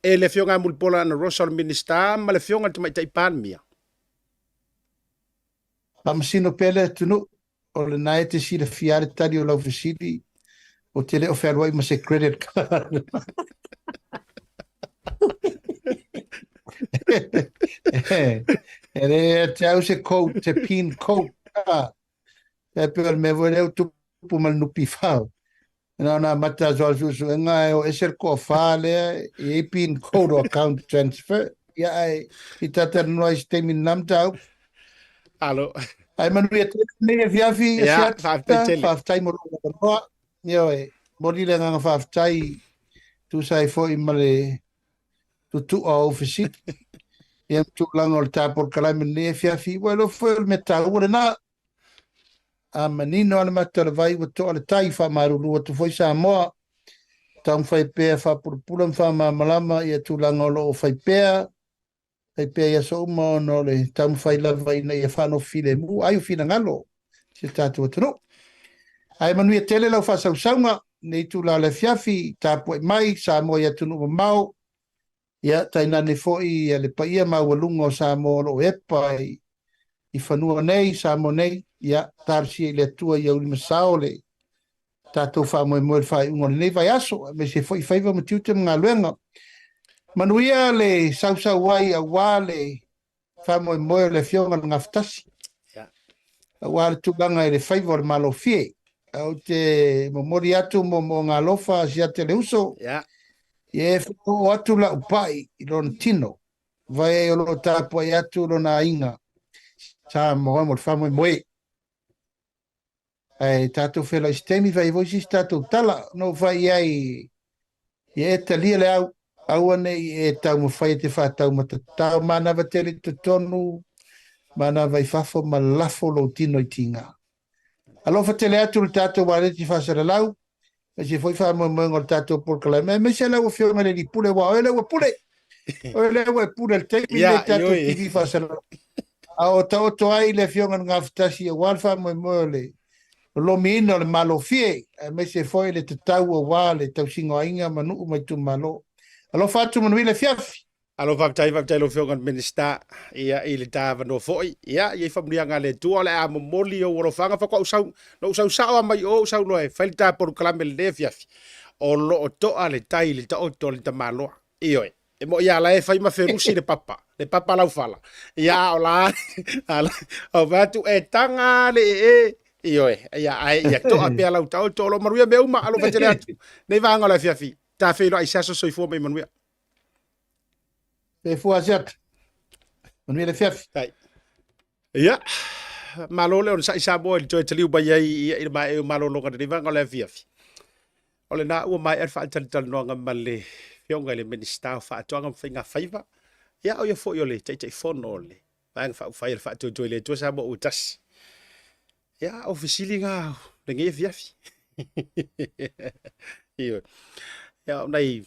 Speaker 1: e le Afioga ia Mulipola Anarosa o le Minisita ma le Afioga i le Tamaitai Palemia?
Speaker 7: Faamasino pea le atunuu, o lena e te silafia le tali o lau fesili, ou te le o fealuai ma se credit card. E le ia te au se code, se pin code. E pei o le mea foi lea ua tupu ma le NPF. Na ona amata aso o le suesuega e o ese le toafa lea e i ai pin code o account transfer. Ia ae i talatalanoa ai i se taimi i lena mataupu.
Speaker 1: Alo.
Speaker 7: Ae manuia tele lenei afiafi,
Speaker 1: Ia,
Speaker 7: Asiata.
Speaker 1: faafetai tele.
Speaker 7: Faafetai mo lou avanoa. Ioe, momoli le agaga faafetai tusa ai foi ma le tutua o ou fesili. Ia ma tulaga o le ta polokalame i lenei afiafi. Ua iloa foi o le mea taua lena. A manino lava le mata o le vai ua toa le tai, faamalulu atu foi Samoa, taumafai pea faapulapula ma faamalamalama ia tulaga o lo o fai pea, fai pea i aso uma ona o le taumafai lava ina ia faanofo filemu ai o finagalo si o tatou atunuu. Ae manuia tele lau faasausauga i lenei itula o le afiafi, tapuai mai Samoa i atunuu mamao, Ia, tainane foi le paia maualuga o Samoa o lo o epa i fanua nei, Samoa nei, ia, talosia i le Atua ia ulimasao le tatou faamoemoe i le faaiuga o lenei vaiaso, aemaise foi faiva ma tiute ma galuega. Manuia le sausau ai aua le faamoemoe o le Afioga i le Gafatasi, aua le tulaga i le faiva o le Malofie. Ou te momoli atu moomooga alofa a Siate le uso, ia e whakaoo atu lau pai i lona tino, vai ai o lo o tapuai atu lona aiga Samoa mo le faamoemoe. Ae tatou feiloai i se taimi, fai ai foi se isi tatou tala. Na ou fai i ai, ia e talia le au, aua ne i e taumafai e te faataumatatao manava tele i totonu, manava i fafo ma lafo lou tino i tiga. Alofa tele atu le tatou waleti faasalalau, aemaise foi faamoemoega o le tatou polokalame, aemaise lau Afioga i le Alii Pule, aua o oe lea ua pule. O oe lea ua e pule i le taimi lenei i le tatou TV faasalalau. A o taoto ai le Afioga i le Gafatasi aua le faamoemoe o le lolomiina o le Malofie, aemaise foi le tatau aua le tausiga o aiga ma nuu ma itumalo. Alofa atu manuia le afiafi.
Speaker 1: Alo faafetai faafetai lau Afioga i le Minisita ia i le ta avanoa foi ia i ai faamanuiaga a le Atua o le a momoli ou alofaga faatoa ou sau na ou sau sao lava mai o ou saunoa e fai le ta polokalame i lenei afiafi o lo o toa le tai i le taoto a le tamaloa ioe e moi lava la e fai ma ferusi le papa le papa laufala ia a o la a fai atu e taga le ee ioe ia ae ia toa pea lau taoto o lo o manuia mea uma alofa tele atu nei vaega o le afiafi ta feiloai i se aso soifua ma ia manuia.
Speaker 7: Soifua Asiata. Manuia le afiafi.
Speaker 1: Tai. Ia, malo le onosai Samoa i le toe taliu mai ai ia, i le maea o malologa lenei vaega o le afiafi. O lena ua maea le faatalitalanoaga ma le Afioga i le Minisita o Faatoaga ma Faiga Faiva, ia o ia foi o le Taitaifono o le Vaega Faaupufai a le Faatuatua i le Atua Samoa ua tasi. Ia, o fesili na o lenei afiafi. Ioe. Ia, o nai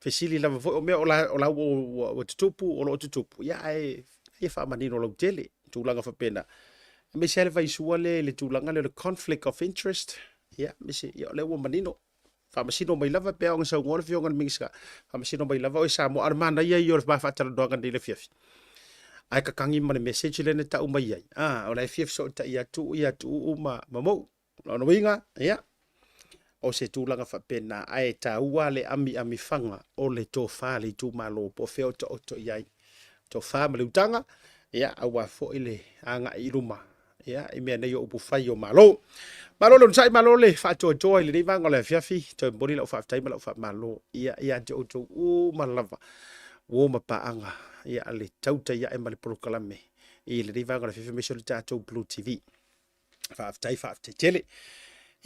Speaker 1: fesili lava foi, o mea o la, o la ua, ua, ua tutupu, o lo o tutupu, ia ae ia faamanino lautele, tulaga faapena. Aemaise lava le vaisua lea i le tulaga lea o le conflict of interest, ia, aemaise, ia o lea ua manino. Faamasino mai lava pe a ona saunoa le Afioga i le Minisita, faamasino mai lava oe Samoa, a o le manaia ia o le ma faatalanoaga nei i le afiafi. Ae kakagi ma le message lea na tau mai ai, a, o la e fia fesootai atu ia Tuuu ma, ma Mou. O lona uiga, ia, o se tulaga faapena, ae taua le amiamifaga o le tofa a le itumalo po o fea o taoto i ai. Tofa ma le utaga, ia, aua foi le agai i luma ia, i mea nei o upu fai o Malo. Malo le onosai, malo le faatoatoa i lenei vaega o le afiafi. Toe momoli lau faafetai ma lau faamalo ia, ia te outou uma lava uo ma paaga ia, le tautai ae ma le polokalame i lenei vaega o le afiafi aemaise o le tatou Blue TV. Faafetai, faafetai tele.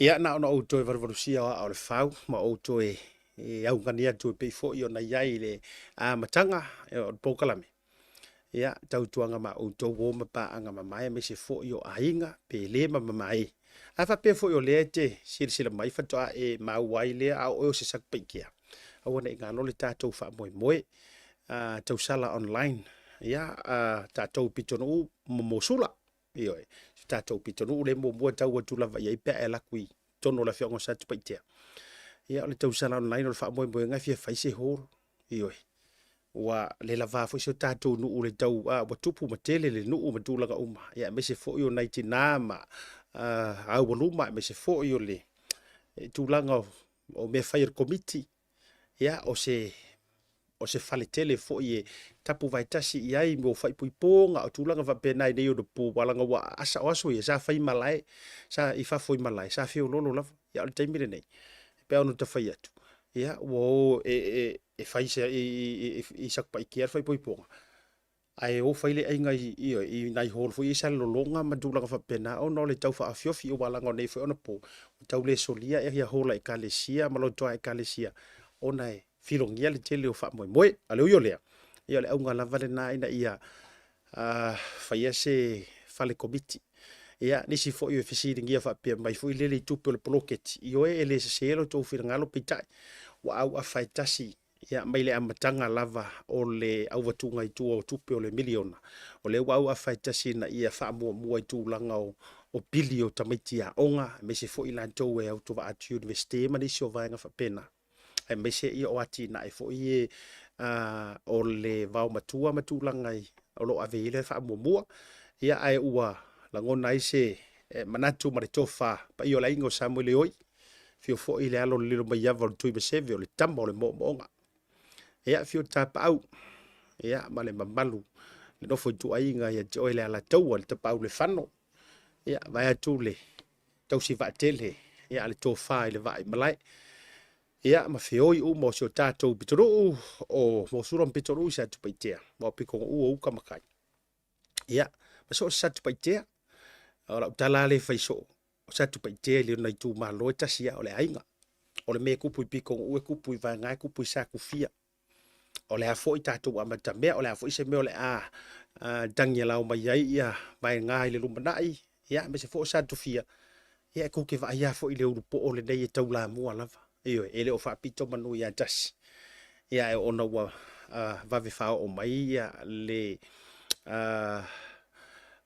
Speaker 1: Ia, na ona ou toe valuvalusia o aa o le fau ma ou toe e augani atu e pei foi ona i ai i le amataga o le polokalame. Ia, tautuaga ma outou o ma paaga mamae aemaise foi o aiga, pele ma mamae. A faapea foi o lea e te silasila mai faatoa e maua ai lea a o oe o se Satupaitea, aua ne i galo le tatou faamoemoe a tausala online, ia, a tatou pitonuu ma Mosula. Ioe, si tatou pitonuu lea muamua e tau atu lava i ai pe a e alu atu i totonu o le afioaga o Satupaitea. Ia, o le tausala online o le faamoemoega e fia fai se hall. Ioe, ua le lava foi si o tatou nuu le tau, a, ua tupu ma tele le nuu ma tulaga uma, ia aemaise foi o nai tinā ma aualuma, aemaise foi o le tulaga o mea fai a le komiti, ia o se o se fale tele foi e tapu vaetasi i ai mo faaipoipoga o tulaga faapena i nei ona po, aua leaga ua asa o aso ia sa fai i malae, sa i fafo i malae, sa feololo lava. Ia o le taimi lenei, e pei ona ta fai atu, ia ua o e, e, e fai se, i, i, i, i Satupaitea le faaipoipoga, ae o fai le aiga i, i, i nai hall foi ia i Salelologa ma tulaga faapena ona o le tau faaofiofi aua leaga o nei foi ona po ua tau le solia ia hall a ekalesia ma lotoa a ekalesia ona e filogia le tele o faamoemoe. A le ui o lea, ia o le auga lava lena ina ia faia se fale komiti. Ia, nisi foi o fesiligia faapea mai foi lele i tupe o le poloketi, ioe e le sese lo tou finagalo peitai, ua auafa e tasi ia, mai le amataga lava o le auvatuga i tua o tupe o le miliona, o lea ua auafa e tasi ina ia faamuamua i tulaga o, o pili o tamaiti aoga, aemaise foi latou e autovaa atu i Universite ma nisi o vaega faapena. Aemaise ia o atinae foi e o le vaomatua ma tulaga i, o lo o ave i ai le faamuamua. Ia, ae ua lagona ai se manatu ma le tofa paia o le aiga o Samuele Oi, afio foi le alo o le Lilomaiava o le Tuimaseve o le tama o le moomooga. Ia, afio Tapaau, ia, ma le mamalu le nofo ituaiga ia te oe le Alataua, le Tapaau Lefano, ia, vaeatu le tausi vaatele, ia, a le tofa i le vaa i malae. Ia, ma feoi uma o si o tatou pitonuu, o Mosula ma Pitonuu i Satupaitea, ma o Pitonuu o uka ma kai. Ia, ma so o se Satupaitea, o lau tala lava lea e fai soo, o Satupaitea i lona itumalo e tasi lava o le aiga. O le mea e kupu i Pitonuu e kupu i Vaega e kupu i Satufia. O le a foi tatou amatamea, o le a foi se mea o le a tagialao mai ai ia Vaega i le lumanai, ia aemaise foi o Satufia, ia e tou te vaai lava foi i le ulupoo lenei e taulamua lava. Ioe, e le o faapito manu ia tasi. Ia ae ona ua vave faaoo mai ia le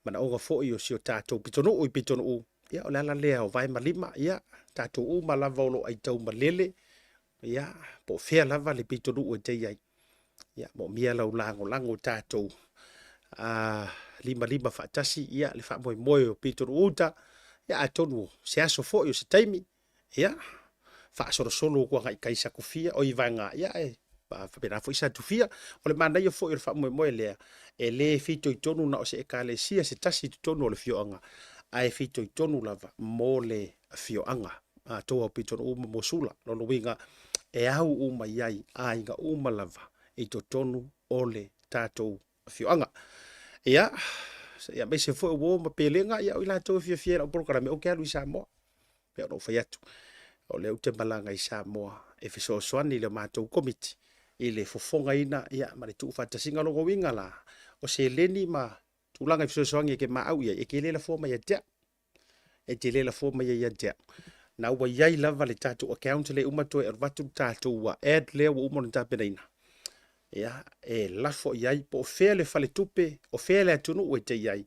Speaker 1: manaoga foi o si o tatou pitonuu i pitonuu, ia o le ala lea o vae ma lima, ia tatou uma lava o lo o aitau malele, ia po o fea lava le pitonuu e te i ai, ia moomia lau lagolago tatou limalima faatasi ia le faamoemoe o pitonuu uta, ia atonu o se aso foi o se taimi, ia faasolosolo atu agai kai Satufia, oi Vaega, ia e faapena foi Satufia. O le manaia foi o le faamoemoe lea, e le fitoitonu na o se ekalesia se tasi i totonu o le afioaga, ae fitoitonu lava mo le afioaga atoa o Pitonuu ma Mosula. Lona uiga, e au uma i ai aiga uma lava i totonu o le tatou afioaga. Ia, ia aemaise foi o uo ma pelega, ia o i latou e fiafia i lau polokalame, ou te alu i Samoa. Pei ona ou fai atu, o lea ou te malaga i Samoa e fesoasoani i le matou komiti i le fofogaina ia, ma le tuufaatasiga. O lona uiga la, o seleni ma tulaga i fesoasoani e te maau i ai, e te le lafoa mai ia te au. E te le lafoa mai ai ia te au. Na ua i ai lava le tatou account lea uma toe avatu le tatou ad lea ua uma ona tapenaina. Ia, e lafo i ai po o fea le faletupe, o fea le atunuu e te i ai.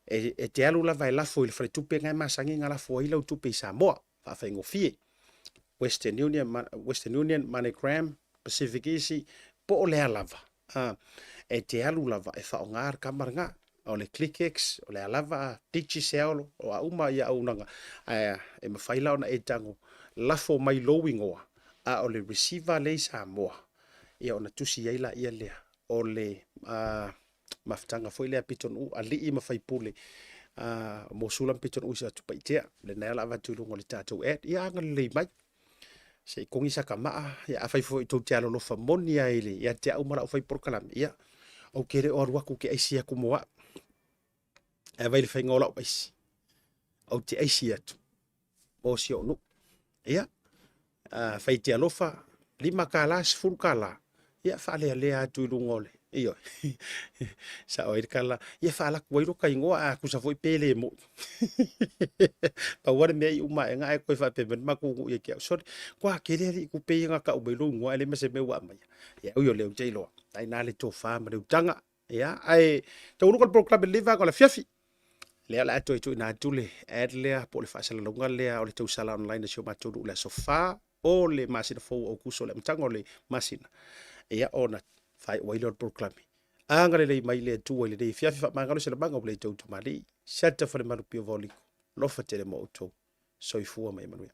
Speaker 1: E, e te alu lava e lafo i le faletupe na e masani na lafo ai lau tupe i Samoa, faafaigofie. Western Union, Western Union, MoneyGram, Pacific Easy, po o lea lava. A, e te alu lava e faaaoga le kama lena. O le ClickX, o le a lava, Digicel, o a uma ia auaunaga, ae e mafai la ona e tago lafo mai lou igoa, a o le receiver lea i Samoa, ia ona tusi ai laia lea o le mafutaga foi lea a Pitonuu, alii ma faipule Mosula ma Pitonuu i Satupaitea. Lena o le a avatu i luga o le tatou ad, ia agalelei mai. Se i kogi saka maa, ia afai foi tou te alolofa moni lava i le, ia te au ma lau fai polokalame, ia, ou te le o alu atu ou te aisi atu mo au. Ae vai le faiga o lau aisi. Ou te aisi atu mo si ou nuu. Ia, afai te alofa, $5, $10, ia faalealea atu i luga o le. Ioe. Sao ai le tala, ia faalaku ai loka igoa a tusa foi pe le mo'i. Pau lava le mea i uma aega ae toe faapea mai le matou nuu ia te au, sole, kua tele alii tupe ia na tau mai lou igoa ae leai ma se mea ua aumaia. Ia ui o lea ou te iloa, na ina le tofa ma le utaga. Ia, ae taunuuga le polokalame lenei vaega o le afiafi. Lea o le a toe tuuina atu le ad lea po o le faasalalauga lea o le tausala online a si o matou nuu i le aso 4 o le masina fou o Aokuso, le amataga o le masina. Ia, ona faaiu ai lea o le polokalame. Agalelei mai le Atua i lenei afiafi, faamagalo se lamaga ua le tou tamalii. Siata Falemalu Pio Vaoliko, lofa tele mo outou. Soifua ma ia manuia.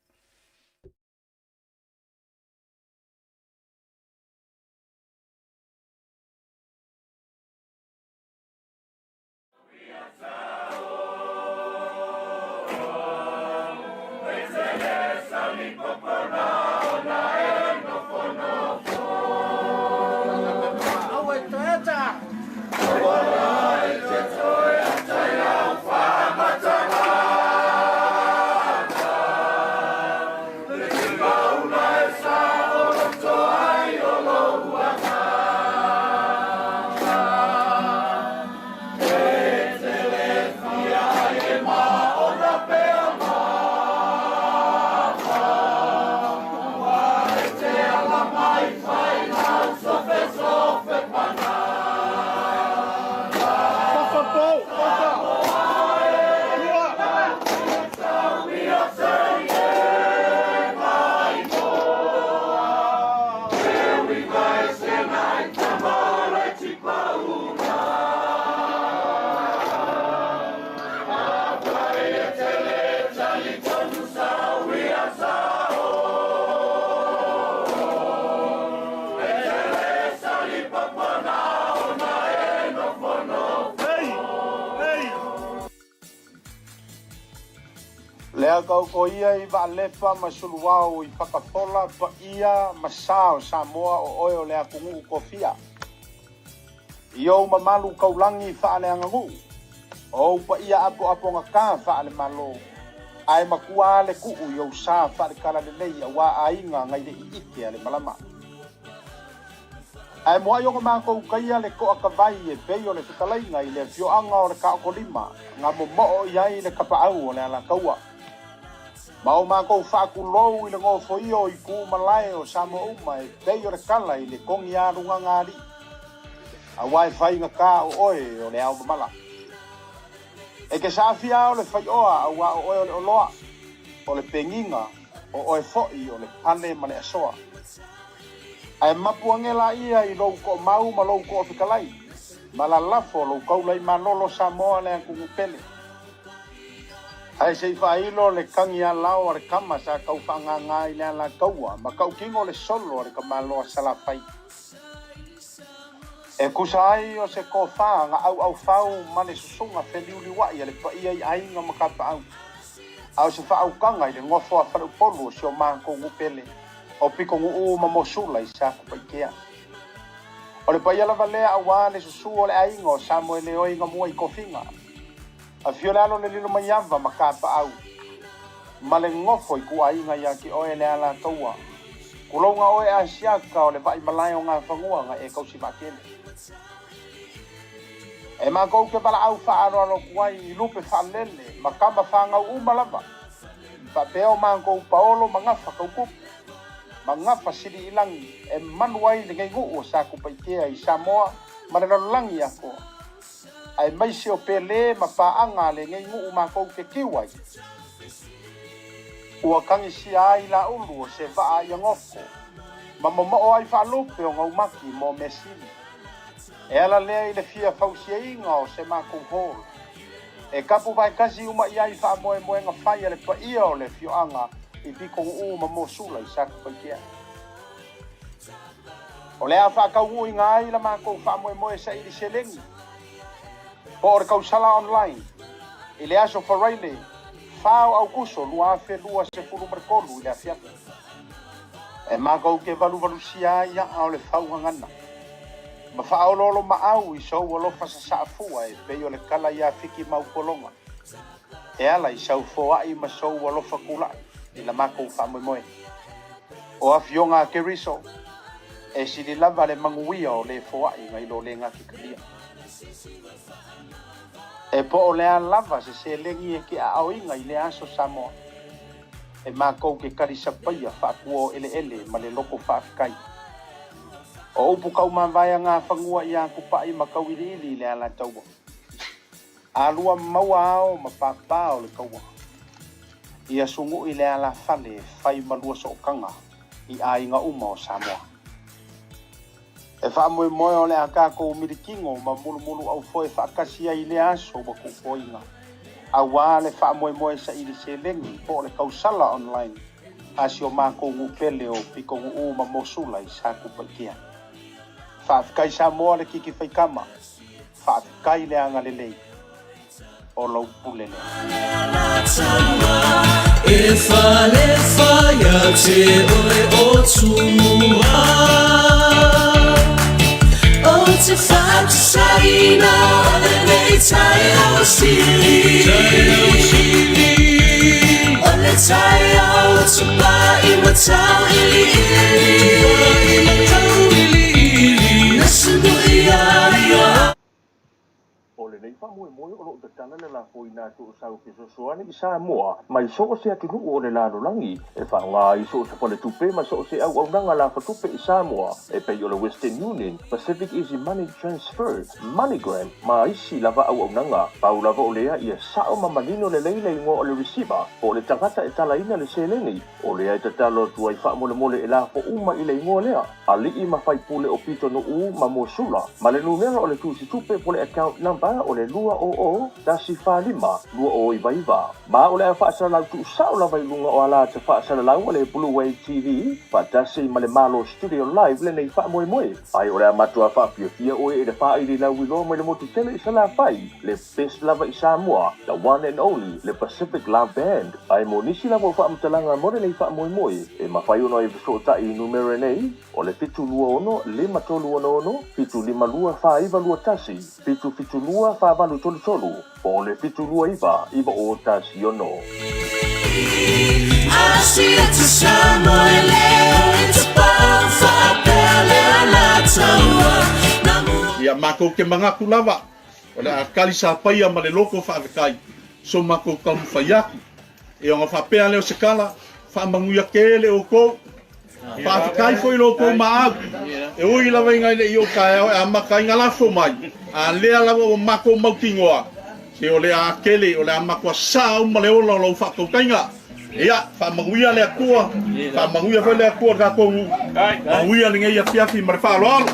Speaker 1: Lea kaukoia i Vaalepa ma Suluao i Fakafola, paia ma sa o Samoa o oe o le atunuu tofia. I ou mamalu taulagi faaleaganuu, o ou paia apoapogata faalemalo, ae matua le tuu i ou sa faaletalalelei aua aiga nai le iite a le malama. Ae muai ona matou taia le toa tavai e pei o le fetalaiga i le afioaga o le Taotolima na momoo i ai le tapaau o le Alataua. Ma o matou faatulou i le nofoia o itu malae o Samoa uma e pei o le tala i le togi alugaga alii, aua e faigata o oe o le ao mamala. E te saafia o le faioa aua o oe o le oloa, o le pegiga, o oe foi o le pale ma le asoa. Ae mapu age laia i lou toomau ma lou toofetalai, ma lalafo lou taula i malolo Samoa le atunuu pele. Ae se i faailo le tagi alao a le tama sa tau faagaga i le alataua ma tautino le solo a le tamaloa Salafai. E tusa ai o se tofa na auaufau ma le susuga feliuliuai a le paia i aiga ma tapaau, a o se faautaga i le nofo a faleupolu o si o matou nuu pele o Pitonuu ma Mosula i Satupaitea. O le paia lava lea aua le susu o le aiga o Samoeleoi na mua i tofiga. Afio le alo le Lilomaiava ma Kapaau, ma le nofo i Kuaiga ia te oe le Alataua. Tulouna oe Asiata o le vaai malae o Gafanua na e tausi vaatele. E matou te valaau faaaloalo atu ai i lupe faalele ma tama fanau uma lava, faapea o matou paolo ma gafa tautupu, ma gafa sili i lagi e manu ai lenei nuu o Satupaitea i Samoa ma le lalolagi atoa. Aemaise o Pele ma paaga a lenei nuu matou te tiu ai. Ua tagisia ai laulu o se vaa ia goko, ma momoo ai faalupe o gaumaki mo measili. E ala lea i le fia fausiaina o se matou hall, e kapu vaetasi uma i ai faamoemoega fai a le paia o le afioaga i Pitonuu ma Mosula i Satupaitea. O le a faataunuuina ai la matou faamoemoe saili seleni po o le tausala online i le aso Faraile 4 o Aukuso 2023 i le afiafi. E matou te valuvalusia ai aa o le faugagana ma faaoloolomaau i sou alofa sasaa fua e pei o le tala ia Fiki Maupologa e ala i sau foai ma sou alofa tulai i la matou faamoemoe. O afioga a Keriso. E sili lava le manuia o le foai nai lo le gatikalia. E po o le a lava se seleni e te aaoina i lea aso Samoa, e matou te talisapaia faakuaoeleele ma le loto faafetai. O upu taumavae a Nafanua ia Tupai ma Tauiliili i le Alataua. Alua maua ao ma papa o le taua. Ia sunu'i le alafale e fai ma luasootaga i aiga uma o Samoa. E faamoemoe o le a tatou milikino ma mulumuluaufoe faatasi ai i lea aso ua tuufoina, auā le faamoemoe saili seleni po o le tausala online a si o matou nuu pele o Pitonuu ma Mosula i Satupaitea. Faafetai Samoa le titi faitama, faafetai le agalelei. O lou pule lea.
Speaker 5: O lenei faamoemoe o lo o tatala le lafoina atu o sau fesoasoani i Samoa mai so o se atunuu o le lalolagi e faaaoga ai so o se faletupe ma so o se auaunaga lafatupe i Samoa e pei o le Western Union, Pacific Easy Money Transfer, MoneyGram ma isi lava auaunaga. Pau lava o lea ia sao ma manino lelei le igoa o le receiver po o le tagata e talaina le seleni o lea e tatalo atu ai faamolemole e lafo uma i le igoa lea. Alii ma faipule o Pitonuu ma Mosula, ma le numera o le tusitupe po le account number o le 200 145 299. Ma o le a faasalalau tuusao lava i luga o alata faasalalau a le Blue Wave TV faatasi ma le Malo Studio Live lenei faamoemoe. Ai o le a matua faafiafia oe i le faaili lauiloa mai le motu tele i Salafai, le best lava i Samoa, the one and only, le Pacific Love Band. Ae mo nisi lava o faamatalaga mo lenei faamoemoe, e mafai ona e fesootai i numera nei, o le 726 5366 752 4921, 772 4833, po o le 729 9016.
Speaker 6: Ia matou te manatu lava O le a kali sapaia ma le loko faafetai so matou taumafai atu. E ona faapea lea o se tala, faamanuia tele outou. Faafetai foi i lo outou maau. E ui lava ina e le i oo taeao e amata ai na lafo mai, a lea lava ua matou mautinoa, se o le a tele, o le a matua sa uma le ola o lau faatautaiga. Ia, faamanuia le Atua, faamanuia foi le Atua i le tatou nuu. Manuia lenei afiafi ma le faaaloalo.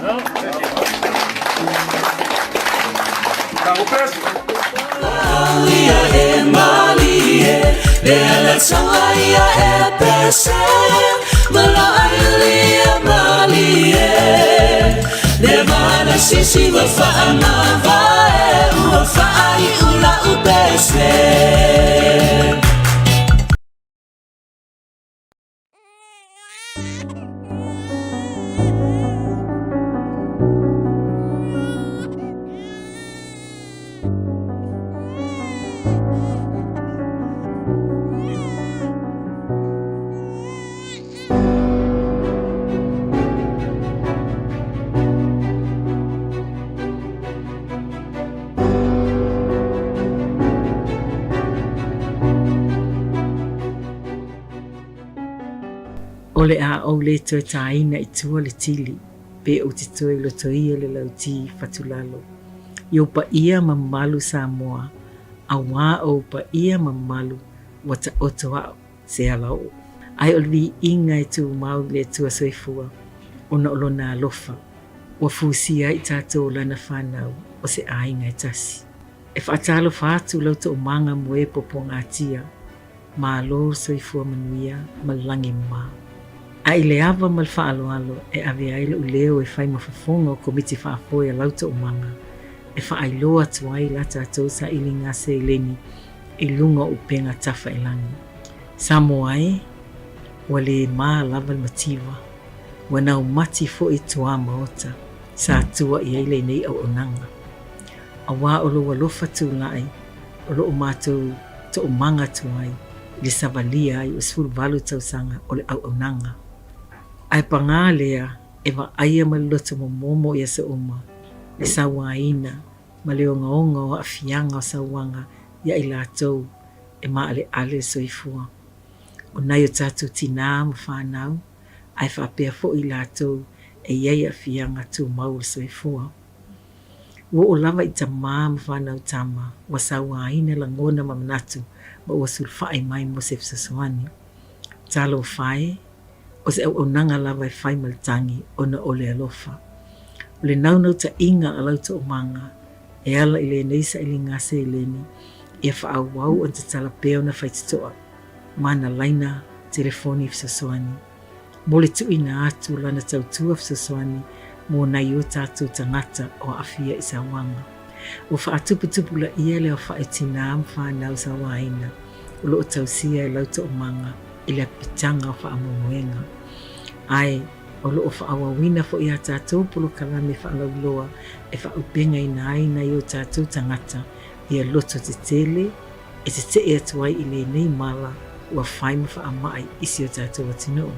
Speaker 8: O le a ou le toe tāina i tua le tili, pe ou te toe lotoia le lauti fatulalo. I ou paia ma mamalu Samoa, auā ou paia ma mamalu ua taoto a'o se alaoo. Ae o le viiga e tumau i le Atua Soifua ona o Lona alofa. Ua fusia ai tatou o lana fanau o se aiga e tasi. E faatalofa atu lau toomaga mo e puapuagatia, malo le soifua manuia ma le lagi mama. A i le ava ma le faaaloalo e ave ai lou leo e fai ma fofoga o Komiti Faafoe a lau toomaga e faailoa atu ai la tatou sailiga seleni i luga o upega tafailagi. Samoa e, ua le ma lava le mativa. Ua naumati foi tuamaota sa tua i ai lenei auaunaga. Auā o lou alofa tulai o lo o matou toomaga atu ai i le savalia ai o 18 tausaga o le auaunaga. Ae pagā lea. e vaaia ma le loto momomo i aso uma, le sauaina ma le ogaoga o aafiaga o sauaga iā i latou e maaleale le soifua. O nai o tatou tinā ma fanau, ae faapea foi i latou e i ai aafiaga tumau o le soifua. Ua oo lava i tamā ma fanau tama, ua sauaina lagona ma manatu ma ua sulufai mai mo se fesoasoani. Talofa e, o se auaunaga lava e fai ma le tagi ona o le alofa. O le naunautaiga a lau toomaga e ala i lenei sailiga seleni ia faaauau ona tatala pea ona faitotoa ma ana laina telefoni fesoasoani mo le tuuina atu o lana tautua fesoasoani mo nai o tatou tagata o aafia i sauaga. Ua faatuputupulaia le aofai o tinā ma fanau sauaina o lo o tausia e lau toomaga i le apitaga o faamoemoega. Ae o lo o faaauauina foi a tatou polokalame faalauiloa e faaaupegaina ai nai o tatou tagata ia loto tetele e tetee atu ai i lenei mala ua fai ma faamai i si o tatou atunuu.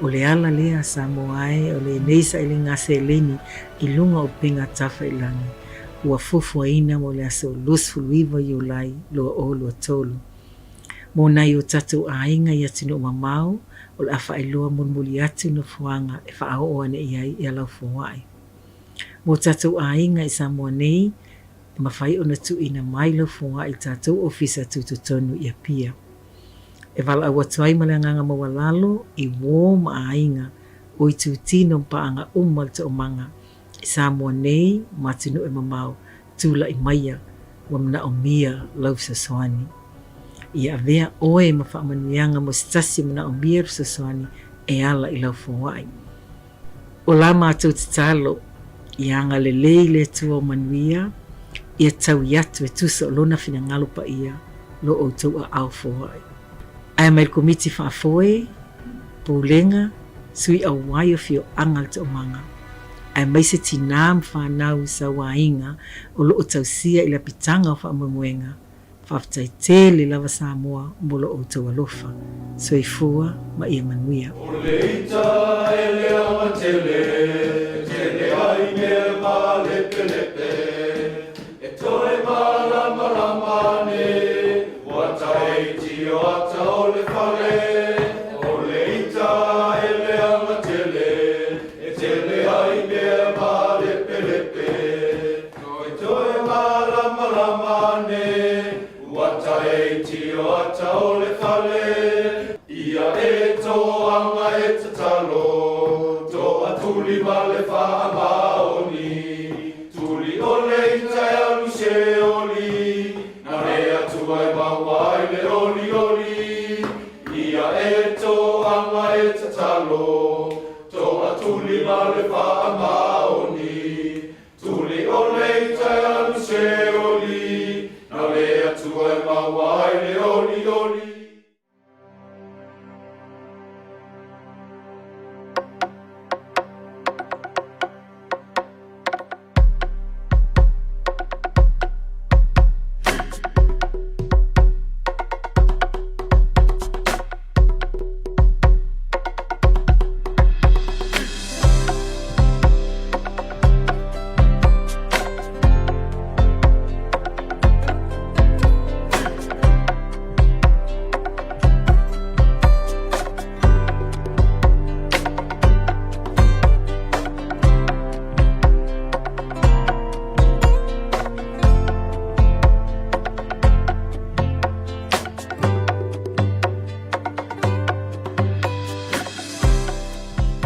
Speaker 8: O le ala lea, Samoa e, o lenei sailiga seleni i luga o upega tafailagi ua fuafuaina mo le aso 29 Iulai 2023. Mo nai o tatou aiga i atunuu mamao, o le a faailoa mulimuli atu nofoaga e faaoo ane i ai i Alaufoa'i. Mo tatou aiga i Samoa nei, e mafai ona tuuina mai lau foa'i i le tatou ofisa tutotonu i Apia. E valaau atu ai ma le agaga maualalo i uō ma aiga o itutino ma paaga uma o le toomaga i Samoa nei ma atunuu e mamao, tulai maia ua manaomia lau fesoasoani. Ia avea oe ma faamanuiaga mo se tasi e manaomia le fesoasoani e ala i lau foa'i. O la matou tatalo, ia agalelei le Atua o manuia, ia taui atu e tusa o Lona finagalo paia lo outou aao foai. Ae mai le Komiti Faafoe, Pulega, Sui Auai o Afioaga le Toomaga, aemaise tinā ma fanau sauāiga o lo o tausia i le apitaga o faamoemoega, Faafetai tele lava Samoa mo lo outou alofa. Soifua ma ia manuia.
Speaker 9: O le ita e leaga tele, e tele ai mea malepelepe, E toe malamalama ane, ua taeiti o ata o le fale. O le ita e leaga tele, e tele ai mea malepelepe, Toetoe malamalama ane, ua taeiti o ata o le fale. Ia e toaga e tatalo, toa tuli ma le faamaoni, Tuli o le ita e alu se oli, na le Atua e maua ai le olioli. Ia e toaga e tatalo, toa tuli ma le faamaoni.